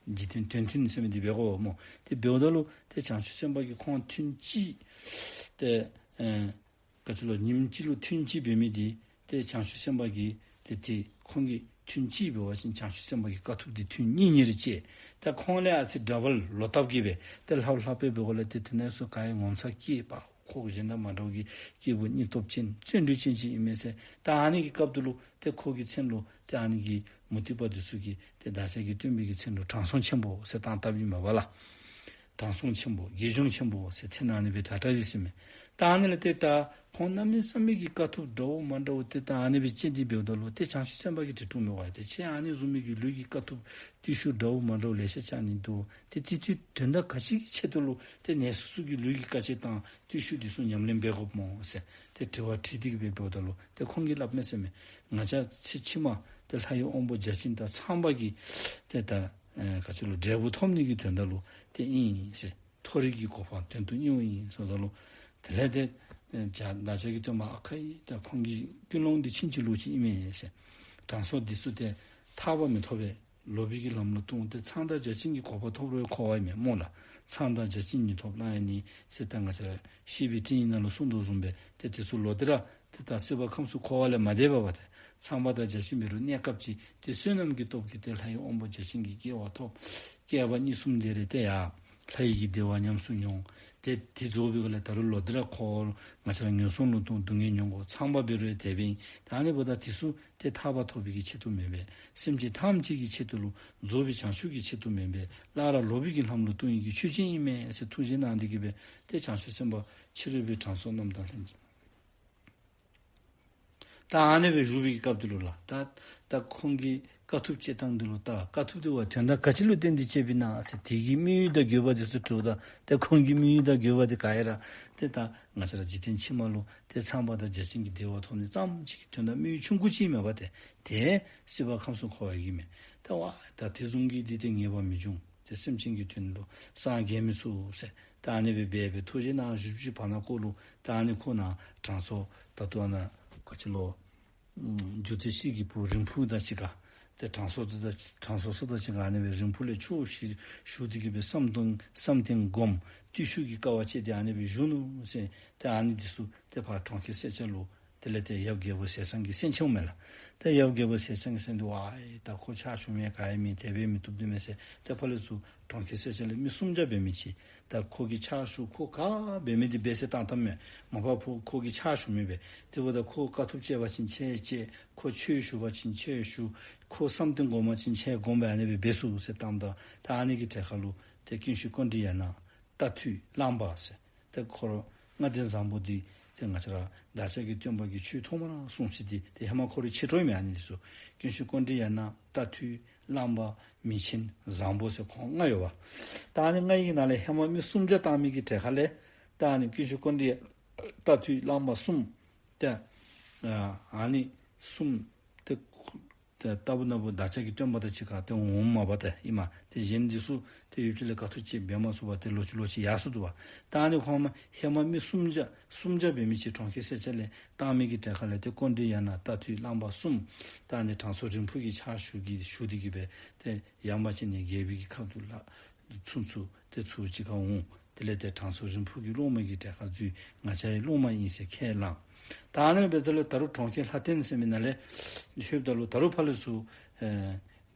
འཇིག་རྟེན་དོན་མཐུན་ཟེར་མི་འདི་འབད་དགོ་སྨོ། ཏེ་འབདཝ་ད་ལུ་ཏེ་བྱང་ཆུབ་སེམས་དཔའ་གིས་ཁོང་ཐུན་གཅིག་ཏེ་ཨེ་ག་ཅི་ལོ་ཉིནམ་གཅིག་ལུ་ཐུན་གཅིག་འབད་མི་འདི་ཏེ་བྱང་ཆུབ་སེམས་དཔའ་གིས་ཏེ་ཏེ་ཁོང་གིས་ཐུན་གཅིག་འབད་བ་ཅིན་བྱང་ཆུབ་སེམས་དཔའ་གི་དཀའ་ཐུབ་འདི་ཐུན་གཉིས་གཉིས་རེ་སྤྱད། ད་ཁོང་ལས་ཨ་ཙི་ཌ་བལ་ལོག་ལྟབ་ཀྱིས་སྦེ་ཏེ་ལྷབ་ལྷབ་སྦེ་འབད་དགོཔ་ལས་ཏེ་དེ་ནང་ཚུ་ག་ཡང་ངོ་མཚར་སྐྱེས་པ། ཁོ་གཞན་དང་མ་འདྲཝ་གི་སྐྱེས་བུ་སྙིང་སྟོབས་ཅན་བརྩོན་འགྲུས་ཅན་ཅིག་ཨིན་མས་ཟེར། ད་ཨ་ནི་གི་སྐབས་དེ་ལུ་ཏེ་ཁོ་གི་མཚན་ལུ་ཏེ་ཨ་ནི་གི་མུ་སྟེགས་པ་འདི་ཚུ་གིས་ཏེ་བདག་ཅག་གི་སྟོན་པའི་གི་མཚན་ལུ་དྲང་སྲོང་ཆེན་པོ་ཟེར་བཏགས་བཏགསཔ་ཨིན་མས་པ་ལགས། དྲང་སྲོང་ཆེན་པོ་དགེ་སྦྱོང་ཆེན་པོ་ཟེར་མཚན་ཨ་ནི་སྦེ་གྲགས་གྲགསཔ་ཨིན་ཟེར་མས། ད་ཨ་ནི་ལས་ཏེ་ད་ཁོང་གནམ་མེད་ས་མེད་ཀྱི་དཀའ་ཐུབ་འདྲཝ་མ་འདྲཝ་ཏེ་ད་ཨ་ནི་སྦེ་སྤྱད་དེ་འབདཝ་ད་ལུ་ཏེ་བྱང་ཆུབ་སེམས་དཔའ་གིས་དྲི་དྲིཝ་མས་པ། ཏེ་ཁྱེད་ཨ་ནི་བཟུམ་མའི་གི་ལུས་ཀྱི་དཀའ་ཐུབ་བརྟུལ་ཞུགས་འདྲཝ་མ་འདྲཝ་ལེ་ཤ་བྱ་ནི་འདུག། ཏེ་དེ་དུས་དོན་དག་ག་ཅི་གི་ཆེད་དུ་ལུ་ཏེ་ངེ་སོ་སོ་གི་ལུས་ཀྱི་དཀའ་སྤྱད་དང་བརྟུལ་ཞུགས་འདི་ཚུ་ཉམས་ལེན་འབད་དགོཔ་སྨོ་ཟེར་ཏེ་དྲི་བ་དྲིས་ཏེ་གིས་སྦེ་འབདཝ་ད་ལུ་ཏེ་ཁོང་གིས་སླབ་མས་ཟེར་མས། ང་བཅས་ཚེ་ཕྱི་མ་ཏེ་ལྷ་ཡི་དབང་པོ་བརྒྱ་བྱིན་དང་ཚངས་པ་གི་ཏེ་ད་ཨེ་ག་ཅི་ལོ་འབྲས་བུ་ཐོབ་ནི་གི་དོན་དག་ལུ་ཏེ་ཨིན་ཟེར། མཐོ་རིས་ཀྱི་གོ་འཕང་དོན་དུ་གཉེརཝ་ཨིན་ཟེརཝ་ད་ལུ་དེ་ལས་ཏེ་ཨེ་བདག་ཅག་གི་སྟོན་པ་ཨ་ཁ་ཡི་ད་ཁོང་གི་ཀུན་སློང་འདི་ཕྱིན་ཅི་ལོག་ཅིག་ཨིན་མས་ཟེར། དྲང་སྲོང་འདི་ཚུ་ཏེ་ཐར་པ་མི་ཐོབ་པས། ལོག་པའི་གི་ལམ་ལུ་ལྟུང་སྟེ་ཚངས་དང་བརྒྱ་བྱིན་གྱི་གོ་འཕང་ཐོབ་རུང་འཁོར་བ་ཨིན་མས་སྨོ་ལགས། ཚངས་དང་བརྒྱ་བྱིན་ཉིད་ཐོབ་གླང་ཡང་ནི་ཟེར་ད་ང་བཅས་ར་བཤེས་པའི་སྤྲིངས་ཡིག་ནང་ལུ་གསུངས་དོ་བཟུམ་སྦེ་ཏེ་དེ་ཚུ་ལོག་སྟེ་ར་ཏེ་ད་སྲིད་པ་ཁམས་གསུམ་འཁོར་བ་ལས་མ་འདས་པ་བར་ཏེ་ཚངས་པ་དང་བརྒྱ་བྱིན་འབད་རུང་གནས་སྐབས་ཅིག་ཏེ་བསོད་ནམས་ཀྱི་སྟོབས་ཀྱིས་ཏེ་ལྷ་ཡི་དབང་པོ་བརྒྱ་བྱིན་གྱི་སྐྱེ་བ་ཐོབ། བསྐལ་པ་གཉིས་གསུམ་དེ་རེ་ཏེ་ཡ་ལྷ་ཡི་གི་བདེ་བ་ཉམས་སུ་མྱོང་། ཏེ་དེ་རྫོགས་པའི་སྒང་ལས་ད་རུང་ལོག་སྟེ་ར་འཁོར་ང་བཅས་ར་ངན་སོང་ལུ་ལྟུང་སྡུག་བསྔལ་མྱོང་དགོ། ཚངས་པ་འབད་རུང་ཡང་དེ་སྦེ་ཨིན། ད་ཨ་ནི་འབདཝ་ད་དེ་ཚུ་ཏེ་ཐར་པ་ཐོབ་པའི་གི་ཆེད་དུ་མེན་པས། སེམས་ཅན་ཐམས་ཅད་ཀྱི་ཆེད་དུ་ལུ་རྫོགས་པའི་བྱང་ཆུབ་ཀྱི་ཆེད་དུ་མེན་པས། སླར་ལོག་པའི་གི་ལམ་ལུ་ལྟུང་ནི་གི་ཆོས་ཅན་ཨིན་མས་ཟེར་ཐུགས་བཞེད་གནང་སྟེ་གིས་སྦེ་ཏེ་བྱང་ཆུབ་སེམས་དཔའ་ཕྱི་རོལ་པའི་དྲང་སྲོང་རྣམས་དང་ལྷན་ཅིག། ད་ཨ་ནི་སྦེ་བཞུགས་པའི་སྐབས་དེ་ལུ་ལགས། ད་ད་ཁོང་གི་དཀའ་ཐུབ་སྤྱད་ཐངས་དེ་ལུ་ད་དཀའ་ཐུབ་དེ་བ་དོན་དག་ག་ཅི་ལུ་བརྟེན་ཏེ་སྤྱད་པས་ན་ཟེར་དེ་གི་དམིགས་ཡུལ་དང་དགོས་པ་དེ་ཚུ་དྲིཝ་ད་ཏེ་ཁོང་གི་དམིགས་ཡུལ་དང་དགོས་པ་དེ་ག་ཡ་ར་ཏེ་ད་ང་བཅས་ར་འཇིག་རྟེན་ཕྱི་མ་ལུ་ཏེ་ཚངས་པ་དང་བརྒྱ་བྱིན་གྱི་བདེ་བ་ཐོབ་ནི་ཙམ་ཅིག་གི་དོན་དག་དམིགས་ཡུལ་ཆུང་ཀུ་ཅིག་མེན་པ་ཏེ་ཏེ་སྲིད་པ་ཁམས་གསུམ་འཁོར་བའི་གི་མེན། ད་བ་ད་དེ་བཟུམ་གྱི་འདི་ཏེ་ངེས་པ་མི་འབྱུང་། ཏེ་སེམས་ཅན་གྱི་དོན་ལུ་སངས་རྒྱས་མི་ཚུགས་ཟེར། ད་ཨ་ནི་སྦེ་འབད་སྦེ་ཐུགས་རྗེ་གནང་བཞུགས་ཅི། བར་ན་ཁོ་ལུ་ད་ཨ་ནི་ཁོ་ནཱ་དྲང་སྲོང་ད་ལྟོ་ཨ་ནཱ་ག་ཅི་ལོ། ཨམ་སྒྱུ་རྩལ་ཤེས་ཀྱི་བུ་རིང་ཕུ་དང་གཅིག་ཁར་ཏེ་དྲང་སྲོང་དེ་དང་དྲང་སྲོང་སོགས་དང་གཅིག་ཁར་ཨ་ནི་སྦེ་རིང་ཕུ་ལས་ཆོས་ཞུ་ཞུ་སྟེ་གི་སྦེ་བསམ་གཏན་བསམ་གཏན་སྒོམ་བརྟུལ་ཞུགས་ཀྱི་དཀའ་བ་སྤྱད་དེ་ཨ་ནི་སྦེ་བཞུགས་ནུག་ཟེར། ཏེ་ཨ་ནི་འདི་ཚུ་ཏེ་ཕར་གྲོང་ཁྱེར་སེར་སྐྱ་ལུ་དེ་ལས་ཏེ་ཡབ་རྒྱལ་པོ་ཟས་གཙང་གིས་གསན་ཅི་མས་ལགས། ཏེ་ཡབ་རྒྱལ་པོ་ཟས་གཙང་གིས་གསན་ཏེ་ཝའི་ད་ཁོ་ཕྱག་ཞུ་མི་ག་ཡང་མེད། དེ་སྦེ་མི་བཏུབ་དེ་མས་ཟེར། ཏེ་ཕར་ལས་ཚུར་གྲོང་ཁྱེར་སེར་སྐྱ་ལས་མི་སུམ་བརྒྱ་འབད་མི་ཅིག་ད་ཁོ་གིས་ཕྱག་ཞུ། ཁོ་ག་འབད་མི་འདི་འབད་ཟེར་བཏང་བཏངམ་མས། མ་པ་ཕུ་ཁོ་གིས་ཕྱག་ཞུ་མི་འབད། དེ་འབདཝ་ད་ཁོ་དཀའ་ཐུབ་སྤྱད་པ་ཅིན་ཁྱེད་སྤྱད། ཁོ་ཆོས་ཞུ་བ་ཅིན་ཁྱེད་ཞུ། ཁོ་བསམ་གཏན་སྒོམ་པ་ཅིན་ཁྱེད་སྒོམ་སྦེ་ཨ་ནི་སྦེ་འབད་ཚུགས་ཟེར་བཏངམ་ད། ད་ཨ་ནི་གི་གྲལ་ཁར་ལུ་ཏེ་ཀུན་ཤེས་ཀཽཎྜི་ཡ་ན་རྟ་ཐུལ་གླང་པ་ཟེར་ཏེ་འཁོར་ལྔ་སྡེ་བཟང་པོ་འདི་ཏེ་ང་བཅས་ར་བདག་ཅག་གི་སྟོན་པ་གིས་ཆོས་ཐོག་མར་གསུངས་ས་འདི་ཏེ་ཧེ་མ་ཁོ་རའི་མཆེད་གྲོགས་ཨིན་མས། ཨ་ནི་འདི་ཚུ་ཀུན་ཤེས་ཀཽཎྜི་ཡ་ན་རྟ་ཐུལ་གླང་པ་མི་ཆེན་བཟང་པོ་ཟེར་ཁོང་ལྔ་ཡོད་པ། ད་ཨ་ནི་ལྔ་ཡི་ནང་ལས་ཧེ་མ་མི་སུམ་བརྒྱ་བཏང་མི་གི་གྲལ་ཁ་ལས་ད་ཨ་ནི་ཀུན་ཤེས་ཀཽཎྜི་ཡ་རྟ་ཐུལ་གླང་པ་གསུམ་ཏེ་ཨ་ཨ་ནི་གསུམ་ཏེ་ཏེ་ལྟ་བུ་ན་བུ་བདག་ཅག་གི་སྟོན་པ་དང་གཅིག་ཁར་ཏེ་འོངམ་མས་པ། ཏེ་ཨིན་མས། ཏེ་གཞན་འདི་ཚུ་ཏེ་ཡུདཔ་ཅིག་ལས་དཀའ་ཐུབ་ཅིག་འབད་མ་ཚུགས་པར་ཏེ་ལོག་ཅི་ལོག་ཅི་ཡར་སོ་འདུག་པ། ད་ཨ་ནི་ཁོང་མ་ཧེ་མ་མི་སུམ་བརྒྱ་སུམ་བརྒྱ་འབད་མི་ཅིག་གྲོང་ཁྱེར་སེར་སྐྱ་ལས་བཏང་མི་གི་གྲལ་ཁ་ལས་ཏེ་ཀཽཎྜི་ཡ་ན་རྟ་ཐུལ་གླང་པ་གསུམ་ད་ཨ་ནི་དྲང་སྲོང་རིང་ཕུ་གིས་ཕྱག་ཞུ་གི་ཞུ་སྟེ་གི་སྦེ་ཏེ་ཡང་པ་ཅིན་ནི་རྒྱལ་པོའི་གི་ཁབ་ཏུ་ལ་ཚུན་ཚོད་ཏེ་ཚུར་གཅིག་ཁར་འོང་། དེ་ལས་ཏེ་དྲང་སྲོང་རིང་ཕུ་གི་སློབ་མ་གི་གྲལ་ཁར་འཛུལ། ང་བཅས་ཡང་སློབ་མ་ཨིན་ཟེར་ཁས་བླངས། ད་ཨ་ནི་སྦེ་དེ་ལས་ད་རུང་གྲོང་ཁྱེར་ལྷ་ལྡན་ཟེར་མི་ནང་ལས་ལྷོདཔ་ད་ལུ་ད་རུང་ཕར་ལས་ཚུར་ཨེ་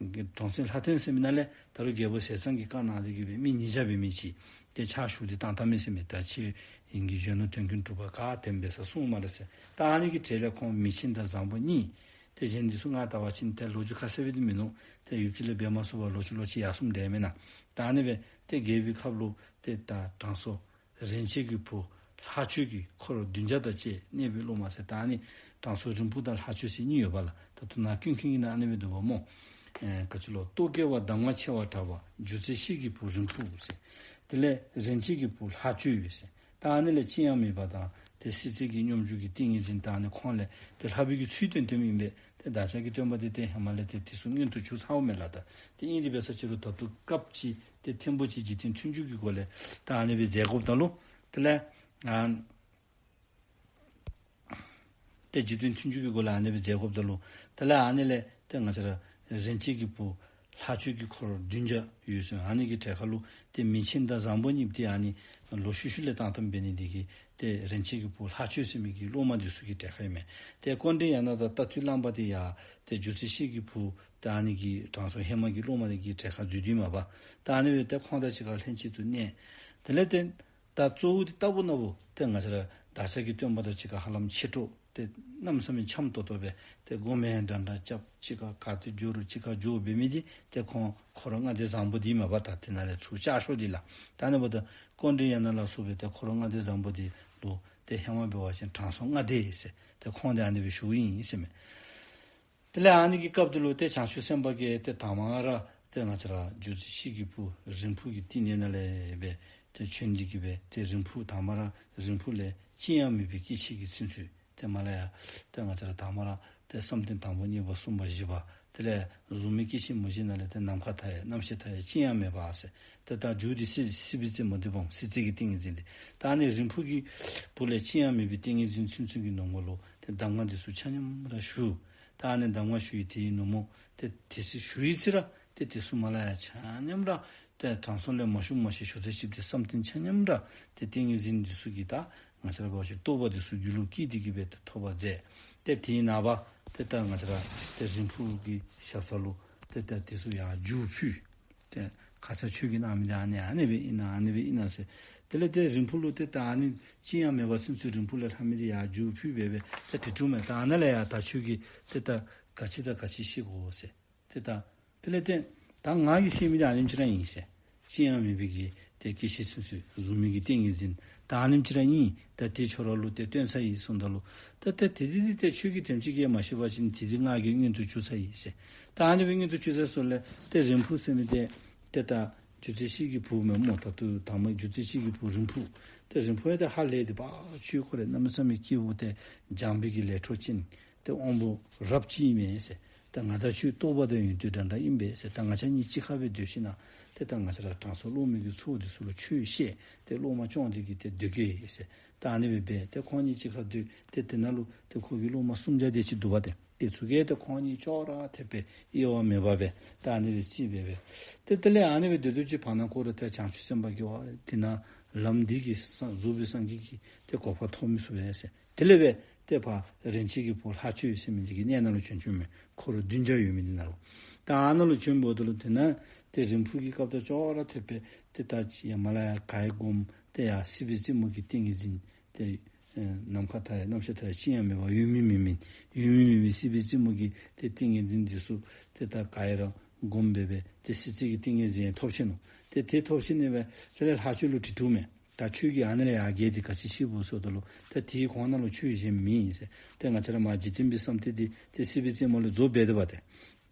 གྲོང་ཁྱེར་ལྷ་ལྡན་ཟེར་མི་ནང་ལས་ད་རུང་རྒྱལ་པོ་ཟས་གཙང་གིས་བཀའ་གནང་སྟེ་གི་སྦེ་མི་ཉིས་བརྒྱ་འབད་མི་ཅིག་ཏེ་ཕྱག་ཞུ་སྟེ་བཏང་བཏངམ་མས་ཟེར་མས། ད་ཁྱེད་ཨིན་གྱི་གཞོན་ནུ་དོན་ཀུན་གྲུབ་པ་ག་དེམ་འབད་ས་གསུངས་མ་རེ་ཟེར། ད་ཨ་ནི་གི་གྲལ་ལས་ཁོང་མི་ཆེན་དང་བཟང་པོ་གཉིས། ཏེ་གཞན་འདི་ཚུ་ང་བལྟ་བ་ཅིན་ཏེ་ལོ་རྒྱུས་ཁ་གསལ་སྦེ་འདི་མིན་ནུག། ཏེ་ཡུདཔ་ཅིག་ལས་འབད་མ་ཚུགས་པར་ལོག་ཅི་ལོག་ཅི་ཡར་སོངམ་འདྲས་མེན་ན། ད་ཨ་ནི་སྦེ་ཏེ་རྒྱལ་པོའི་ཁབ་ལུ་ཏེ་ད་དྲང་སྲོང་རིན་ཆེན་གྱི་བུ་ལྷག་སྤྱོད་ཀྱི་འཁོར་བདུན་བརྒྱ་དང་བཅས་གནས་པའི་སློབ་མ་ཟེར། ད་ཨ་ནི་དྲང་སྲོང་རིང་ཕུ་དང་ལྷག་སྤྱོད་ཟེར་གཉིས་ཡོད་པ་ལགས། ད་ལྟོ་ནཱ་ཀུན་མཁྱེན་གྱི་ནང་ཨ་ནི་སྦེ་འདུག་པ་སྨོ། ཨེ་ག་ཅི་ལོ། རྟོག་གེ་བ་གདམས་ངག་ཆེ་བ་གྲགས་པ། སྒྱུ་རྩལ་ཤེས་ཀྱི་བུ་རིང་ཕུ་ཟེར། དེ་ལས་རིན་ཆེན་གྱི་བུ་ལྷག་སྤྱོད་ཡོད་ཟེར། ད་ཨ་ནི་ལས་ཅི་ཡང་མེད་པ་དང་ཏེ་སྲིད་རྩེ་གི་སྙོམས་འཇུག་གི་ཏིང་ངེ་འཛིན་ད་ཨ་ནི་ཁོང་ལས་ཏེ་ལྷག་པའི་གི་ཚུལ་སྟོན་སྟོནམ་ཨིན་པས། ཏེ་བདག་ཅག་གི་སྟོན་པ་འདི་ཏེ་ཧེ་མ་ལས་ཏེ་དེ་ཚུ་མངོན་དུ་གྱུར་ཚརཝ་མས་ལགས། ད་ཏེ་ཨིན་དེ་འབད་ས་ཅིག་རུང་ད་ལྟོ་སྐབས་ཅིག་ཏེ་ཐེངས་པོ་ཅིག་འཇིག་རྟེན་མཐུན་འཇུག་གི་སྒོ་ལས་ད་ཨ་ནི་སྦེ་མཛད་དགོཔ་ད་ལུ་དེ་ལས་ཨ་ཏེ་འཇིག་རྟེན་མཐུན་འཇུག་གི་སྒོ་ལས་ཨ་ནི་སྦེ་མཛད་དགོཔ་ད་ལུ་དེ་ལས་ཨ་ནི་ལས་ཏེ་ང་བཅས་ར་རིན་ཆེན་གྱི་བུ་ལྷག་སྤྱོད་ཀྱི་འཁོར་བདུན་བརྒྱ་ཡོད་ཟེར། ཨ་ནི་གི་གྲལ་ཁར་ལུ་ཏེ་མི་ཆེན་དང་བཟང་པོ་གཉིས་ཏེ་ཨ་ནི་ལོག་ཤུལ་ཤུལ་ལས་བཏང་བཏངམ་འབད་ནི་འདི་གིས་ཏེ་རིན་ཆེན་གྱི་བུ་ལྷག་སྤྱོད་ཟེར་མི་གི་སློབ་མ་འདི་ཚུ་གི་གྲལ་ཁར་ཨིན་མས། ཏེ་ཀཽཎྜི་ཡ་ན་དང་རྟ་ཐུལ་གླང་པ་འདི་ཡང་ཏེ་སྒྱུ་རྩལ་ཤེས་ཀྱི་བུ་ཏེ་ཨ་ནི་གི་དྲང་སྲོང་ཧེ་མ་གི་སློབ་མ་འདི་གི་གྲལ་ཁར་འཛུལ་དོ་མས་པ། ཏེ་ཨ་ནི་སྦེ་ཏེ་ཁོང་དང་གཅིག་ཁར་ལྷན་ཅིག་ཏུ་གནས། དེ་ལས་ཏེ་ད་གཙོ་བོ་འདི་ལྟ་བུ་ན་བུ་ཏེ་ང་བཅས་ར་བདག་ཅག་གི་སྟོན་པ་དང་གཅིག་ཁར་ཧ་ལམ་མཆེད་གྲོགས་ཏེ་གནམ་མེད་ས་མེད་འཆམ་ཏོག་ཏོ་སྦེ་ཏེ་སྒོམ་ཡང་འདྲ་འདྲ་རྐྱབ། གཅིག་ཁར་ག་ཏེ་འགྱོ་རུང་གཅིག་ཁར་འགྱོ་འབད་མི་འདི་ཏེ་ཁོང་འཁོར་ལྔ་སྡེ་བཟང་པོ་འདི་མས་པ། ད་དེ་ནང་ལས་ཚུར་བཅའ་ཤོག་འདི་ལགས། ད་ཨ་ནི་འབདཝ་ད་ཀཽཎྜི་ཡ་ན་ལ་སོགས་པའི་ཏེ་འཁོར་ལྔ་སྡེ་བཟང་པོ་འདི་ལུ་ཏེ་ཧེ་མ་འབད་བ་ཅིན་དྲང་སྲོང་ལྔ་སྡེ་ཟེར་ཏེ་ཁོང་འདི་ཨ་ནི་སྦེ་ཞུཝ་ཨིན་ཟེར་མས། དེ་ལས་ཨ་ནི་གི་སྐབས་དེ་ལུ་ཏེ་བྱང་ཆུབ་སེམས་དཔའ་གིས་ཏེ་དང་པ་ར་ཏེ་ང་བཅས་ར་སྒྱུ་རྩལ་ཤེས་ཀྱི་བུ་རིང་ཕུ་གི་རྟིང་ནེ་ནང་ལས་སྦེ་ཏེ་བྱོན་ཏེ་གི་སྦེ་ཏེ་རིང་ཕུ་དང་པ་ར་རིང་ཕུ་ལས་ཅི་ཡང་མེད་པའི་སྐྱེ་མཆེད་ཀྱི་ཚུན་ཚོད་ཏེ་མ་ལ་ཡ་ཏེ་ང་བཅས་ར་དང་པ་ར་ཏེ་བསམ་གཏན་དང་པོ་གཉིས་པ་གསུམ་པ་བཞི་པ་དེ་ལས་གཟུགས་མེད་སྐྱེ་མཆེད་མུ་བཞི་ནང་ལས་ཏེ་ནམ་མཁའ་མཐའ་ཡས་རྣམ་ཤེས་མཐའ་ཡས་ཅི་ཡང་མེད་པ་ཟེར། ཏེ་ད་མཇུག་འདི་སྲིད་སྲིད་པའི་རྩེ་མུ་སྟེགས་པ་སྲིད་རྩེ་གི་ཏིང་ངེ་འཛིན་འདི། ད་ཨ་ནི་རིང་ཕུ་གི་བུ་ལས་ཅི་ཡང་མེད་པའི་ཏིང་ངེ་འཛིན་ཚུན་ཚོད་ཀྱི་ནང་ལུ་ཏེ་གདམས་ངག་འདི་ཚུ་ཆ་མཉམ་ར་ཞུ། ད་ཨ་ནི་གདམས་ངག་ཞུ་ཡི་དེའི་ནུབ་མོ་ཏེ་དེ་ཚུ་ཞུ་ཡི་ཟེར་ར་ཏེ་དེ་ཚུ་མ་ལ་ཡ་ཆ་མཉམ་ར་ཏེ་དྲང་སྲོང་ལས་མ་ཞུ་མ་ཤེས་ཞུ་ཚད་ཞིབ་སྟེ་བསམ་གཏན་ཆ་མཉམ་ར་ཏེ་ཏིང་ངེ་འཛིན་འདི་ཚུ་གི་ད་ང་བཅས་ར་འབད་བ་ཅིན་རྟོགས་པ་འདི་ཚུ་རྒྱུད་ལུ་སྐྱེས་ཏེ་གི་སྦེ་ཏེ་ཐོབ་པར་མཛད། ཏེ་དེའི་ནངས་པ་ཏེ་ད་ང་བཅས་ར་ཏེ་རིང་ཕུ་གི་ཞབས་ས་ལུ་ཏེ་ད་དེ་ཚུ་ཡར་རྒྱུགས་ཕུལ། ཏེ་ཁ་ཙ་ཁྱོད་ཀྱིས་གནང་མི་འདི་ཨ་ནི་ཨ་ནི་སྦེ་ཨིན་ན་ཨ་ནི་སྦེ་ཨིན་ན་ཟེར། དེ་ལས་ཏེ་རིང་ཕུ་ལུ་ཏེ་ད་ཨ་ནི་ཅི་ཡང་མེད་པ་ཚུན་ཚོད་རིང་ཕུ་ལས་ལྷག་མི་འདི་ཡར་རྒྱུགས་ཕུལ་སྦེ་སྦེ་ཏེ་དྲི་དྲིཝ་མས། ད་ཨ་ནཱ་ལས་ཡར་ད་ཁྱོད་ཀྱིས་ཏེ་ད་ག་ཅི་དང་ག་ཅི་ཤེས་དགོ་ཟེར། ཏེ་ད་དེ་ལས་ཏེ་ད་ང་གིས་ཤེས་མི་འདི་ཨ་ནེམ་ཅིག་ར་ཨིན་ཟེར། ཅི་ཡང་མེད་པའི་གི་ཏེ་སྐྱེ་མཆེད་ཚུན་ཚོད་གཟུགས་མེད་ཀྱི་ཏིང་ངེ་འཛིན་ད་ཨ་ནེམ་ཅིག་ར་ཨིན། ད་དེ་ཁྱོད་ར་ལུ་ཏེ་སྟོན་ཚར་ཡི་གསུངམ་ད་ལུ་ད་ཏེ་དེ་འདི་འདི་ཏེ་ཁྱོད་ཀྱིས་དེམ་ཅིག་གིས་མ་ཤེས་པ་ཅིན་དེ་འདི་ང་གིས་མངོན་དུ་གྱུར་ཚར་ཡི་ཟེར། ད་ཨ་ནི་སྦེ་མངོན་དུ་གྱུར་ཚར་སོང་ལས་ཏེ་རིང་ཕུ་ཟེར་མི་འདི་ཏེ་ད་སྒྱུ་རྩལ་ཤེས་ཀྱི་བུ་མས་སྨོ། ད་ལྟོ་དང་པ་སྒྱུ་རྩལ་ཤེས་ཀྱི་བུ་རིང་ཕུ། ཏེ་རིང་ཕུ་ཡང་ཏེ་ཧ་ལས་ཏེ་པ་ཁྱོད་ཁོ་ར་གནམ་མེད་ས་མེད་སྐྱེས་བུ་ཏེ་སྦྱངས་པའི་གི་ལས་འཕྲོ་ཅན་ཏེ་དབང་པོ་རབ་ཅིག་ཨིན་མས་ཟེར། ཏེ་ང་དང་ཁྱོད་རྟོགས་པ་དང་ཡོན་ཏན་འདྲ་འདྲ་ཨིན་པས་ཟེར། ད་ང་བཅས་གཉིས་གཅིག་ཁར་སྦེ་སྡོད་ཞིན་ན་ ཏེ་ད་ང་བཅས་ར་དྲང་སྲོང་སློབ་མའི་གི་ཚོགས་འདི་ཚུ་ལུ་ཆོས་བཤད། ཏེ་སློབ་མ་སྐྱོང་སྟེ་གིས་ཏེ་སྡོད་གེ་ཟེར། ད་ཨ་ནི་སྦེ་འབད་ཏེ་ཁོང་གཉིས་གཅིག་ཁར་སྡོད། ཏེ་དེ་ནང་ལུ་ཏེ་ཁོ་གི་སློབ་མ་སུམ་བརྒྱ་དེ་ཅིག་འདུག་པ་ཏེ། དེ་ཚུ་གིས་ཏེ་ཁོང་གཉིས་ཅོག་ར་འཐདཔ་སྦེ་དབྱེ་བ་མེད་པར་སྦེ་ད་ཨ་ནི་སྦེ་རྩིས་སྦེ་སྦེ། ཏེ་དེ་ལས་ཨ་ནི་སྦེ་སྡོད་སྡོད་ཅིག་བར་ན་ཁོ་ར་ཏེ་བྱང་ཆུབ་སེམས་དཔའ་གིས་འབད་དེ་ནང་ལམ་འདི་གི་སངས་རྫོགས་པའི་སངས་རྒྱས་ཀྱི་ཏེ་གོ་འཕང་ཐོབ་མི་ཚུགས་པས་ཟེར། དེ་ལས་སྦེ་ཏེ་ཕར་རིན་ཆེན་གྱི་བུ་ལྷ་ཆོས་ཟེར་མི་འདི་གི་གནས་ནང་ལུ་བྱོན་བྱོནམ་མས། འཁོར་བདུན་བརྒྱ་ཡོད་མི་འདི་ནང་ལུ། ད་ཨ་ནཱ་ལུ་བྱོནམ་ད་ལུ་དེ་ནང་ཏེ་རིང་འཕུར་གྱི་སྐབས་དང་ཅོག་ར་འཐདཔ་སྦེ་ཏེ་ད་ཅི་ཡང་མ་ལ་ཡ་ག་ཡི་སྒོམ་ཏེ་ཡར་སྲིད་པའི་རྩེ་མོ་གི་ཏིང་ངེ་འཛིན་ཏེ་ཨེ་ནམ་མཁའ་མཐའ་ཡས་རྣམ་ཤེས་མཐའ་ཡས་ཅི་ཡང་མེད་པ་ཡོད་མིན་མེད་མིན་ཡོད་མིན་མེད་མིན་སྲིད་པའི་རྩེ་མོ་གི་ཏེ་ཏིང་ངེ་འཛིན་འདི་ཚུ་ཏེ་ད་ག་ཡི་ར་སྒོམ་སྦེ་སྦེ་ཏེ་སྲིད་རྩེ་གི་ཏིང་ངེ་འཛིན་ཐོབ་ཆི་ནུག། ཏེ་དེ་ཐོབ་ཆི་ནི་སྦེ་དེ་ལས་ལྷ་ཆོས་ལུ་དྲི་དྲིཝ་མས། ད་ཁྱོད་ཀྱིས་ཨ་ནི་ལས་ཡར་བརྒལ་ཏེ་ག་ཅི་ཤེས་པོ་ཟེརཝ་ད་ལུ་ད་དེའི་གོང་ན་ལུ་ཆོས་གཞན་མེད་ཟེར། ཏེ་ང་བཅས་ར་མར་འཇིག་རྟེན་པའི་བསམ་གཏན་འདི་ཏེ་སྲིད་པའི་རྩེ་མོ་ལས་རྫོགས་སྦེ་སྡོདཔ་ཏེ།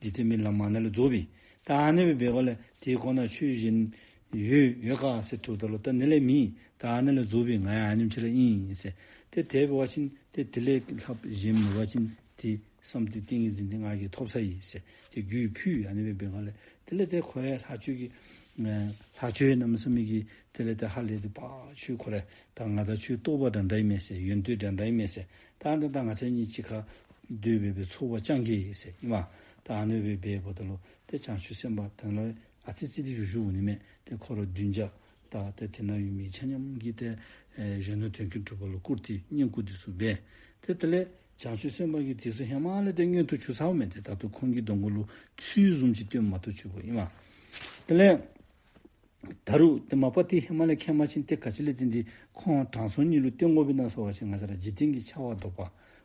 འཇིག་རྟེན་པའི་ལམ་ཨ་ནཱ་ལས་རྫོགས་པས། ད་ཨ་ནི་སྦེ་འབད་དགོཔ་ལས་དེའི་གོང་ན་ཆོས་གཞན་ཡོད་ཡོད་ག་ཟེར་དྲིཝ་ད་ལུ་ད་ཨ་ནི་ལས་མེད། ད་ཨ་ནི་ལས་རྫོགས་པས། ང་ཡང་ཨ་ནེམ་ཅིག་ར་ཨིན་ཟེར། ཏེ་དེ་འབད་བ་ཅིན་ཏེ་དེ་ལས་ལྷགཔ་གཞན་མེད་པ་ཅིན་ཏེ་བསམ་གཏན་ཏིང་ངེ་འཛིན་འདི་ང་གིས་ཐོབ་ཚར་ཡི་ཟེར་ཏེ་རྒྱུད་ཕུལ། ཨ་ནི་སྦེ་འབད་དགོཔ་ལས་དེ་ལས་ཏེ་ཁོ་ཡང་ལྷ་ཆོས་ཀྱི་ཨེ་ལྷ་ཆོས་གནམ་མེད་ས་མེད་ཀྱི་དེ་ལས་ཏེ་ཧ་ལས་ཏེ་པ་ཆོས་ཁོ་ར་ད་ང་དང་ཁྱོད་རྟོགས་པ་འདྲན་འདྲ་ཨིན་མས་ཟེར། ཡོན་ཏན་འདྲན་འདྲ་ཨིན་མས་ཟེར། ད་ཨ་ནི་ད་ང་བཅས་གཉིས་གཅིག་ཁར་སྡོད་སྦེ་སྦེ་ཚོགས་པ་བསྐྱང་གེ་ཟེར་ཨིན་མས། ད་ཨ་ནི་སྦེ་འབདཝ་ད་ལུ་ཏེ་བྱང་ཆུབ་སེམས་དཔའ་དེ་ལུ་ཨ་ཙི་ཙི་འདི་བཞུགས་བཞུགསཔ་ཨིན་མས། ཏེ་འཁོར་བདུན་བརྒྱ་དང་ཏེ་དེ་ནང་ཡོད་མི་ཆ་མཉམ་གྱིས་ཏེ་ཨེ་གཞོན་ནུ་དོན་ཀུན་གྲུབ་པ་ལུ་བསྐུར་ཏེ་བསྙེན་བཀུར་འདི་ཚུ་འབད། ཏེ་དེ་ལས་བྱང་ཆུབ་སེམས་དཔའ་གིས་དེ་ཚུ་ཧེ་མ་ལས་ཏེ་མངོན་དུ་གྱུར་ཚརཝ་མས། ཏེ་ད་ལྟོ་ཁོང་གི་གདོང་ཁ་ལུ་ཚུལ་བཟུམ་ཅིག་སྟོནམ་མ་གཏོགས་ཅིག་པོ་ཨིན་མས། དེ་ལས་ད་རུང་ཏེ་མ་པ་ཏེ་ཧེ་མ་ལས་མཁྱེན་པ་ཅིན་ཏེ་ག་ཅི་ལས་བརྟེན་ཏེ་ཁོང་དྲང་སྲོང་གཉིས་ལུ་སྟོན་དགོ་པས་ན་ཟེར་བ་ཅིན་ང་བཅས་ར་འཇིག་རྟེན་གྱི་ཆ་བ་ལྡོག་པ་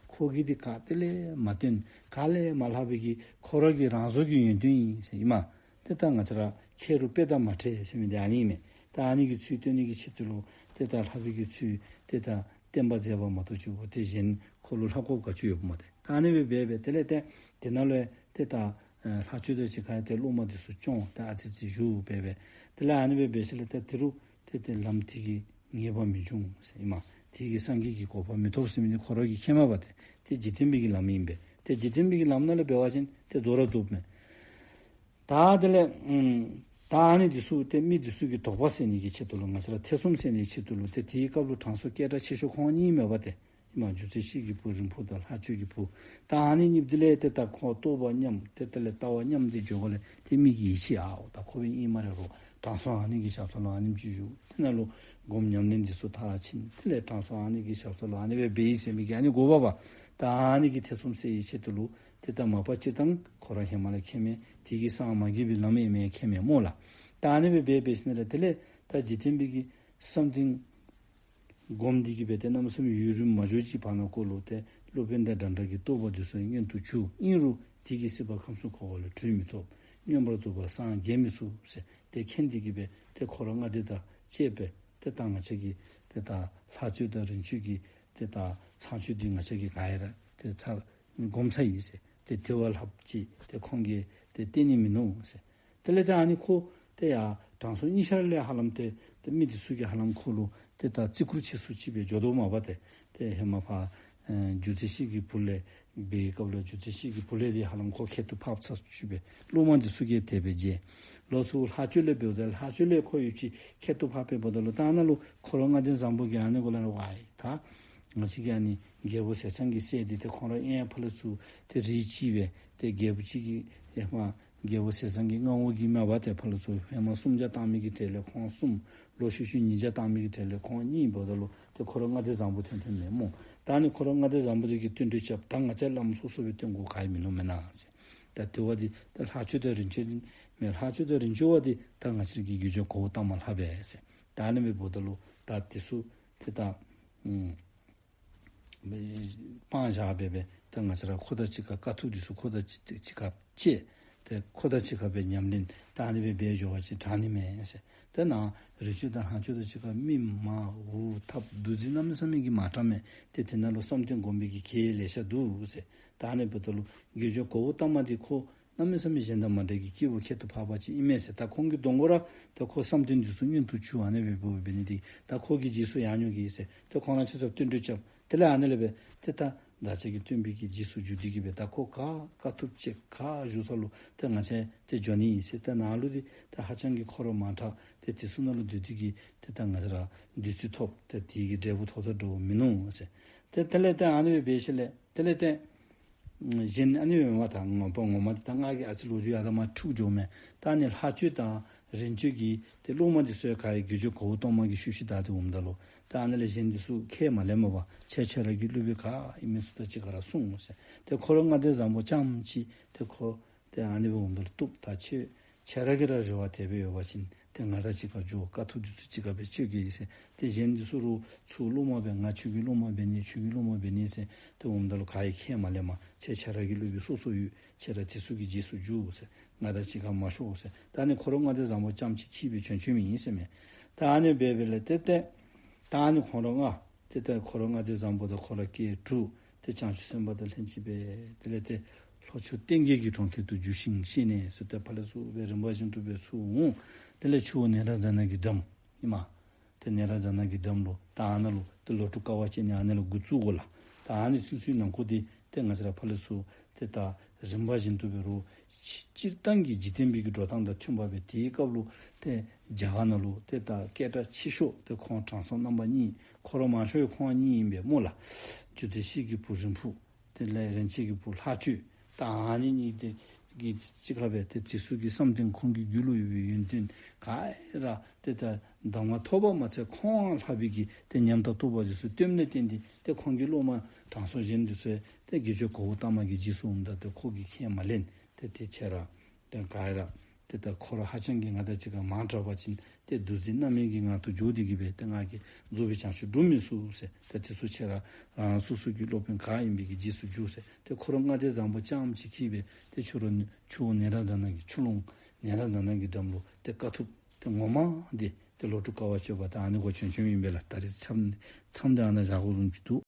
ཁོ་གིས་འདི་ག་ཏེ་ལས་མ་སྟོན། ག་ལས་མ་ལྷག་པའི་གི་ཁོ་ར་གི་རང་བཟོ་གི་ཡོན་ཏན་ཨིན་ཟེར་ཨིན་མས། ཏེ་ད་ང་བཅས་ར་མཁས་རུང་དཔེ་དང་མ་འཕྲད་ཟེར་མི་འདི་ཨ་ནི་ཨིན་མས། ད་ཨ་ནི་གི་ཚུལ་སྟོན་ནི་གི་ཆེད་དུ་ལུ་ཏེ་ད་ལྷག་པའི་གི་ཚུལ་ཏེ་ད་བསྟན་པ་མཛད་པ་མ་གཏོགས་ཅིག་པོ་ཏེ་གཞན་ཁོ་ལུ་ལྷག་དགོཔ་ག་ཅི་ཡོདཔ་མས། ཏེ་ད་ཨ་ནི་སྦེ་འབད་འབད་དེ་ལས་ཏེ་དེ་ནང་ལུ་ཏེ་ད་ཨེ་ལྷ་ཆོས་དང་གཅིག་ཁར་ཏེ་སློབ་མ་འདི་ཚུ་སྐྱོང་ཏེ་ཨ་ཙི་ཙི་བཞུགས་འབད་འབད་དེ་ལས་ཨ་ནི་སྦེ་འབད་ཞིནམ་ལས་ཏེ་དེ་རུང་ཏེ་ཏེ་ལམ་དེ་གིས་ངེས་པ་མི་འབྱུང་ཟེར་ཨིན་མས། དེ་གིས་སངས་རྒྱས་ཀྱི་གོ་འཕང་མི་ཐོབ་ཟེར་མི་འདི་ཁོ་ར་གིས་མཁྱེན་མས་པ། ཏེ་ཏེ་འཇིག་རྟེན་པའི་གི་ལམ་ཨིན་པས། ཏེ་འཇིག་རྟེན་པའི་གི་ལམ་ནང་ལས་འབད་བ་ཅིན་ཏེ་རྫོགས་ར་རྫོགསཔ་མས། ད་དེ་ལས་ཨམ་ད་ཨ་ནི་འདི་ཚུ་ཏེ་མི་འདི་ཚུ་གི་དོགས་པ་སེལ་ནི་གི་ཆེད་དུ་ལུ་ང་བཅས་ར་ཐེ་ཚོམ་སེལ་ནི་གི་ཆེད་དུ་ལུ་ཏེ་དེའི་སྐབས་ལུ་དྲང་སྲོང་སྐད་གྲགས་ཆེ་ཤོས་ཁོང་གཉིས་མས་པ། ཏེ་ཨིན་མས། རྒྱུ་མཚན་བཤེས་ཀྱི་བུ་རིང་འཕུར་དང་ལྷ་ཆོས་ཀྱི་བུ། ད་ཨ་ནི་གཉིས་དེ་ལས་ཏེ་ད་ཁོང་རྟོགས་པ་ཉམས་ཏེ་དེ་ལས་ལྟ་བ་ཉམས་ཏེ་འགྱོཝ་ལས་ཏེ་མི་གིས་ཡིད་ཆེས་ཨའོ་ད་ཁོ་སྦེ་ཨིན་སྨ་རེ་རོ། དྲང་སྲོང་ཨ་ནི་གི་ཞབས་ས་ལུ་ཨ་ནེམ་ཅིག་བཞུགས། དེ་ནང་ལུ་སྒོམ་ཉམས་ལེན་འདི་ཚུ་མཐར་ཕྱིན། དེ་ལས་དྲང་སྲོང་ཨ་ནི་གི་ཞབས་ས་ལུ་ཨ་ནི་སྦེ་འབད་ཡི་ཟེར་མི་གི་ཨ་ནི་དགོཔ་པ། ད་ཨ་ནི་གི་ཐེ་ཚོམ་སེལ་ནི་ཆེད་དུ་ལུ་ཏེ་ད་མ་པ་སྤྱིར་བཏང་ཁོ་ར་ཧེ་མ་ལས་མཁྱེན་མས། དེ་གིས་སངས་མ་རྒྱས་པའི་ལམ་ཨིན་མས་མཁྱེན་མས་སྨོ་ལགས། ད་ཨ་ནི་སྦེ་འབད་འབད་ཞིནམ་ལས་དེ་ལས་ད་འཇིག་རྟེན་པའི་གི་བསམ་གཏན་སྒོམ་འདི་གིས་འབད་དེ་གནམ་མེད་ས་མེད་ཡུན་རིངམོ་མ་འགྱོ་ཅིག་བར་ན་ཁོ་ལུ་ཏེ་སློབ་དཔོན་དང་འདྲན་འདྲ་གི་རྟོགས་པ་འདི་ཚུ་མངོན་དུ་གྱུར། ཨིན་རུང་དེ་གིས་སྲིད་པ་ཁམས་གསུམ་འཁོར་བ་ལས་གྲོལ་མི་ཐོབ། མངོན་པར་རྫོགས་པར་སངས་རྒྱས་མི་ཚུགས་ཟེར་ཏེ་མཁྱེན་ཏེ་གིས་འབད་དེ་འཁོར་བ་ལྔ་སྡེ་དང་བཅས་པའི་ཏེ་ད་ང་བཅས་ཀྱིས་ཏེ་ད་ལྷ་ཆོས་དང་རིན་ཆེན་གྱི་ཏེ་ད་ཚངས་ཆོས་འདི་ང་བཅས་ཀྱིས་ག་ཡ་ར་ཏེ་ཚར་སྒོམ་ཚར་ཡི་ཟེར། ཏེ་དེ་བ་ལྷགཔ་ཅིག་ཏེ་ཁོང་གིས་ཏེ་བསྟན་ནི་མིན་ནུག་ཟེར། དེ་ལས་ཏེ་ཨ་ནི་ཁོ་ཏེ་ཡར་དྲང་སྲོང་གཉིས་ཆ་ར་ལས་ཧ་ལམ་ཏེ་ཏེ་མི་འདི་ཚུ་གིས་ཧ་ལམ་ཁོ་ལུ་ཏེ་ད་བརྩི་བཀུར་ཆེ་སུ་ཅིག་སྦེ་འགྱོ་དོ་མས་པ། ཏེ་ཏེ་ཧེ་མ་ཕར་ཨེ་རྒྱུ་མཚན་བཤེས་ཀྱི་བུ་ལས་འབད་བའི་སྐབས་ལུ་རྒྱུ་མཚན་བཤེས་ཀྱི་བུ་ལས་འདི་ཧ་ལམ་ཁོ་ཁྱད་དུ་འཕགས་ཚར་ཅིག་སྦེ་སློབ་མ་འདི་ཚུ་གིས་དེ་སྦེ་མཇལ། ལོགས་སུ་ལྷ་ཆོས་ལས་འབདཝ་ད་ལྷ་ཆོས་ལས་ཁོ་ཡུད་ཅིག་ཁྱད་དུ་འཕགས་པས་འབདཝ་ད་ལུ་ད་ཨ་ནཱ་ལུ་འཁོར་བ་ལྔ་སྡེ་བཟང་པོ་གིས་ཨ་ནི་གུ་ལུ་ཝའི་ད་ང་བཅས་ཀྱི་ཨ་ནི་རྒྱལ་པོ་ཟས་གཙང་གི་སྲས་འདི་ཏེ་ཁོང་ར་ཨེ་ཕར་ལས་ཚུར་ཏེ་རིགས་གཅིག་སྦེ་ཏེ་རྒྱལ་པོ་གཅིག་གི་ཧེ་མ་རྒྱལ་པོ་ཟས་གཙང་གི་མངའ་འོག་གི་མས་པ། ཏེ་ཕར་ལས་ཚུར་ཧེ་མ་སུམ་བརྒྱ་བཏང་མི་གི་གྲས་ལས་ཁོང་གསུམ། ལོག་ཤུལ་ཤུལ་ཉིས་བརྒྱ་བཏང་མི་གི་གྲས་ལས་ཁོང་གཉིས་འབདཝ་ད་ལུ་ཏེ་འཁོར་བ་ལྔ་སྡེ་བཟང་པོ་ཐོན་ཐོནམ་མས་སྨོ། ད་ཨ་ནི་འཁོར་བ་ལྔ་སྡེ་བཟང་པོ་འདི་གིས་བསྟུན་གྲོས་རྐྱབ། ད་ང་བཅས་བླམ་སོ་སོ་སྦེ་བསྟུན་དགོཔ་ག་ཡང་མིན་ནུག་མེན་ན་ཟེར། ད་དེ་བ་འདི་ད་ལྷ་ཆོས་དང་རིན་ཆེན་མས། ལྷ་ཆོས་དང་རིན་ཆེན་བ་འདི་ད་ང་བཅས་ཀྱི་དགེ་སྦྱོར་གོའུ་ཏ་མ་ལྷག་པས་ཟེར། ད་ཨ་ནི་སྦེ་འབདཝ་ད་ལུ་ད་དེ་ཚུ་ཏེ་ད་ཨམ་སྤང་བཞག་སྦེ་སྦེ་ད་ང་བཅས་ར་ཁོ་དང་གཅིག་ཁར་དཀའ་ཐུབ་འདི་ཚུ་ཁོ་དང་གཅིག་གཅིག་ཁར་བཅད། ཏེ་ཁོ་དང་གཅིག་ཁར་སྦེ་ཉམས་ལེན་ད་ཨ་ནི་སྦེ་འབད་འགྱོ་བ་ཅིན་དྲག་ནི་མས་ཟེར། ཏེ་ནཱ་རི་ཆོས་དང་ལྷ་ཆོས་དང་གཅིག་ཁར་མི་མང་འུ་ཐབ་འདུ་འཛི་གནམ་མེད་ས་མེད་ཀྱི་མང་དྲགས་མས། ཏེ་དེ་ནང་ལུ་བསམ་གཏན་སྒོམ་པའི་གི་གེགས་ལེ་ཤ་འདུག་ཟེར། ད་ཨ་ནི་འབདཝ་ད་ལུ་དགེ་སྦྱོར་གོའུ་ཏ་མ་འདི་ཁོ་གནམ་མེད་ས་མེད་གཞན་དང་མ་འདྲ་གི་སྐྱེས་བུ་ཁྱད་དུ་འཕགས་པ་ཅིག་ཨིན་མས་ཟེར། ད་ཁོང་གི་གདོང་ཁར་ར་ད་ཁོ་བསམ་གཏན་འདི་ཚུ་མངོན་དུ་གྱུར། ཨ་ནི་སྦེ་འབད་འབད་ནི་འདི་ད་ཁོ་གིས་རྗེས་སུ་ཡང་འཇུག་གེ་ཟེར། ཏེ་ཁོང་ར་ཆ་ཁྱབ་བསྟུན་གྲོས་རྐྱབ། དེ་ལས་ཨ་ནི་ལས་འབད་ཏེ་ད་ བདག་ཅག་གི་སྟོན་པའི་གི་རྗེས་སུ་འཇུག་སྟེ་གི་སྦེ་ད་ཁོ་ག་དཀའ་ཐུབ་ཅིག་ག་བཞུགས་ས་ལུ་ཏེ་ང་བཅས་ཏེ་འགྱོ་ནི་ཨིན་ཟེར། ཏེ་ནཱ་ལུ་འདི་ཏེ་ཧ་ཅང་གི་ཁོ་ར་མང་དྲགས་ཏེ་དེ་ཚུ་ནང་ལུ་སྡོད་དེ་གི་ཏེ་ད་ང་བཅས་ར་བདུད་རྩི་ཐོབ་ཏེ་དེ་གི་འབྲས་བུ་ཐོབ་ད་འགྲོ་མི་ནུས་ཟེར། ཏེ་དེ་ལས་ཏེ་ཨ་ནི་སྦེ་འབད་ཞིནམ་ལས་དེ་ལས་ཏེ་གཞན་ཨ་ནི་སྦེ་མེན་པར་ད་ངོ་མ་ངོ་མ་འདི་ད་ང་གིས་ཨ་ཙི་ལོ་རྒྱུས་ཡར་ད་མར་འཁྲུགས་འགྱོཝ་མས། ད་ཨ་ནི་ལྷ་ཆོས་དང་རིན་ཆེན་གྱི་ཏེ་སློབ་མ་འདི་ཚུ་ཡང་ག་ར་དགེ་སྦྱོར་གོའུ་ཏ་མ་གི་ཤུལ་ཤུལ་བདའ་སྟེ་འོངམ་ད་ལུ་ད་ཨ་ནི་ལས་གཞན་འདི་ཚུ་ཁས་མ་ལེན་པར་ཁྱེད་ཁྱེད་ར་གི་སློབ་དཔོན་ག་ཨིན་མི་ཚུ་དང་གཅིག་ཁར་སོང་ཟེར། ཏེ་ཁོ་ར་ལྔ་སྡེ་བཟང་པོ་རྐྱངམ་གཅིག་ཏེ་ཁོ་ཏེ་ཨ་ནི་སྦེ་འོངམ་ད་ལུ་བཏུབ། ད་ཁྱེད་ཁྱེད་ར་གི་ར་རེ་བ་དེ་སྦེ་ཡོད་པ་ཅིན་ཏེ་ང་དང་གཅིག་ཁར་འགྱོ། དཀའ་ཐུབ་འདི་ཚུ་གཅིག་ཁར་སྦེ་སྤྱོད་གེ་ཟེར། ཏེ་གཞན་འདི་ཚུ་རུང་ཚུར་སློབ་མ་འབད། ང་ཁྱོད་ཀྱི་སློབ་མ་འབད་ནི་ཁྱོད་ཀྱི་སློབ་མ་འབད་ནི་ཟེར་ཏེ་འོངམ་ད་ལུ་ག་ཡང་ཁས་མ་ལེན་པར་ཁྱེད་ཁྱེད་ར་གི་སློབ་དཔོན་སོ་སོ་ཡོད། ཁྱེད་ར་དེ་ཚུ་གི་རྗེས་སུ་འཇུག་ཟེར། ང་དང་གཅིག་ཁར་མ་ཤོག་ཟེར། ད་ཨ་ནི་ཁོ་ར་ལྔ་སྡེ་བཟང་པོ་རྐྱངམ་གཅིག་འཁྱིད་སྦེ་བྱོན་བྱོནམ་ཨིན་ཟེར་མས། ད་ཨ་ནི་སྦེ་འབདཝ་ལས་ཏེ་ཏེ་ད་ཨ་ནི་ཁོང་ར་ལྔ་ཏེ་ད་ཁོ་ར་ལྔ་སྡེ་བཟང་པོ་དང་ཁོ་ར་སྐྱེས་དྲུག་ཏེ་བྱང་ཆུབ་སེམས་དཔའ་དང་ལྷན་ཅིག་སྦེ་དེ་ལས་ཏེ་ལྷོ་ཕྱོགས་གཏན་བརྒྱད་ཀྱི་གྲོང་ཁྱེར་དུ་འགྱུར་ཞིང་གཤེགས་ནས་ཟེར་ཏེ་ཕར་ལས་ཚུར་སྦེ་རིམ་པ་བཞིན་དུ་སྦེ་ཚུར་འོང་། དེ་ལས་ཆུ་བོ་ནཻ་རཉྫ་ན་གི་འགྲམ་ཨིན་མས། ཏེ་ནཻ་རཉྫ་ན་གི་འགྲམ་ལུ་ད་ཨ་ནཱ་ལུ་ཏེ་ལོ་དྲུག་དཀའ་བ་སྤྱད་ནི་ཨ་ནཱ་ལུ་འགོ་བཙུགས་དགོ་ལགས། ད་ཨ་ནི་ཚུན་ཚོད་ནང་འཁོད་འདི་ཏེ་ང་བཅས་ར་ཕར་ལས་ཚུར་ཏེ་ད་རིམ་པ་བཞིན་དུ་འབད་རུང་སྤྱི་སྤྱིར་བཏང་གི་འཇིག་རྟེན་པའི་གི་འགྲོ་སྟངས་དང་མཐུན་པ་སྦེ་དེའི་སྐབས་ལུ་ཏེ་རྒྱ་གར་ནང་ལུ་ཏེ་ད་སྐད་གྲགས་ཆེ་ཤོས་ཏེ་ཁོང་དྲང་སྲོང་རྣམ་པ་གཉིས་ཁོ་ར་མང་ཤོས་ཁོང་གཉིས་ཨིན་པས་སྨོ་ལགས། ཇོ་ཏི་ཤྲི་གི་བུ་རིང་ཕུ་དེ་ལས་རིན་ཆེན་གྱི་བུ་ལྷ་ཆོས་ད་ཨ་ནི་གཉིས་དེ་གི་གཅིག་ཁར་སྦེ་ཏེ་དེ་ཚུ་གི་བསམ་གཏན་ཁོང་གི་རྒྱུད་ལུ་ཡོད་པའི་ཡོན་ཏན་ག་ར་ཏེ་ད་གདམས་ངག་ཐོབ་པ་མ་ཚད་ཁོང་ལྷག་པའི་གི་ཏེ་ཉམས་དང་རྟོགས་པ་འདི་ཚུ་སྟོནམ་ལས་བརྟེན་ཏེ་ཏེ་ཁོང་གི་སློབ་མ་དྲང་སྲོང་གཞན་འདི་ཚུ་ཏེ་དགེ་སྦྱོར་གོའུ་ཏ་མ་གི་རྗེས་སུ་འོངམ་ད་ཏེ་ཁོ་གིས་ཁས་མ་ལེན། ཏེ་དེ་ཁྱེད་ར་ཏེ་ག་ར་ཏེ་ད་ཁོ་ར་ཧ་ཅང་གི་ང་དང་གཅིག་ཁར་མང་དྲགས་པ་ཅིན་ཏེ་འདུ་འཛི་རྣམ་སྨིན་གྱི་ངང་དུ་འགྱོ་སྟེ་གི་སྦེ་ཏེ་ང་གིས་རྫོགས་པའི་བྱང་ཆུབ་སྒྲུབ་མི་ཚུགས་ཟེར། ཏེ་དེ་ཚུ་ཁྱེད་ར་རང་རང་སོ་སོ་གི་སློབ་དཔོན་ག་ཨིན་པའི་གི་རྗེས་སུ་འཇུག་ཟེར། ཏེ་ཁོ་ར་ལྔ་སྡེ་བཟང་པོ་རྐྱངམ་གཅིག་འཁྱིད་སྦེ་ཏེ་ཆུ་རུ་ཆུ་བོ་ནཻ་རཉྫ་ན་གི་ཆུ་ཀླུང་ནཻ་རཉྫ་ན་གི་འགྲམ་ལུ་ཏེ་དཀའ་ཐུབ་ཏེ་ངོ་མ་འདི་ཏེ་ལོ་དྲུག་དཀའ་བ་སྤྱོད་པ་ད་ཨ་ནི་གུ་བྱོན་བྱོནམ་ཨིན་པས་ལགས། ད་རེས་མཚམས་མཚམས་འདི་ཨ་ནཱ་བཞག་དགོ་བཟུམ་ཅིག་འདུག།